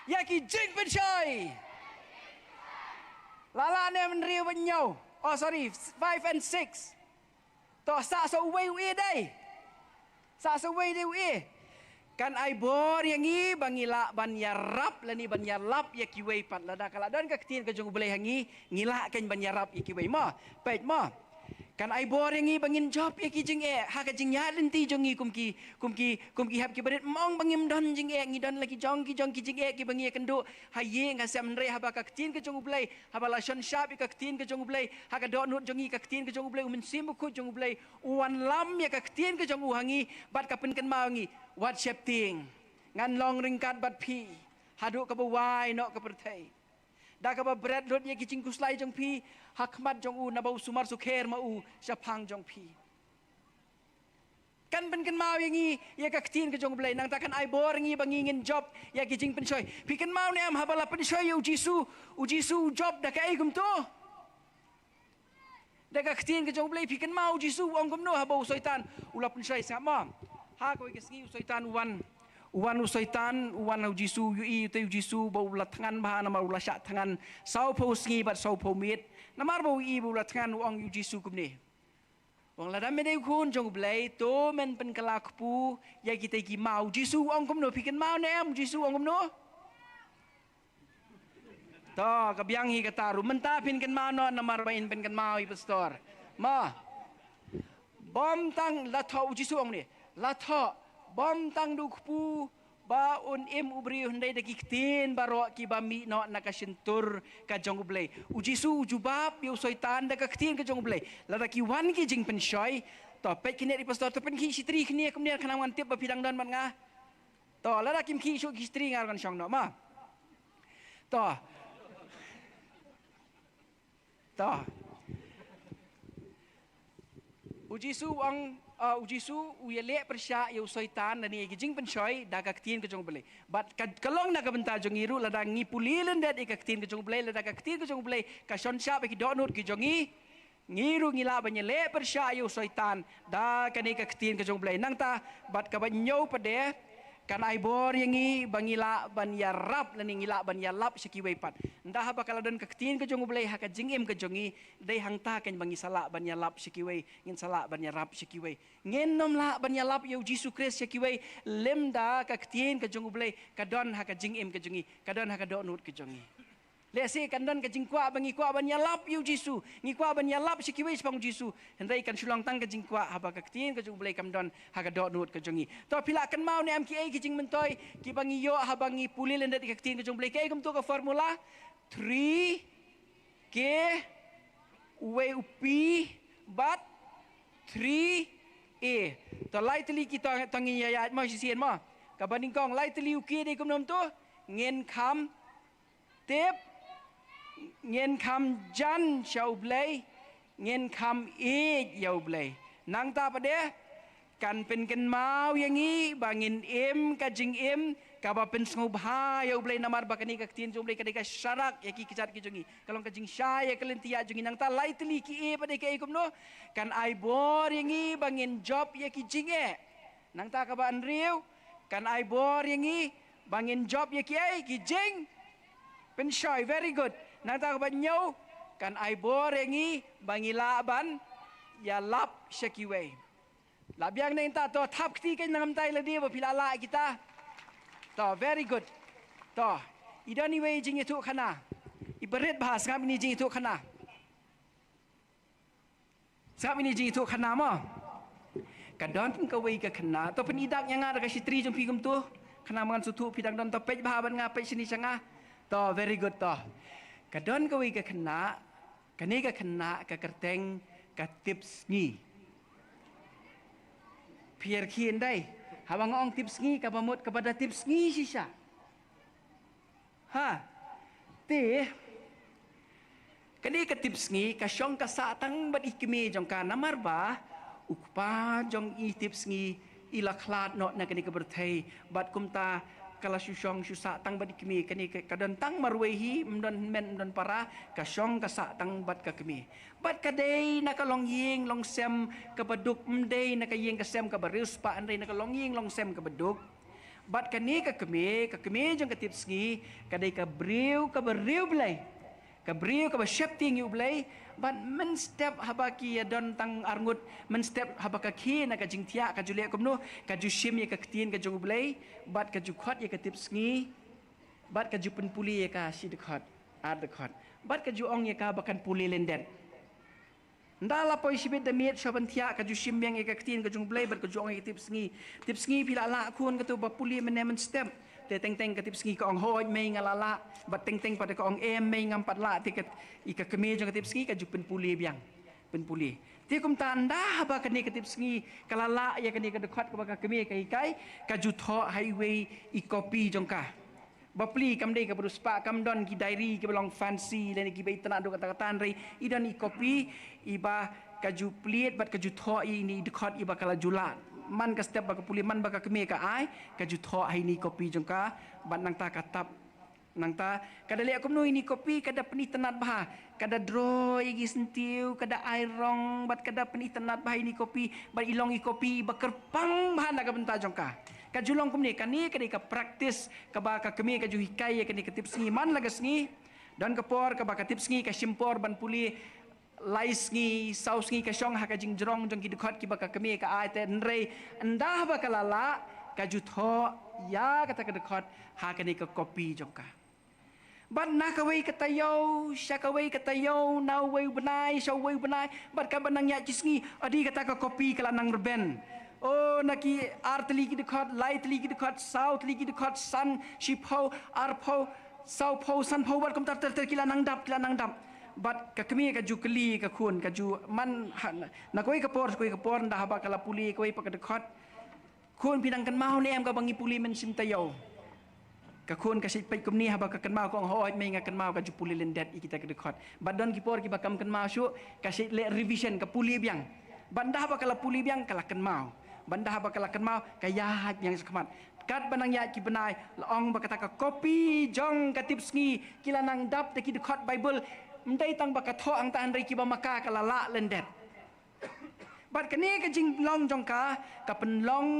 ïa ki jingpynshoi. La lah ne em, hynriew bad hynñiew? Oh, sorry, five and six. To, sah sa uwei u A dei. Sah sa uwei dei u A. Kan ai bor ïa ngi ba ngi lah ban ïarap lane ban ïalap ïa kiwei pat. Lada ka la don ka ktien ka jong U Blei ha ngi, ngi lah kan ban ïarap ïa kiwei mo. Peit mo. Kan ai bor ïa ngi ba ngin jop ïa ki jingeh ha ka jingïaid lynti jong ngi kum ki, kum ki, kum ki hep ki barit. Ym ong ba ngim don jingeh, ngi don la ki jong ki jong ki jingeh kiba ngi ïakynduh ha ïing ha sem, hynrei haba ka ktien ka jong U Blei, haba la shon shap ïa ka ktien ka jong U Blei ha ka dohnud jong ngi, ka ktien ka jong U Blei, U Mynsiem Bakhuid jong U Blei u wanlam ïa ka ktien ka jong u ha ngi bad ka pynkynmaw ngi, wat sheptieng, ngan long ryngkat bad phi haduh kaba wai noh ka pyrthei. Da kaba bret lut ïa ki jingkhuslai jong phi ha khmat jong u, naba u sumar sukher ma u shaphang jong phi. Kan pynkynmaw ïa ngi ïa ka ktien ka jong U Blei, nangta kan ai bor ïa ngi ba ngi ngin jop ïa ki jingpynshoi. Phi kynmaw ne em haba la pynshoi ïa U Jisu, U Jisu u jop da kaei kumto? Da ka ktien ka jong U Blei. Phi kynmaw U Jisu u ong kumno haba u Soitan u la pynshoi, sngap mo? Ha kawei ka sngi u Soitan u wan. U wan u Soitan, u wan ha U Jisu, u ïohi ïa utei U Jisu ba u la thngan bha namar u la shah thngan sawphew sngi bad sawphew miet. Namar ba u ïohi ba u la thngan, u ong ïa U Jisu kumne. U ong, lada me dei u Khun jong U Blei, to men pynkylla kpu ïa kitei ki maw. U Jisu u ong kumno? Phi kynmaw ne em U Jisu u ong kumno? To, ka biang hi kata ruh. Mynta phin kynmaw noh namar ba in pynkynmaw ïa i pastor. Mo. Bym tang, la thoh, U Jisu u ong ne, la thoh, bym tang da u kpu ba un im u briew, hynrei da ki ktien baroh kiba mih noh na ka shyntur ka jong U Blei. U Jisu u jubab ïa u Soitan da ka ktien ka jong U Blei. Lada ki wan ki jingpynshoi, to peit khyndiat i pastor, to pynkhih shi tri khyndiat kumne, khnang ngan tip ba phi dang don bad nga. To, lada kim khih shuh ki shi tri, nga ruh ngan shong noh mo. To. To. U Jisu u ong, ah, U Jisu u ïaleh pyrshah ïa u Soitan lane ïa ki jingpynshoi da ka ktien ka jong U Blei. Bad ka, ka long na ka bynta jong ngi ruh, lada ngi pule lyndet ïa ka ktien ka jong U Blei, lada ka ktien ka jong U Blei ka shon shap ïa ki dohnud ki jong ngi, ngi ruh ngi lah ban ïaleh pyrshah ïa u Soitan da kane ka ktien ka jong U Blei. Nangta bad kaba hynñiew pat de, kan ai bor ïa ngi ba ngi lah ban ïarap lane ngi lah ban ïalap sha kiwei pat. Ynda haba ka la don ka ktien ka jong U Blei ha ka jingim ka jong ngi, dei hangta kan ba ngi sa lah ban ïalap sha kiwei, ngin sa lah ban ïarap sha kiwei. Ngin nym lah ban ïalap ïa U Jisu Khrist sha kiwei lymda ka ktien ka jong U Blei ka don ha ka jingim ka jong ngi, ka don ha ka dohnud ka jong ngi. Lehse kan don ka jingkwah ba ngi kwah ban ïalap ïa U Jisu, ngi kwah ban ïalap sha kiwei shaphang U Jisu. Hynrei kan shu long tang ka jingkwah haba ka ktien ka jong U Blei kam don ha ka dohnud ka jong ngi. To, phi lah kynmaw ne em kiei ki jingmyntoi kiba ngi ïoh haba ngi pule lyndet ïa ka ktien ka jong U Blei? Kaei kumto ka formula? Three K, uwei u P, bad three A. To lai tylli ki, to, to ngin ïa ïaid mo shisien mo. Kaba nyngkong, lai tylli u K dei kumno to? Ngin kham tip, ngin kham jan sha U Blei, ngin kham ïeit ïa U Blei. Nangta pat de, kan pynkynmaw ïa ngi ba ngin im ka jingim kaba pynsngewbha ïa U Blei, namar ba kane ka ktien jong U Blei ka dei ka sharak ïa ki kjat ki jong ngi, ka long ka jingshai ïa ka lynti jong ngi. Nangta lai tylli ki A pat de kaei kumno? Kan ai bor ïa ngi ba ngin jop ïa ki jingeh. Nangta kaba hynriew, kan ai bor ïa ngi ba ngin jop ïa kiei? Ki jingpynshoi. Very good. Nangta kaba hynñiew, kan ai bor ïa ngi ba ngi lah ban ïalap sha kiwei. La biang nangta, to thap kti kein nangta ïa lade ba phi la lah kita. To, very good. To, i don iwei i jingïathuhkhana. I barit bha, sngap ine i jingïathuhkhana. Sngap ine i jingïathuhkhana mo. Ka don kawei ka khynnah, to pyn-i dak ïa nga da ka shitri jong phi kumto. Khynnah, ma ngan sngewthuh phi dang don, to peit bha bad nga, peit shane sha nga. To, very good to. Ka don kawei ka khynnah, kane ka khynnah ka kyrteng ka Tipsngi. Phi ïa khie ndai, haba nga ong Tipsngi, kaba mut kaba da tipsngi shisha. Ha. Te, kane ka Tipsngi ka shong ka sah tang bad i kmie jong ka, namar ba u kpa jong i Tipsngi i la khlad noh na kane ka pyrthei, bad kumta ka la shu shong shu sah tang bad i kmie. Kane ka, ka don tang marwei hi, ym don hynmen ym don para, ka shong ka sah tang bad ka kmie. Bad ka dei na ka longïing longsem kaba duk, ym dei na ka ïing ka sem kaba riewspah, hynrei na ka longïing longsem kaba duk. Bad kane ka kmie, ka kmie jong ka Tipsngi, ka dei ka briew kaba riewblei, ka briew kaba sheptieng ïa U Blei. Bad mynstep haba ki ïa don tang arngut, mynstep haba ka khie na ka jingthiah, ka ju leh kumno? Ka ju shim ïa ka ktien ka jong U Blei, bad ka ju khot ïa ka Tipsngi, bad ka ju pynpule ïa ka shi dkhot, ar dkhot, bad ka ju ong ïa ka ba kan pule lyndet. Nda la poi shibit da miet sha ban thiah, ka ju shim biang ïa ka ktien ka jong U Blei bad ka ju ong ïa ka tipsngi, tipsngi phi la lah khun katu ba pule mynne mynstep. Te teng teng ka tipsngi ka ong hooid mei nga la lah. Bad teng teng pat ka ong em mei ngam pat lah. Te ka, ïa ka kmie jong ka tipsngi ka ju pynpule biang. Pynpule. Te kumta nda haba kane ka tipsngi ka la lah ïa kane ka dkhot kaba ka kmie ka hikai, ka ju thoh ha iwei i kopi jong ka. Bapli kam dei kaba riewspah, kam don ki diary kiba long fancy lane kiba itynnad duh katta katta, hynrei i don i kopi iba ka ju plie bad ka ju thoh ïa ine i dkhot iba ka la ju lah. Man ka step ba ka pule, man ba ka kmie ka ai, ka ju thoh ha ine i kopi jong ka bad nangta ka tap. Nangta ka da leh kumno ine i kopi, ka da pynitynnad bha, ka da draw ïa ki syntiew, ka da ai rong bad ka da pynitynnad bha ine i kopi bad i long i kopi ba kyrpang bha na ka bynta jong ka. Ka ju long kumne, kane ka dei ka practice kaba ka kmie ka ju hikai ïa kane ka tipsngi man la ka sngi. Don ka por kaba ka tipsngi ka shim por ban pule lai sngi saw sngi ka shong ha ka jingjrong jong ki dkhot kiba ka kmie ka ai, te hynrei nda haba ka la lah ka ju thoh ïa kata ka dkhot ha kane ka kopi jong ka. Bad na kawei ka taïew sha kawei ka taïew, na uwei u bnai sha uwei u bnai, bad kaba nang ïaid ki sngi, adi kata ka kopi ka la nang rben. O, na ki ar tylli ki dkhot, lai tylli ki dkhot, saw tylli ki dkhot, san, shiphew, arphew, sawphew, sanphew, bad kumta ter ter ki la nang dap, ki la nang dap. Bad ka kmie ka ju kylli ka khun, ka ju man ha, na kawei ka por sha kawei ka por, nda haba ka la pule kawei pat ka dkhot, khun phi nang kynmaw ne em kaba ngi pule mynsiem taïew? Ka khun ka shait peit kumne, haba ka kynmaw ka ong hooid mei nga kynmaw, ka ju pule lyndet ïa kita ki dkhot. Bad don ki por kiba kam kynmaw shuh, ka shait leh revision, ka pule biang. Bad nda haba ka la pule biang ka la kynmaw. Bad nda haba ka la kynmaw ka ïaid biang sha khmat. Katba nang ïaid ki bnai la ong ba kata ka kopi jong ka tipsngi ki la nang dap da ki dkhot Baibl. Ym dei tang ba ka thoh hangta, hynrei kiba ma ka ka la lah lyndet. Bad kane ka jinglong jong ka ka pynlong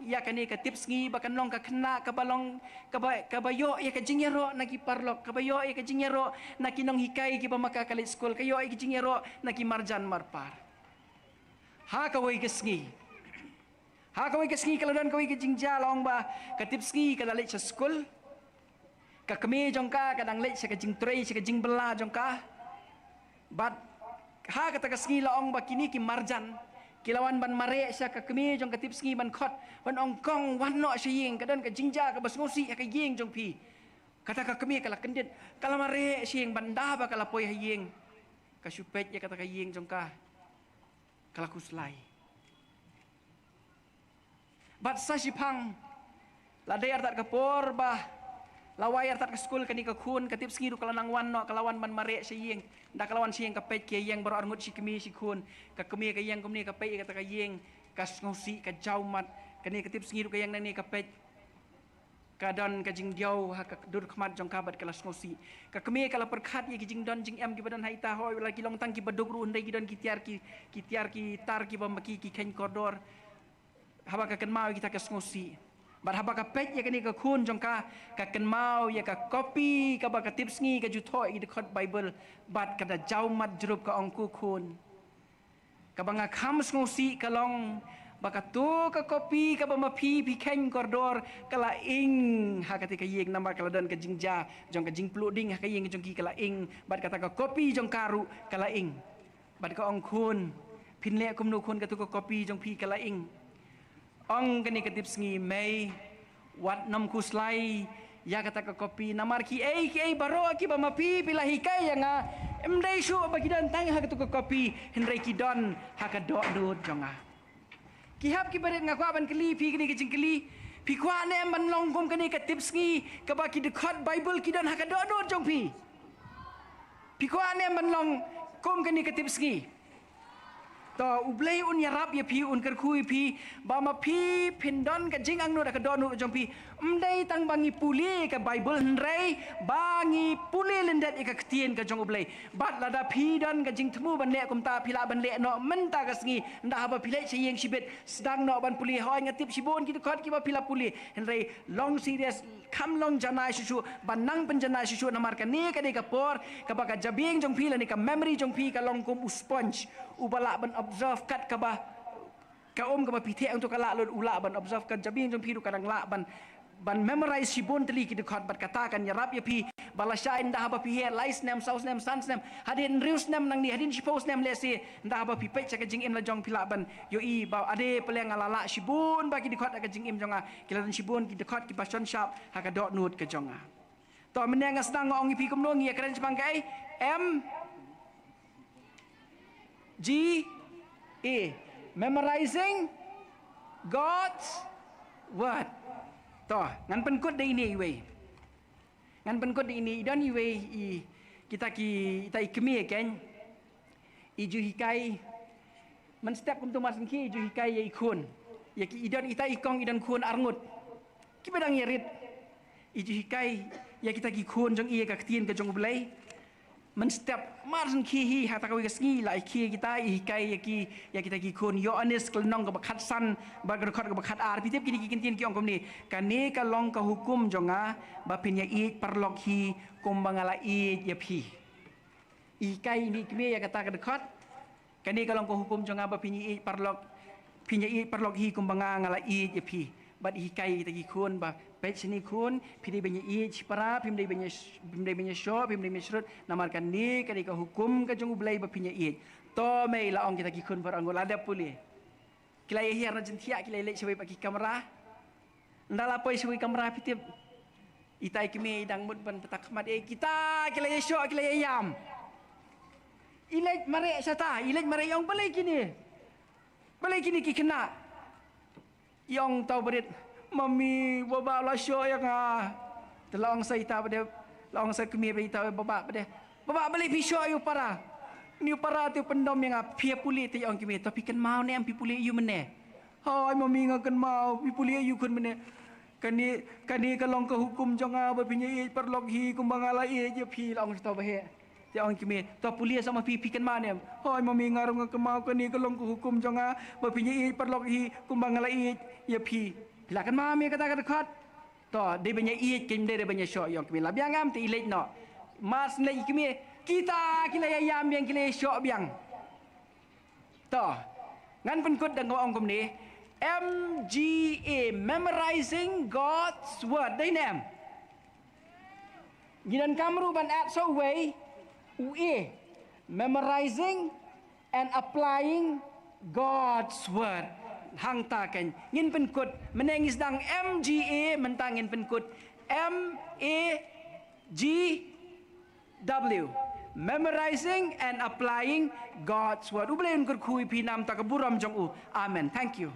ïa kane ka tipsngi ba kan long ka khynnah kaba long, kaba, kaba ïoh ïa ka jingïaroh na ki paralok, kaba ïoh ïa ka jingïaroh na ki nonghikai kiba ma ka ka leit skul, ka ïoh ïa ka jingïaroh na ki marjan marpar. Ha kawei ka sngi, ha kawei ka sngi ka la don kawei ka jingjia, la ong ba ka tipsngi ka la leit sha skul. Ka kmie jong ka ka dang leit sha ka jingtrei, sha ka jingbylla jong ka. Bad ha kata ka sngi la ong ba kine ki marjan ki la wan ban mareh sha ka kmie jong ka tipsngi ban khot, ban ong, "Kong, wan noh sha ïing, ka don ka jingjia kaba sngewsih ha ka ïing jong phi." Kata ka kmie ka la kyndit, ka la mareh sha ïing, bad nda ba ka la poi ha ïing, ka shu peit ïa kata ka ïing jong ka, ka la khuslai. Bad sa shiphang, la dei artat ka por ba la wai artat ka skul, kane ka khun ka tipsngi ruh ka la nang wan noh, ka la wan ban mareh sha ïing. Nda ka la wan sha ïing ka peit ki ïing baroh arngut, shi kmie shi khun. Ka kmie ka ïeng kumne, ka peit ïa kata ka ïing, ka sngewsih, ka jaw mat. Kane ka tipsngi ruh ka ïeng nangne ka peit. Ka don ka jingdiaw ha ka dur khmat jong ka bad ka la sngewsih. Ka kmie ka la pyrkhat ïa ki jingdon jingem kiba don ha ita, hooid, la ki long tang kiba duk ruh, hynrei ki don ki tiar ki, ki tiar ki tar kiba ma ki, ki kheiñ kordor. Haba ka kynmaw ïa kita ka sngewsih. Bad haba ka peit ïa kane ka khun jong ka, ka kynmaw ïa ka kopi kaba ka tipsngi ka ju thoh ïa ki dkhot Baibl, bad ka da jaw mat jrup, ka ong, "Ko khun, kaba nga kham sngewsih ka long ba kato ka kopi kaba ma phi phi kheiñ kordor ka la ing ha kata ka ïing, namar ka la don ka jingjia jong ka jingpluh ding ha ka ïing jong ki, ka la ing, bad kata ka kopi jong ka ruh ka la ing." Bad ka ong, "Khun, phin leh kumno khun, kato ka kopi jong phi ka la ing?" Ong kane ka tipsngi, "Mei, wat nym khuslai ïa kata ka kopi, namar kiei kiei baroh kiba ma phi phi la hikai ïa nga, ym dei shuh ba ki don tang ha kato ka kopi, hynrei ki don ha ka dohnud jong nga." Ki hap ki barit, nga kwah ban kylli phi kane ka jingkylli. Phi kwah ne em ban long kum kane ka tipsngi kaba ki dkhot Baibl ki don ha ka dohnud jong phi? Phi kwah ne em ban long kum kane ka tipsngi? To, U Blei un ïarap ïa phi, un kyrkhu ïa phi ba ma phi phin don ka jingangnud ha ka dohnud jong phi. Ym dei tang ba ngi pule ka Baibl, hynrei ba ngi pule lyndet ïa ka ktien ka jong U Blei. Bad lada phi don ka jingthmu ban leh kumta, phi lah ban leh noh mynta ka sngi. Nda haba phi leit sha ïing shibit, sdang noh ban pule. Hooid, nga tip shibun ki dkhot kiba phi la pule, hynrei long serious, kham long janai shuh shuh, ban nang pynjanai shuh shuh, namar kane ka dei ka por kaba ka jabieng jong phi lane ka memory jong phi ka long kum u sponge uba lah ban observe kat kaba ka um kaba phi theh hangto, ka lah lut, u lah ban observe, ka jabieng jong phi ruh ka dang lah ban ban memorize shibun tylli ki dkhot, bad kata kan ïarap ïa phi ba lashai ynda haba phi heh lai snem, saw snem, san snem, hadien hynriew snem nangne, hadien shiphew snem lehse, ynda haba phi peit sha ka jingim la jong phi lah ban ïohi ba ade, phi leh, nga la lah shibun bha ki dkhot ha ka jingim jong nga, ki la don shibun ki dkhot kiba shon shap ha ka dohnud ka jong nga. To mynne nga sdang nga ong ïa phi kumno ngi ïa kren shaphang kaei? M G A, memorizing God's word. To, ngan pynkut da ine iwei. Ngan pynkut da ine, i don iwei i, kita ki, ita i kmie ken. I ju hikai. Mynstep kumto mar sngewthuh i ju hikai ïa i khun. Ïa ki, i don ita i kong, i don khun arngut. Kiba dang ïarit. I ju hikai ïa kita ki khun jong i ïa ka ktien ka jong U Blei. Mynstep mar sngewthuh hi, ha kata kawei ka sngi la i khie kita, i hikai ïa ki, ïa kita ki khun. Ïoannis ka lynnong kaba khatsan bad ka dkhot kaba khatar. Phi tip kine ki ktien ki ong kumne: Kane ka long ka hukum jong nga, ba phin ïaieit paralok hi kumba nga la ïeit ïa phi. I hikai ine i kmie ïa kata ka dkhot. Kane ka long ka hukum jong nga, ba phin ïaieit paralok, phin ïaieit paralok hi kumba nga, nga la ïeit ïa phi. Bad i hikai ïa kita ki khun ba, peit shane khun, phi dei ban ïaieit shipara, phim dei ban ïa sh-, phim dei ban ïashoh, phim dei ban ïashrut, namar kane ka dei ka hukum ka jong U Blei ba phin ïaieit. To mei, la ong kita ki khun baroh arngut, la dep pule. Ki la ïahiar na jingthiah, ki la ïaleit shawei pat ki kamra. Ynda la poi shawei kamra, phi tip, ita i kmie i dang mut ban pynthikna khmat, eh, kita ki la ïashoh, ki la ïaïam. I leit mareh shata, i leit mareh, i ong balei kine, balei kine ki khynnah. I ong uta u barit, Mummy, baba la shoh ïa nga. Te la ong sa ita pat de, la ong sa kmie pat ita, baba pat de, baba, balei phi shoh ïa u para? Une u para te u pyndom ïa nga. Phi ïa pule te, i ong kmie. To phi kynmaw ne em, phi pule ïa u mynne? Hooid Mummy, nga kynmaw, phi pule ïa u khun mynne. Kane, kane ka long ka hukum jong nga, ba phin ïaieit paralok hi kumba nga la ïeit ïa phi, la ong sa uta u baheh. Te ong kmie, to pule sa ma phi, phi kynmaw ne em? Hooid Mummy, nga ruh nga kynmaw, kane ka long ka hukum jong nga, ba phin ïaieit paralok hi kumba nga la ïeit ïa phi. Phi la kynmaw me kata ka dkhot? To, dei ban ïaieit, kim dei, dei ban ïashoh, i ong kmie. La biang em, te i leit noh. Mar shu leit i kmie, kita ki la ïaïam biang, ki la ïashoh biang. To, ngan pynkut da nga ong kumne, M G A, memorizing God's word. Dei ne em? Ngi donkam ruh ban add sa uwei, u A, memorizing and applying God's word. Hangta kan ngin pynkut, mynne ngi sdang M G A, mynta ngin pynkut M A G W, memorizing and applying God's word. U Blei un kyrkhu ïa phi namar ka burom jong u. Amen. Thank you.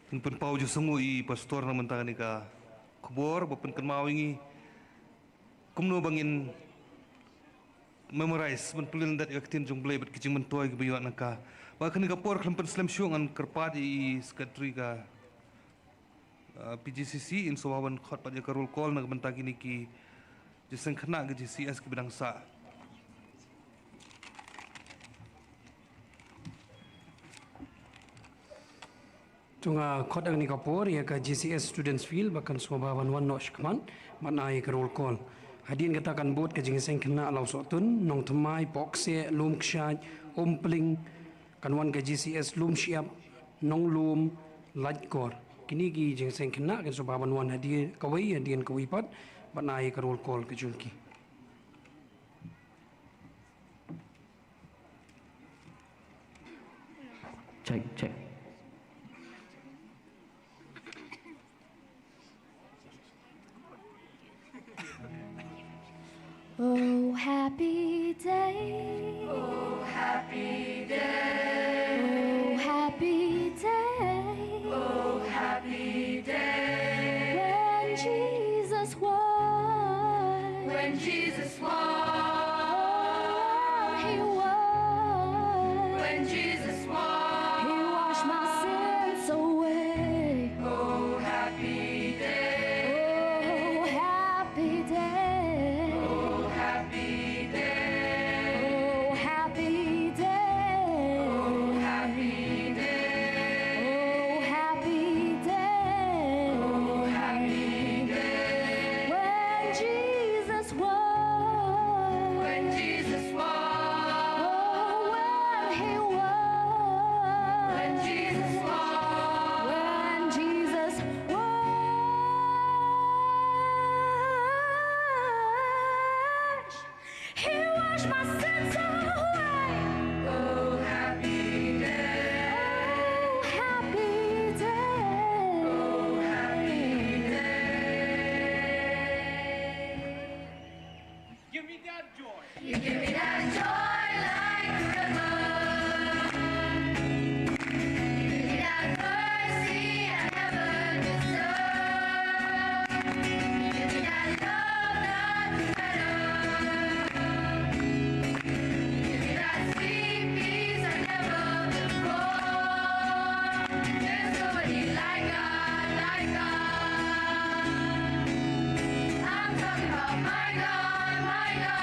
Ngin pynpaw jingsngew ïa i pastor na mynta kane ka khubor, ba pynkynmaw ïa ngi kumno ba ngin memorize, ban pule lyndet ïa ka ktien jong U Blei bad ki jingmyntoi kiba ïoh na ka. Bad kane ka por khlem pynslem shuh, ngan kyrpad ïa i secretary ka, uh, P G C C, in sngewbha ban khot pat ïa ka roll call na ka bynta kine ki jingïaseng khynnah ka G C S kiba dang sah. To nga khot ha kane ka por ïa ka G C S Students Field ba kan sngewbha ban wan noh shakhmat ban ai ïa ka roll call. Hadien kata kan bud ka jingïaseng khynnah Lawsohtun, Nongthymmai, Pohkseh, Lumkshait, Umpling, kan wan ka G C S Lumshyiap, Nonglum, Laitkor. Kine ki jingïaseng khynnah kin sngewbha ban wan hadien kawei, hadien kawei pat ban ai ïa ka roll call ka jong ki. Check, check. Oh, happy day. Oh, happy day. Oh, happy day. Oh, happy day. When Jesus was. When Jesus was. When he was. When Jesus was. He washed my sins away. Oh, happy day. Oh, happy day. Oh, happy day. Oh, happy day. Oh, happy day. Oh, happy day. Oh, happy day. When Jesus was. Wash my sins away. Oh, happy day. Oh, happy day. Oh, happy day. Give me that joy. You give me that joy like a river. You give me that mercy I never deserve. You give me that love that's better. You give me that sweet peace I never before. There's nobody like God, like God. I'm talking about my God, my God.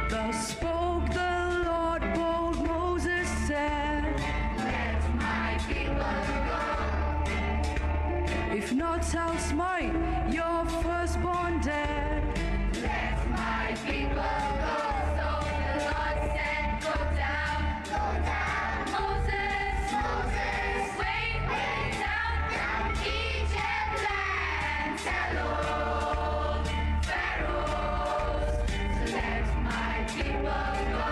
Thus spoke the Lord, bold Moses said, "Let my people go. If not, I'll smite your firstborn dead." Let my people go. So the Lord said, "Go down, go down, Moses, Moses, way, way down, down Egypt land. Tell all Pharaohs to let my people go."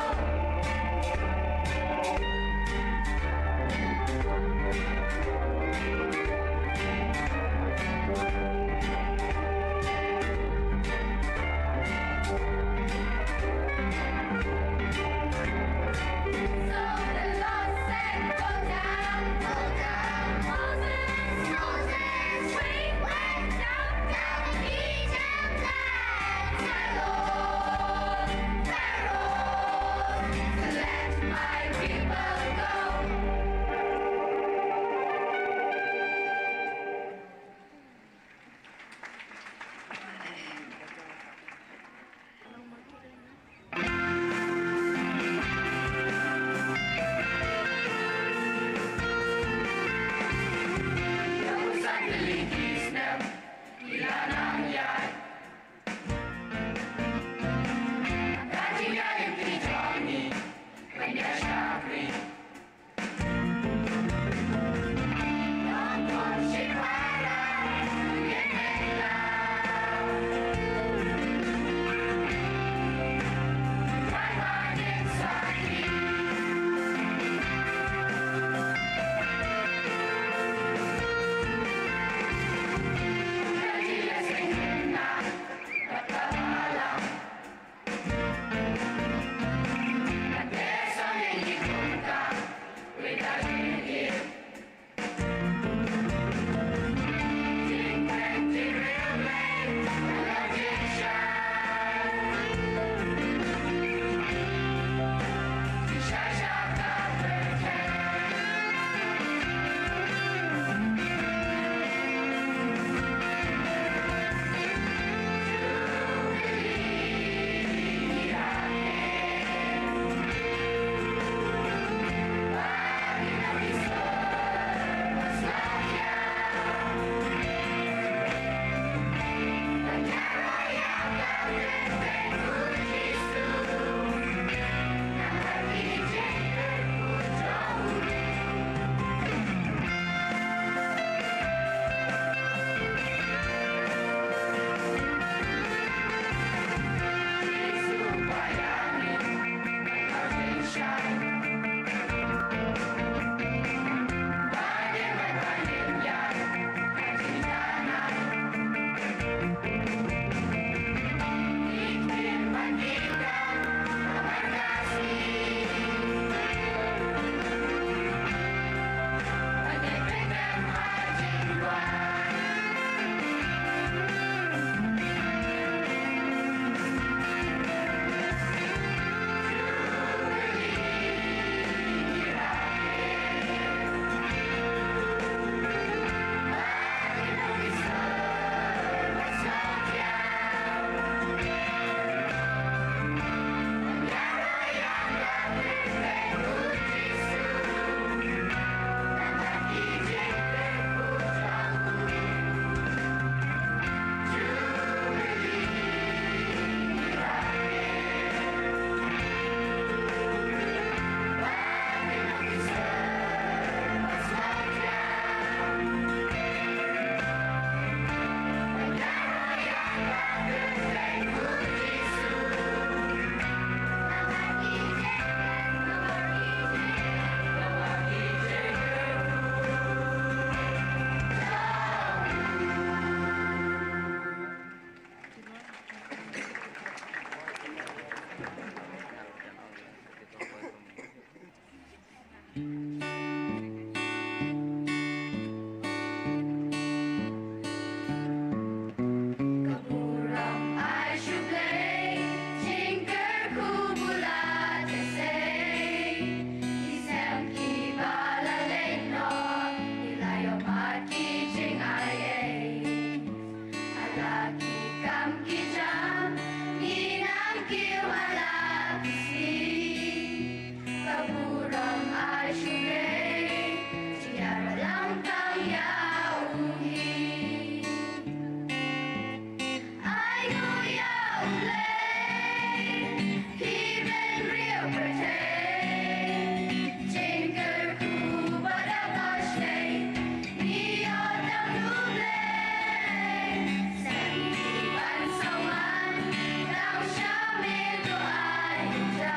Ka burom ai shuh, jia lang tang ïa u hi. Ai nguh ïa U Blei, phi ban riewpyrthei. Jingkyrkhu ba da khuslai, ngi ïoh tang U Blei. Sngewbha ban sngewbha, tang sha me to ai.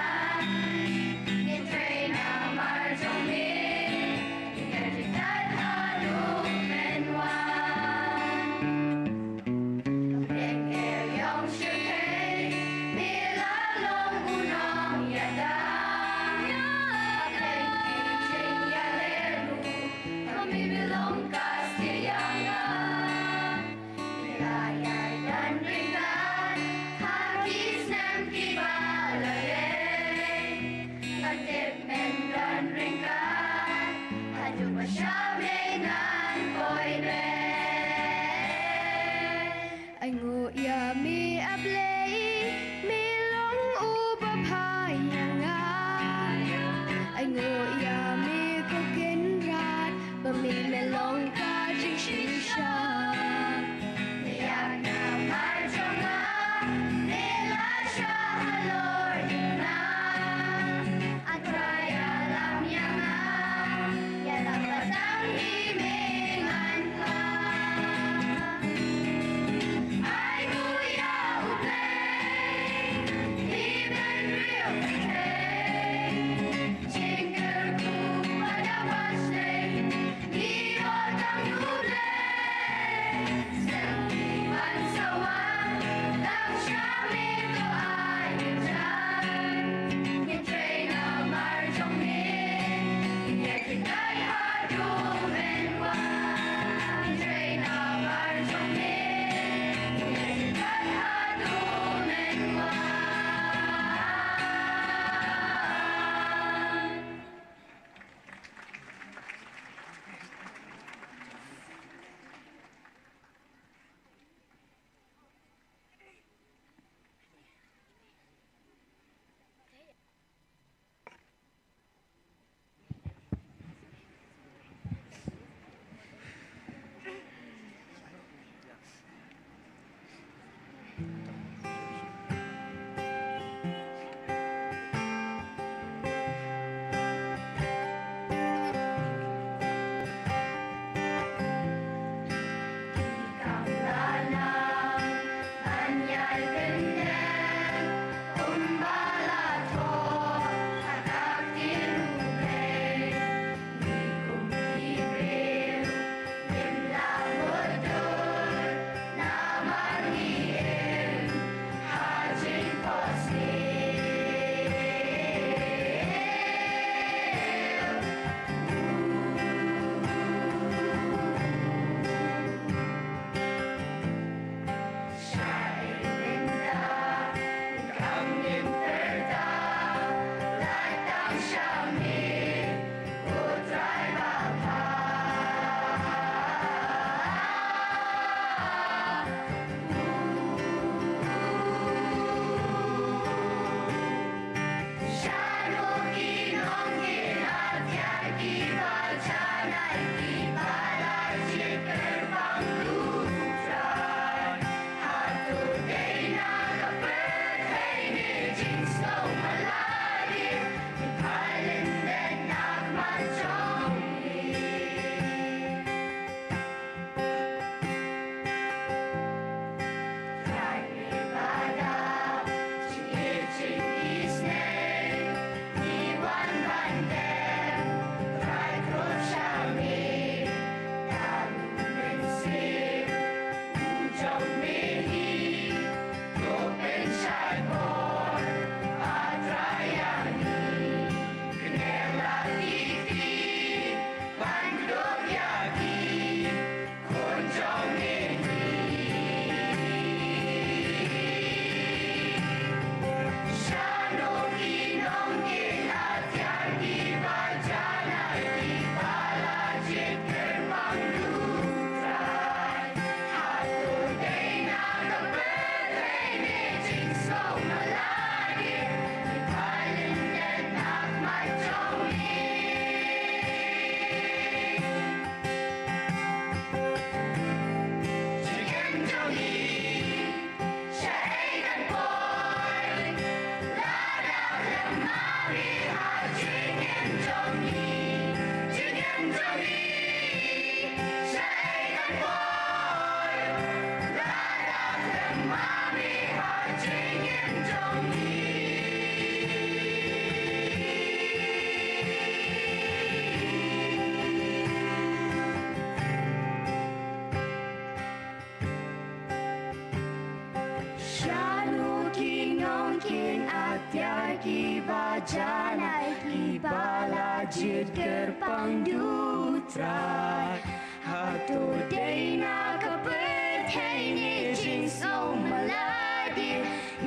Ïa kiba janai kiba la jied kyrpang, duh Trai. Hato dei na ka pyrthei ne jingsngew ma lade,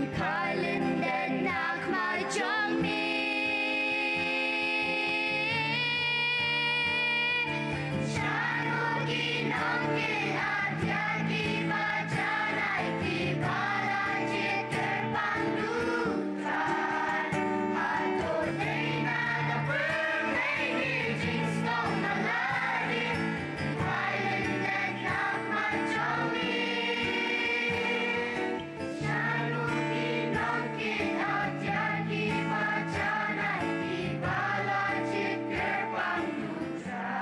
i phai lyndet na khmat jong me. Shano ki nongkynad ïa kiba janai kiba la jied kyrpang, duh Trai. Hato dei na ka pyrthei ne jingsngew ma lade, i phai lyndet na khmat jong me. Shano ki nongkynad ïa kiba janai kiba la jied kyrpang, duh Trai.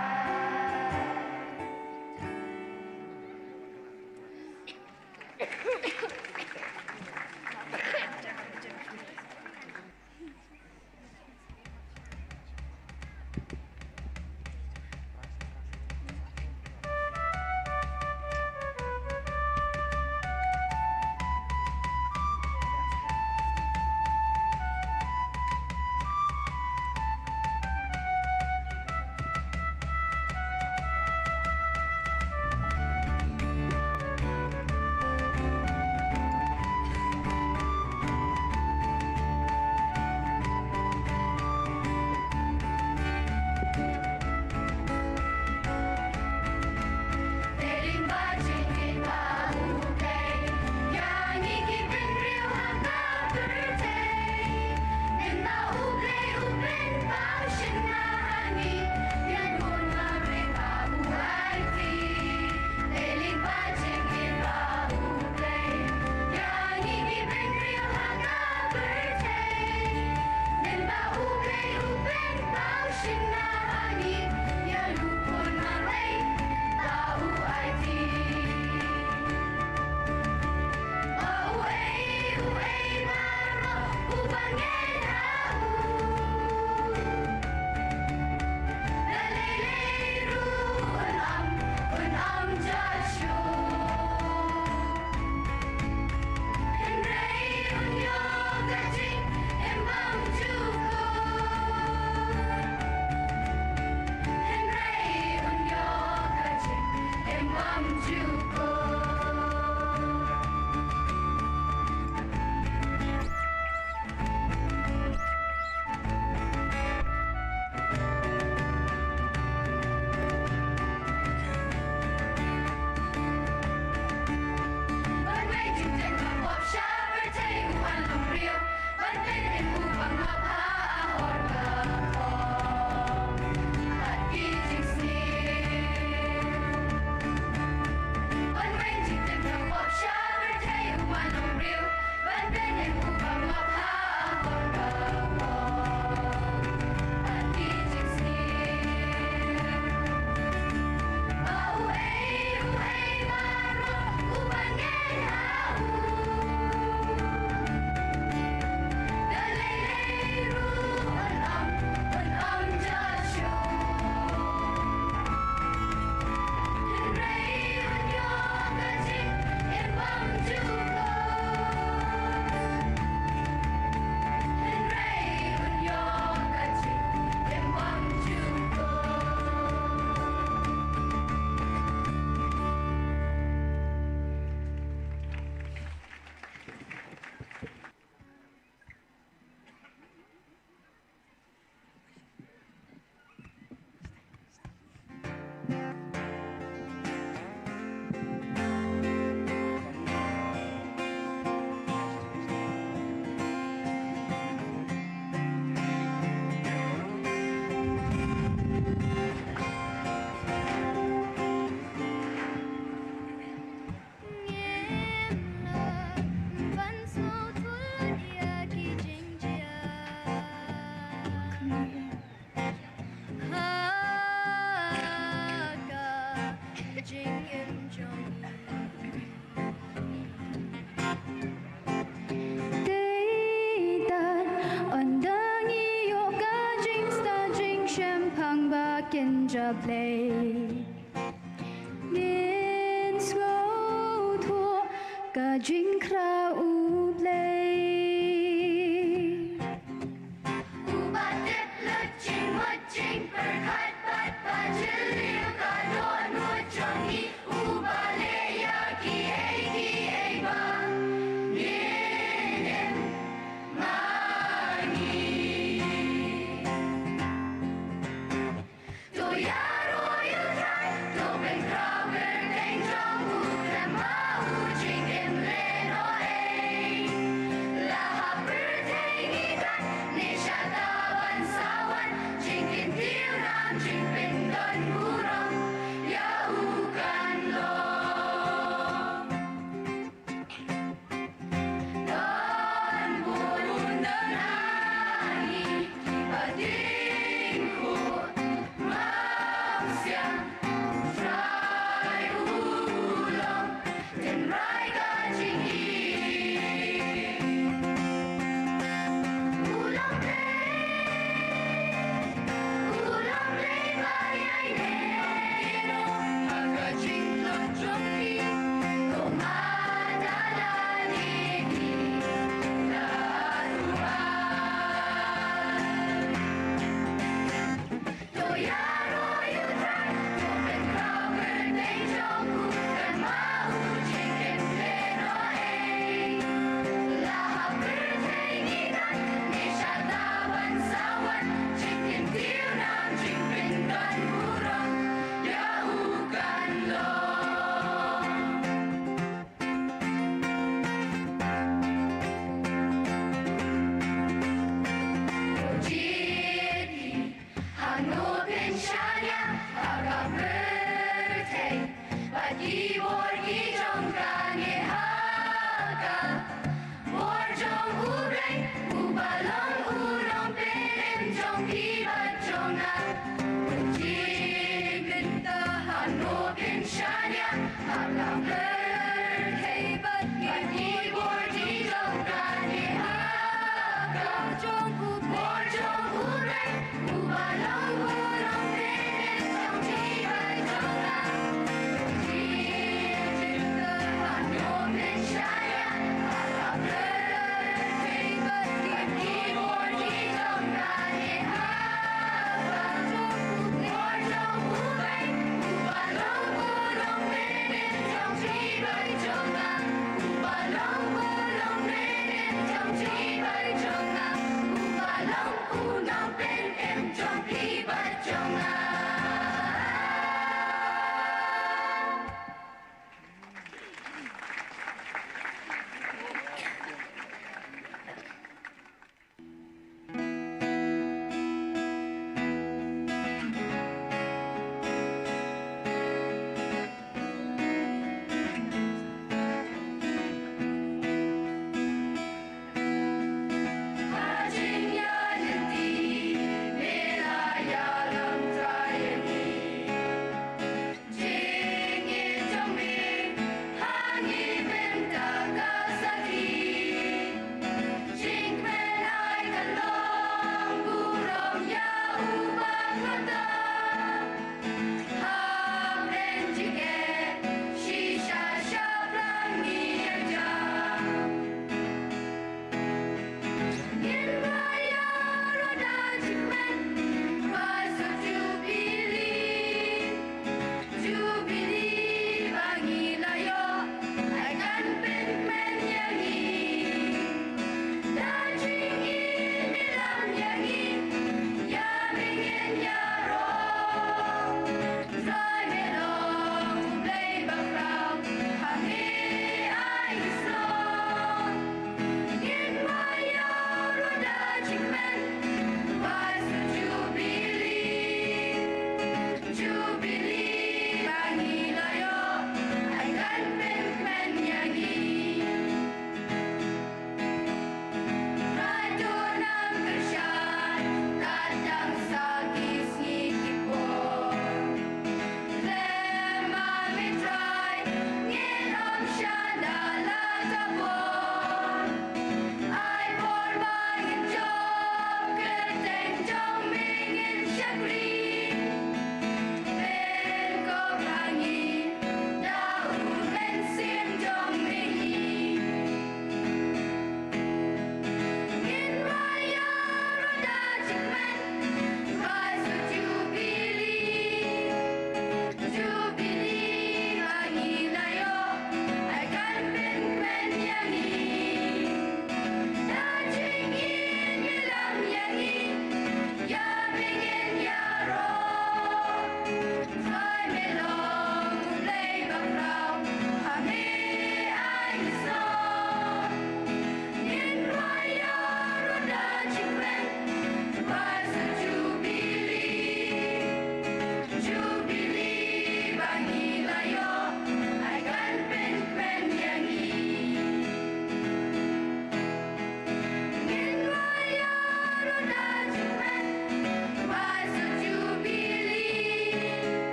Ngim lah ban sngewthuh ïa ki jingjia ha ka jingim jong ngi. Dei da ynda ngi ïoh ka jingstad jingshemphang ba kynja Blei. Ngin sngewthuh ka jingkhraw U Blei.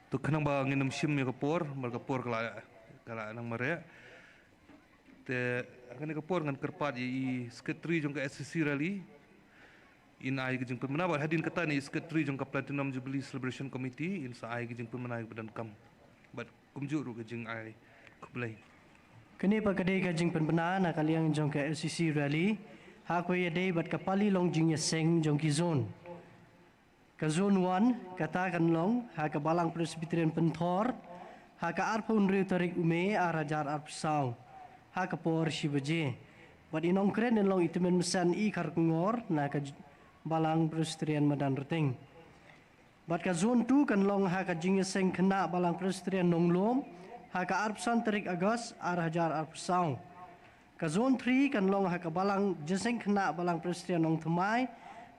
To khnang ba ngin ym shim ïa ka por, ba ka por ka la, ka la nang mareh. Te ha kane ka por ngan kyrpad ïa i secretary jong ka S C C rally. In ai ka jingpynbna bad hadien kata ne i secretary jong ka Platinum Jubilee Celebration Committee in sa ai ka jingpynbna ïa ka ba donkam. Bad kumjuh ruh ka jingai khublei. Kane pat ka dei ka jingpynbna na ka liang jong ka S C C rally. Ha kawei ïadei bad ka pali long jingïaseng jong ki zone. Ka zone one, kata kan long ha ka Balang Presbyterian Pynthor ha ka arphew hynriew tarik u May ar hajar arphew saw ha ka por shi baje. Bad i nongkren in long i Tymmen Basan E Kharkongor na ka j-, Balang Presbyterian Madan Rteng. Bad ka zone two kan long ha ka jingïaseng khynnah Balang Presbyterian Nonglum ha ka arphew san tarik August ar hajar arphew saw. Ka zone three kan long ha ka Balang Jingïaseng Khynnah Balang Presbyterian Nongthymmai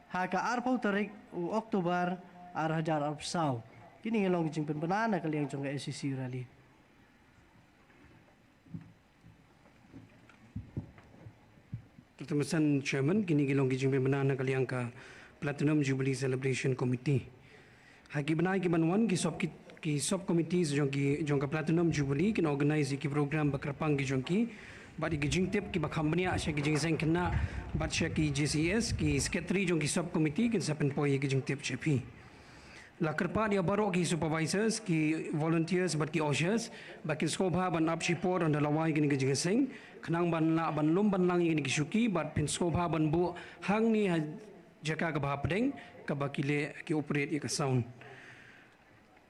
ha ka arphew tarik u October ar hajar arphew saw. Kine ki long ki jingpynbna na ka liang jong ka S C C rally. Tymmen Basan Chairman, kine ki long ki jingpynbna na ka liang ka Platinum Jubilee Celebration Committee. Ha ki bnai ki ban wan ki sub ki, ki sub committees jong ki, jong ka Platinum Jubilee kin organize ki program ba kyrpang ki jong ki. Bad ki jingtip ki ba kham bniah sha ki jingïaseng khynnah bad sha ki J C S, ki secretary jong ki sub committee kin sa pynpoi ki jingtip sha phi. La kyrpad ïa baroh ki supervisors, ki volunteers bad ki ushers ba kin sngewbha ban ap shipor ynda la wai kine ki jingïaseng, khnang ban lah ban lum ban lang ïa kine ki shuki bad phin sngewbha ban buh hangne ha jaka kaba hapdeng kaba ki leh ki operate ïa ka sound.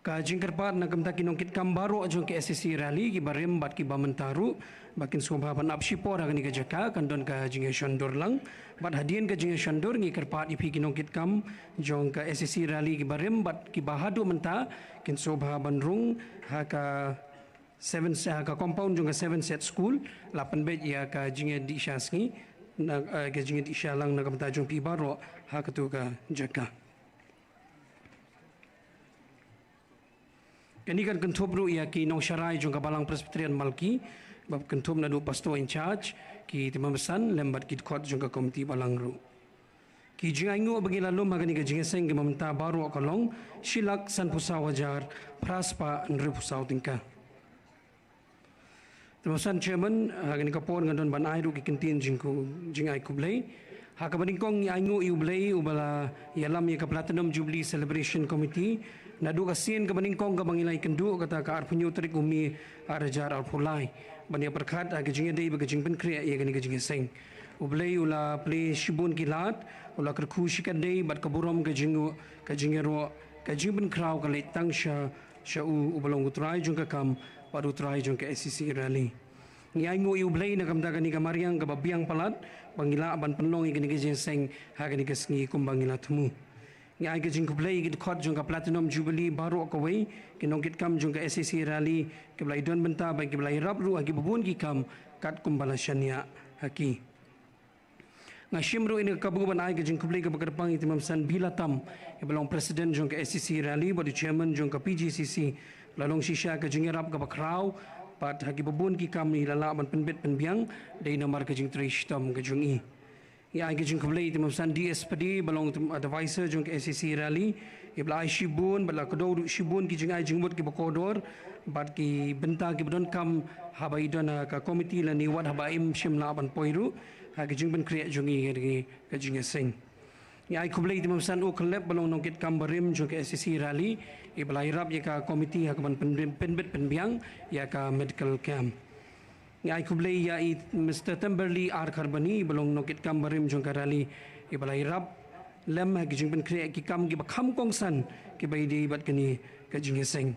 Ka jingkyrpad na ka bynta ki nongkitkam baroh jong ka S C C rally, ki barim bad ki ba mynta ruh, ba kin sngewbha ban ap shipor ha kane ka jaka, kan don ka jingïashondur lang. Bad hadien ka jingïashondur ngi kyrpad ïa phi ki nongkitkam jong ka S C C rally, ki barim bad ki ba haduh mynta, kin sngewbha ban rung ha ka Seven, ha ka compound jong ka Seven Set School, la pynbeit ïa ka jingïadih sha sngi, na, eh, ka jingïadih sha lang na ka bynta jong phi baroh ha katu ka jaka. Kane kan kynthup ruh ïa ki nongsharai jong ka Balang Presbyterian Malki, ba kynthup naduh pastor in charge, ki Tymmen Basan lem bad ki dkhot jong ka komiti balang ruh. Ki jingainguh ba ngi la lum ha kane ka jingïaseng ki mynta baroh ka long shi lak sanphew saw hajar phra spah hynriewphew saw tyngka. Tymmen Basan Chairman, ha kane ka por nga don ban ai ruh ki kyntien jingku-, jingai khublei. Ha kaba nyngkong ngi ainguh ïa U Blei uba la ïalam ïa ka Platinum Jubilee Celebration Committee naduh ka sien kaba nyngkong kaba ngi la ïakynduh, kata ka arphew hynñiew tarik u May ar hajar arphew lai, ban ïa pyrkhat ha ka jingïadei bad ka jingpynkhreh ïa kane ka jingïaseng. U Blei u la plie shibun ki lad, u la kyrkhu shikatdei bad ka burom, ka jingnguh, ka jingïaroh, ka jingpynkhraw ka leit tang sha, sha u uba long u Trai jong ka kam bad u Trai jong ka S C C Rally. Ngi ainguh ïa U Blei na ka bynta kane ka mariang kaba biang palat ba ngi lah ban pynlong ïa kane ka jingïaseng ha kane ka sngi kumba ngi la thmu. Ngi ai ka jingkhublei ïa ki dkhot jong ka Platinum Jubilee baroh kawei, ki nongkitkam jong ka S C C Rally, kiba la ïadon bynta bad kiba la ïarap ruh ha kiba bun ki kam katkum ba la shaniah ha ki. Nga shim ruh ïa kane ka kabu ban ai ka jingkhublei kaba kyrpang ïa i Tymmen Basan B. Latam, iba long President jong ka S C C Rally bad u Chairman jong ka P G C C. La long shisha ka jingïarap kaba khraw bad ha kiba bun ki kam i la lah ban pynbit pynbiang, dei namar ka jingtrei shitom ka jong i. Ngi ai ka jingkhublei ïa i Tymmen Basan D. S. Pade, iba long Advisor jong ka S C C Rally, iba la ai shibun bad la kdew ruh shibun ki jingai jingmut kiba kordor bad ki bynta kiba donkam haba i don ha ka komiti lane wat haba im shym lah ban poi ruh ha ka jingpynkhreh jong i ha ka jingïaseng. Ngi ai khublei ïa i Tymmen Basan U. Khyllep, iba long nongkitkam barim jong ka S C C Rally, iba la ïarap ïa ka komiti ha kaban pyn-, pynbit pynbiang ïa ka medical camp. Ngi ai khublei ïa i Mister Temberley R. Kharbani, iba long nongkitkam barim jong ka Rally, iba la ïarap lem ha ki jingpynkhreh ki kam kiba kham kongsan kiba ïadei bad kane ka jingïaseng.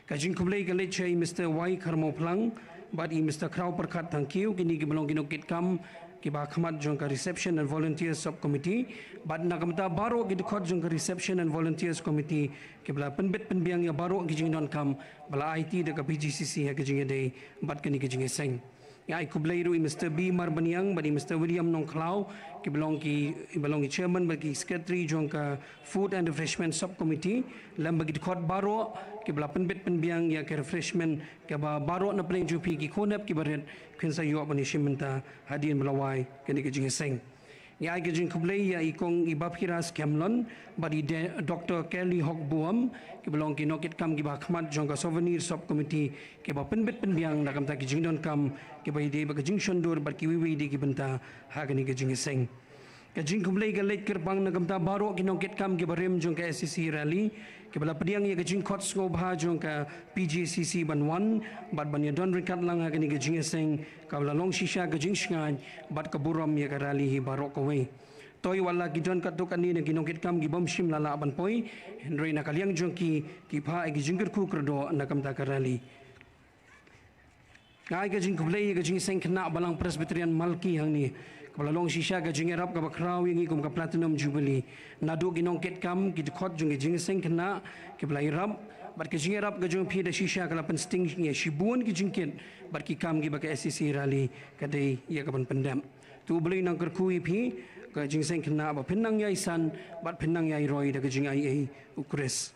Ka jingkhublei ka leit sha i Mister Y. Kharmawphlang bad i Mister Khrawpyrkhat Thangkhiew, kine kiba long ki nongkitkam kiba ha khmat jong ka Reception and Volunteers Sub Committee, bad na ka bynta baroh ki dkhot jong ka Reception and Volunteers Committee kiba la pynbit pynbiang ïa baroh ki jingdonkam ba la aiti da ka P G C C ha ka jingïadei bad kane ka jingïaseng. Ngi ai khublei ruh ïa i Mister B. Marbaniang bad i Mister William Nongkhlaw, kiba long ki, kiba long ki chairman bad ki secretary jong ka Food and Refreshment Sub Committee, lem bad ki dkhot baroh kiba la pynbit pynbiang ïa ka refreshment kaba baroh na pdeng jong phi ki khunep kiba rit kin sa ïoh ban ïashim bynta hadien ba la wai kane ka jingïaseng. Ngi ai ka jingkhublei ïa i Kong i Baphiras Khemlon bad i Doktor Kelly Hokbuam, kiba long ki nongkitkam kiba hakhmat jong ka Souvenir Sub Committee, kiba pynbit pynbiang na ka bynta ki jingdonkam kiba ïadei bad ka jingshondur bad kiwei kiwei de ki bynta ha kane ka jingïaseng. Ka jingkhublei ka leit kyrpang na ka bynta baroh ki nongkitkam kiba rim jong ka S C C Rally, kiba la pdiang ïa ka jingkhot sngewbha jong ka P G C C ban wan bad ban ïadon ryngkat lang ha kane ka jingïaseng, kaba la long shisha ka jingshngaiñ bad ka burom ïa ka Rally hi baroh kawei. Toi wat la ki don katto katne na ki nongkitkam kibym shym la lah ban poi, hynrei na ka liang jong ki, ki phah ïa ki jingkyrkhu kyrdoh na ka bynta ka Rally. Nga ai ka jingkhublei ïa ka jingïaseng khynnah Balang Presbyterian Malki hangne, kaba la long shisha ka jingïarap kaba khraw ïa ngi kum ka Platinum Jubilee. Naduh ki nongkitkam, ki dkhot jong ka jingïaseng khynnah, kiba la ïarap, bad ka jingïarap ka jong phi da shisha ka la pynsting ïa shibun ki jingkit bad ki kam kiba ka S C C Rally ka dei ïa kaban pyndep. To U Blei un nang kyrkhu ïa phi, ka jingïaseng khynnah, ba phin nang ïai san bad phin nang ïai roi da ka jingaiei U Khrist.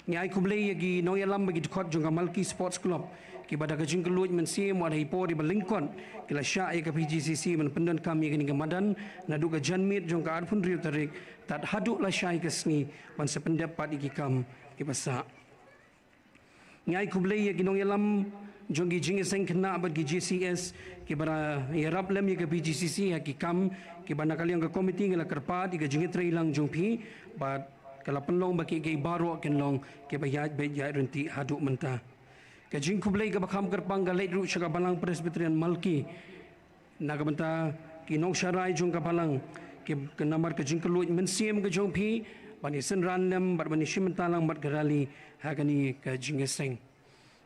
Ngi ai khublei ïa ki nongïalam bad ki dkhot jong ka Malki Sports Club, kiba da ka jingkylluid mynsiem wat ha i por iba lyngkot, ki la shah ïa ka P G C C ban pyndonkam ïa kane ka madan, naduh ka janmiet jong ka arphew hynriew tarik tad haduh lashai ka sngi, ban sa pyndep pat ïa ki kam kiba sah. Ngi ai khublei ïa ki nongïalam jong ki jingïaseng khynnah bad ki J C S, kiba la ïarap lem ïa ka P G C C ha ki kam, kiba na ka liang ka komiti ngi la kyrpad ïa ka jingïatreilang jong phi, bad ka la pynlong ba kiei kiei baroh kin long kiba ïaid beit ïaid ryntih haduh mynta. Ka jingkhublei kaba kham kyrpang ka leit ruh sha ka Balang Presbyterian Malki, na ka bynta ki nongsharai jong ka Balang, ki, ka namar ka jingkylluid mynsiem ka jong phi ban ïasynran lem bad ban ïashim bynta lang bad ka Rally ha kane ka jingïaseng.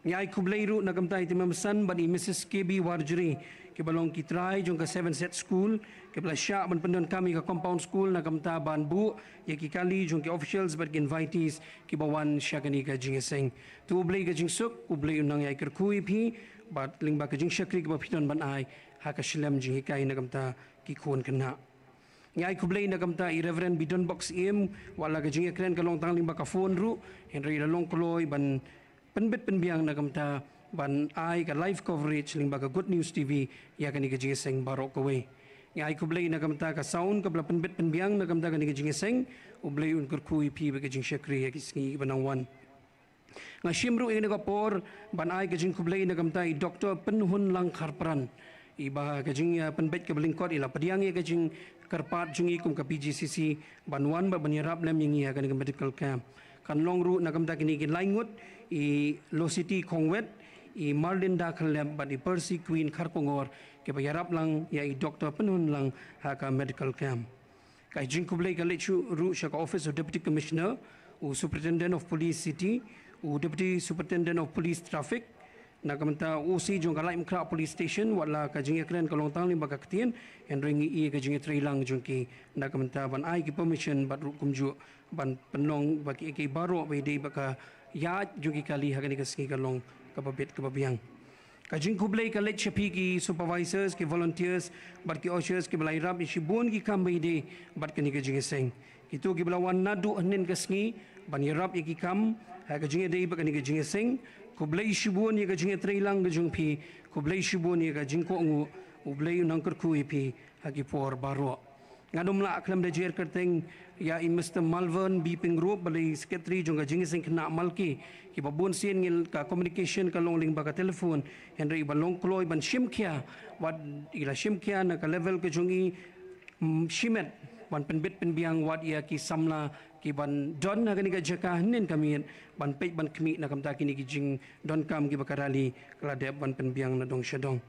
Ngi ai khublei ruh na ka bynta i Tymmen Basan bad i Missus K B Warjri, kiba long ki trai jong ka Seven Set School, kiba la shah ban pyndonkam ïa ka compound school na ka bynta ban buh ïa ki kali jong ki officials bad ki invitees kiba wan sha kane ka jingïaseng. To U Blei ka jingsuk, U Blei un nang ïai kyrkhu ïa phi, bad lyngba ka jingshakri kaba phi don ban ai ha ka shlem jinghikai na ka bynta ki khun khynnah. Ngi ai khublei na ka bynta i Reverend Bidon Box Ïem, wat la ka jingïakren ka long tang lyngba ka phone ruh, hynrei la long kloi ban pynbit pynbiang na ka bynta ban ai ka live coverage lyngba ka Good News T V ïa kane ka jingïaseng baroh kawei. Ngi ai khublei na ka bynta ka sound kaba la pynbit pynbiang na ka bynta kane ka jingïaseng, U Blei un kyrkhu ïa phi bad ka jingshakri ha ki sngi kiba nang wan. Nga shim ruh ïa kane ka por ban ai ka jingkhublei na ka bynta i Doktor Pynhunlang Kharpran, iba ka jing, eh, pynbeit kaba lyngkot i la pdiang ïa ka jingkyrpad jong ngi kum ka P G C C ban wan bad ban ïarap lem ïa ngi ha kane ka medical camp. Kan long ruh na ka bynta kine ki lai ngut, i Lositi Khongwet, i Marlinda Khyllep bad i Percy Queen Kharkongor, kiba ïarap lang ïa i Doktor Pynhunlang ha ka medical camp. Ka jingkhublei ka leit shuh ruh sha ka Office of Deputy Commissioner, u Superintendent of Police City, u Deputy Superintendent of Police Traffic, na ka bynta u O C jong ka Laitumkhrah Police Station, wat la ka jingïakren ka long tang lyngba ka ktien, hynrei ngi ïohi ïa ka jingïatreilang jong ki na ka bynta ban ai ki permission bad ruh kumjuh ban pynlong ba kiei kiei baroh ba ïadei bad ka ïaid jong ki kali ha kane ka sngi ka long kaba bit kaba biang. Ka jingkhublei ka leit sha phi ki supervisors, ki volunteers bad ki ushers kiba la ïarap ïa shibun ki kam ba ïadei bad kane ka jingïaseng. Kito kiba la wan naduh hynnin ka sngi ban ïarap ïa ki kam ha ka jingïadei bad kane ka jingïaseng, khublei shibun ïa ka jingïatreilang ka jong phi, khublei shibun ïa ka jingkohnguh, U Blei un nang kyrkhu ïa phi ha ki por baroh. Ngan ym lah khlem da jer kyrteng ïa i Mister Malvern B Pyngrope, ba dei i secretary jong ka jingïaseng khynnah Malki, kiba bun sien ngi ka communication ka long lyngba ka telephone, hynrei iba long kloi ban shim khia, wat i la shim khia na ka level ka jong i, mm, shimet ban pynbit pynbiang wat ïa ki samla kiban don ha kane ka jaka hynnin ka miet, ban peit ban khmih na ka bynta kine ki jingdonkam kiba ka Rally ka la dep ban pynbiang na dong sha dong.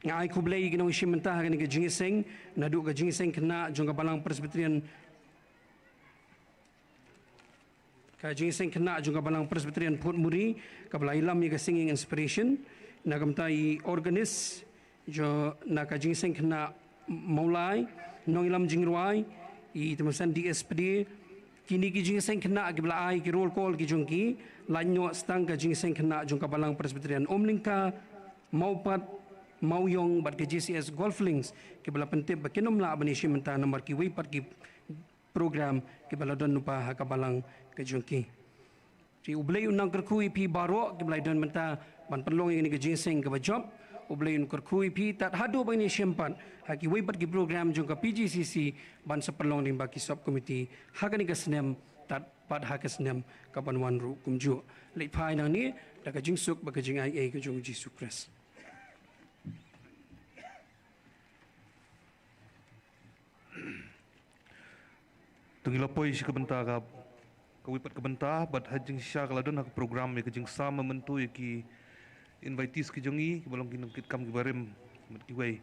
Nga ai khublei ïa ki nongshim bynta ha kane ka jingïaseng, naduh ka jingïaseng khynnah jong ka Balang Presbyterian, ka jingïaseng khynnah jong ka Balang Presbyterian Portmuri, kaba la ïalam ïa ka singing inspiration na ka bynta i organist jong, na ka jingïaseng khynnah Mawlai, nongïalam jingrwai i Tymmen Basan D S P D. Kine ki jingïaseng khynnah kiba la ai ki roll call ki jong ki, lait noh sa tang ka jingïaseng khynnah jong ka Balang Presbyterian Umlyngka, Mawpat, Mawiong bad ka J C S Golf Links, kiba la pyntip ba kin ym lah ban ïashim bynta namar kiwei pat ki program kiba la don lypa ha ka balang ka jong ki. Te U Blei un nang kyrkhu ïa phi baroh kiba la ïadon bynta ban pynlong ïa kane ka jingïaseng kaba jop. U Blei un kyrkhu ïa phi tad haduh ba ngin ïashem pat ha kiwei pat ki program jong ka P G C C ban sa pynlong lyngba ki sub committee ha kane ka snem tad pat ha ka snem kaban wan ruh kumjuh. Leit phai nangne da ka jingsuk bad ka jingaiei ka jong U Jisu Khrist. To ngi la poi sha ka bynta ka, kawei pat ka bynta, bad ha jingshisha ka la don ha ka program ïa ka jingsam mynta ïa ki invitees ki jong ngi, kiba long ki nongkitkam kiba rim, bad kiwei.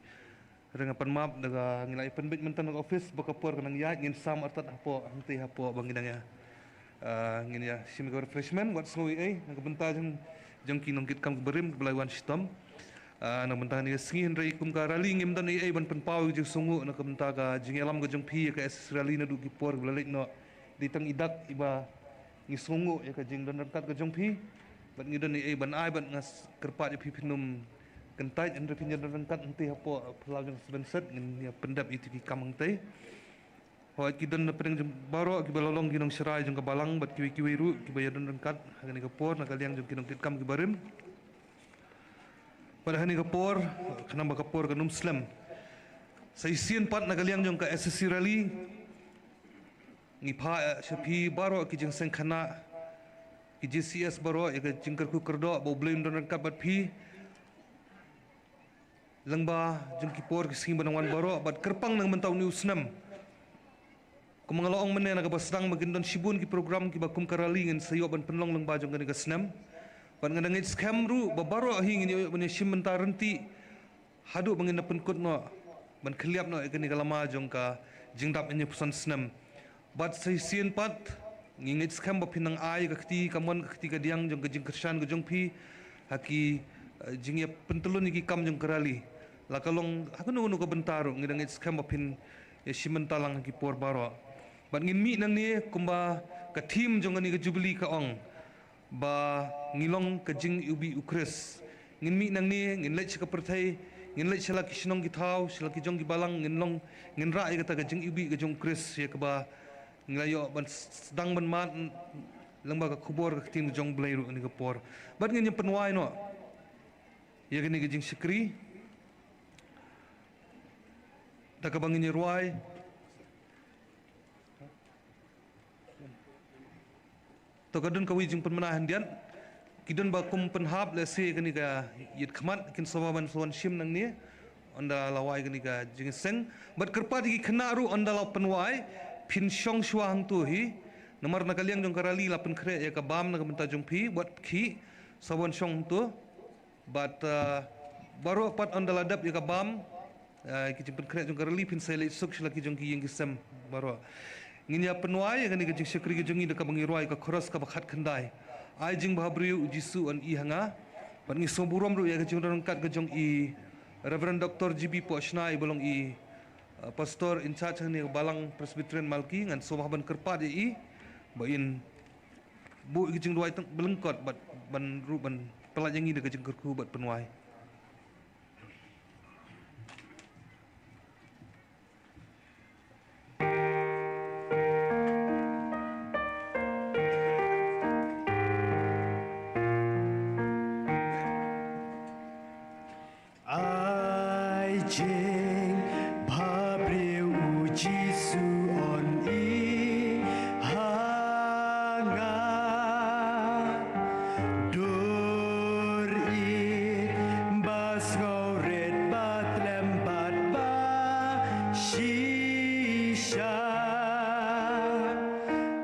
Hynrei nga pan map da ka ngi la ïa pynbeit mynta na ka office, ba ka por ka nang ïaid, ngin sam artat hapoh, hangtei hapoh, ba ngin nang ïa, ah, ngin ïa shim ïa ka refreshment, wat sngew ei ei, na ka bynta jong, jong ki nongkitkam kiba rim, kiba la wan shitom. Ah, na ka bynta kane ka sngi, hynrei kum ka rally ngim don ei ei ban pynpaw ïa ka jingsngewnguh na ka bynta ka jingïalam ka jong phi ïa ka S S C rally naduh ki por ba la leit noh. Dei tang i dak iba ngi sngewnguh ïa ka jingdon ryngkat ka jong phi. Bad ngi don ei ei ban ai bad nga s-, kyrpad ïa phi phin ym kyntait hynrei phin ïadon ryngkat hangtei hapoh phyllaw jong ka Seven Set ngin ïa pyndep ïa ki kam hangtei. Hooid, ki don na pdeng jong baroh kiba la long ki nongshakri jong ka balang bad kiwei kiwei ruh kiba ïadon ryngkat ha kane ka por na ka liang jong ki nongkitkam kiba rim. Bad ha kane ka por, khnang ba ka por kan ym slem. Sa shisien pat na ka liang jong ka S S C rally, ngi phah, eh, sha phi baroh ki jingseng khynnah, ki J C S baroh, ïa ka jingkyrkhu kyrdoh ba U Blei un don ryngkat bad phi. Lyngba jong ki por ki sngi ba nang wan baroh, bad kyrpang na ka bynta une u snem. Kum nga la ong mynne na kaba sdang ba kin don shibun ki program kiba kum ka rally ngin sa ïoh ban pynlong lyngba jong kane ka snem. Bad nga dang ngeit skhem ruh ba baroh hi ngin ïoh ban ïashim bynta ryntih haduh ba ngin da pynkut noh ban khylliap noh ïa kane ka lama jong ka jingdap hynñiewphew san snem. Bad sa shisien pat, ngi ngeit skhem ba phin nang ai ka kti kamon ka kti kadiang jong ka jingkyrshan ka jong phi ha ki, eh, jingïa pyntlun ïa ki kam jong ka rally. La ka long ha kano kano ka bynta ruh, ngi dang ngeit skhem ba phin ïashim bynta lang ha ki por baroh. Bad ngin mih nangne kumba ka theme jong kane ka Jubilee ka ong. Ba ngi long ka jingiwbih U Khrist. Ngin mih nangne, ngin leit sha ka pyrthei, ngin leit sha la ki shnong ki thaw, sha la ki jong ki balang, ngin long, ngin rah ïa kata ka jingiwbih ka jong U Khrist, ïa kaba ngi la ïoh ban s-, sdang ban mad, n-, lyngba ka khubor ka ktien ka jong U Blei ruh ha kane ka por. Bad ngin ïa pynwai noh ïa kane ka jingshakri da kaba ngin ïa rwai. To ka don kawei jingpynmyntoi khyndiat. Ki don ba kum pynhap lehse kane ka ïit khmat kin sa wan, sa wan shim nangne. Ynda la wai kane ka jingseng. Bad kyrpad ïa ki khynnah ruh ynda la pynwai. Phin shong shuwa hangto hi. Namar na ka liang jong ka rally la pynkhreh ïa ka bam na ka bynta jong phi. Wat khie sa wan shong hangto. Bad, uh, baroh pat ynda la dep ïa ka bam, uh, ki jingpynkhreh jong ka rally phin sa leit suk sha la ki jong ki ïing ki sem baroh. Ngin ïa pynwai ïa kane ka jingshakri ka jong ngi da kaba ngi rwai ka chorus kaba khatkhyndai. Ai jingbhabriew U Jisu yn i ha nga. Bad ngi sngewburom ruh ïa ka jingdon ryngkat ka jong i Reverend Doctor G B Pohshna iba long i, uh, pastor in charge hangne ka Balang Presbyterian Malki, ngan sngewbha ban kyrpad ïa i ba in buh ïa ka jingduwai tang ba lyngkot bad ban ruh ban pynlait ïa ngi da ka jingkyrkhu bad pynwai. Ai jingbhabriew U Jisu yn i ha nga. Dur i ba sngewrit ba tlem bad ba shisha.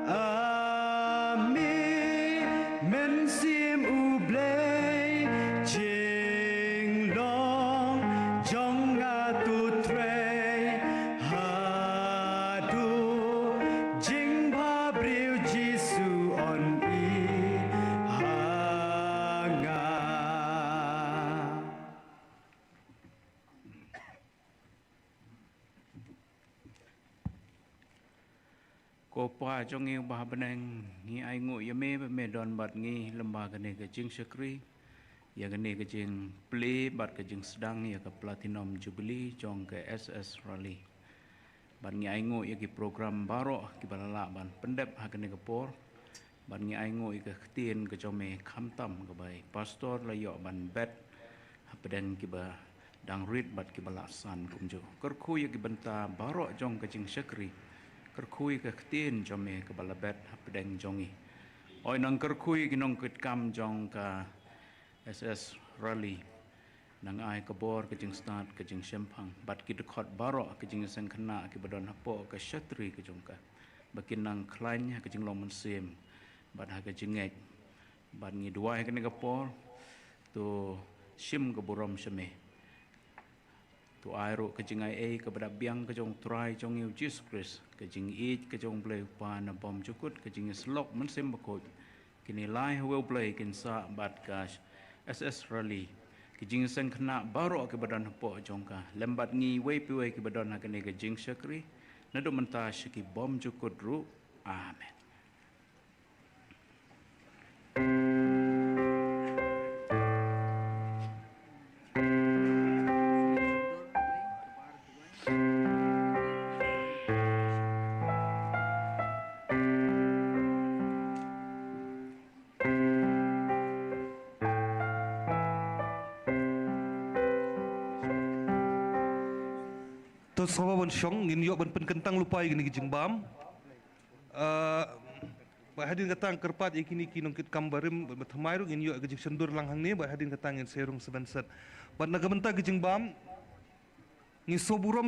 Ami Mynsiem U Blei, jinglong jong nga to trei haduh jingbhabriew Jisu yn i ha nga. Ko Pa jong ngi uba ha bneng, ngi ainguh ïa me ba me don bad ngi lyngba kane ka jingshakri, ïa kane ka jingplie bad ka jingsdang ïa ka Platinum Jubilee jong ka S S Rally. Bad ngi ainguh ïa ki program baroh kiba la lah ban pyndep ha kane ka por. Bad ngi ainguh ïa ka ktien ka jong me khamtam kaba i pastor la ïoh ban bet hapdeng kiba dang rit bad kiba la san kumjuh. Kyrkhu ïa ki bynta baroh jong ka jingshakri. Kyrkhu ïa ka ktien jong me kaba la bet hapdeng jong ngi. Oi nang kyrkhu ïa ki nongkitkam jong ka S S Raleigh. Nang ai ka bor ka jingstad ka jingshemphang bad ki dkhot baroh ka jingseng khynnah kiba don hapoh ka shatri ka jong ka. Ba kin nang khlaiñ ha ka jinglong mynsiem bad ha ka jingngeit. Bad ngi duwai ha kane ka por to shim ka burom sha me. To ai ruh ka jingai ei kaba da biang ka jong Trai jong ngi u Jisu Khrist, ka jingïeit ka jong Blei u Kpa na bymjukut, ka jingïasyllok mynsiem bakhuid. Kine lai ha uwei u Blei kin sah bad ka S S Raleigh. Ka jingseng khynnah baroh kiba don hapoh jong ka lem bad ngi wei pa wei kiba don ha kane ka jingshakri. Naduh mynta sha ki bymjukut ruh. Amen. To sngewbha ban shong, ngin ïoh ban pynkyntang lypa ïa kine ki jingbam. Ah, bad hadien kata nga kyrpad ïa kine ki nongkitkam barim bad thymmai ruh ngin ïoh ka jingsyndur lang hangne, bad hadien kata ngin sa rung sngewbha set. Bad na ka bynta ki jingbam ngi sngewburom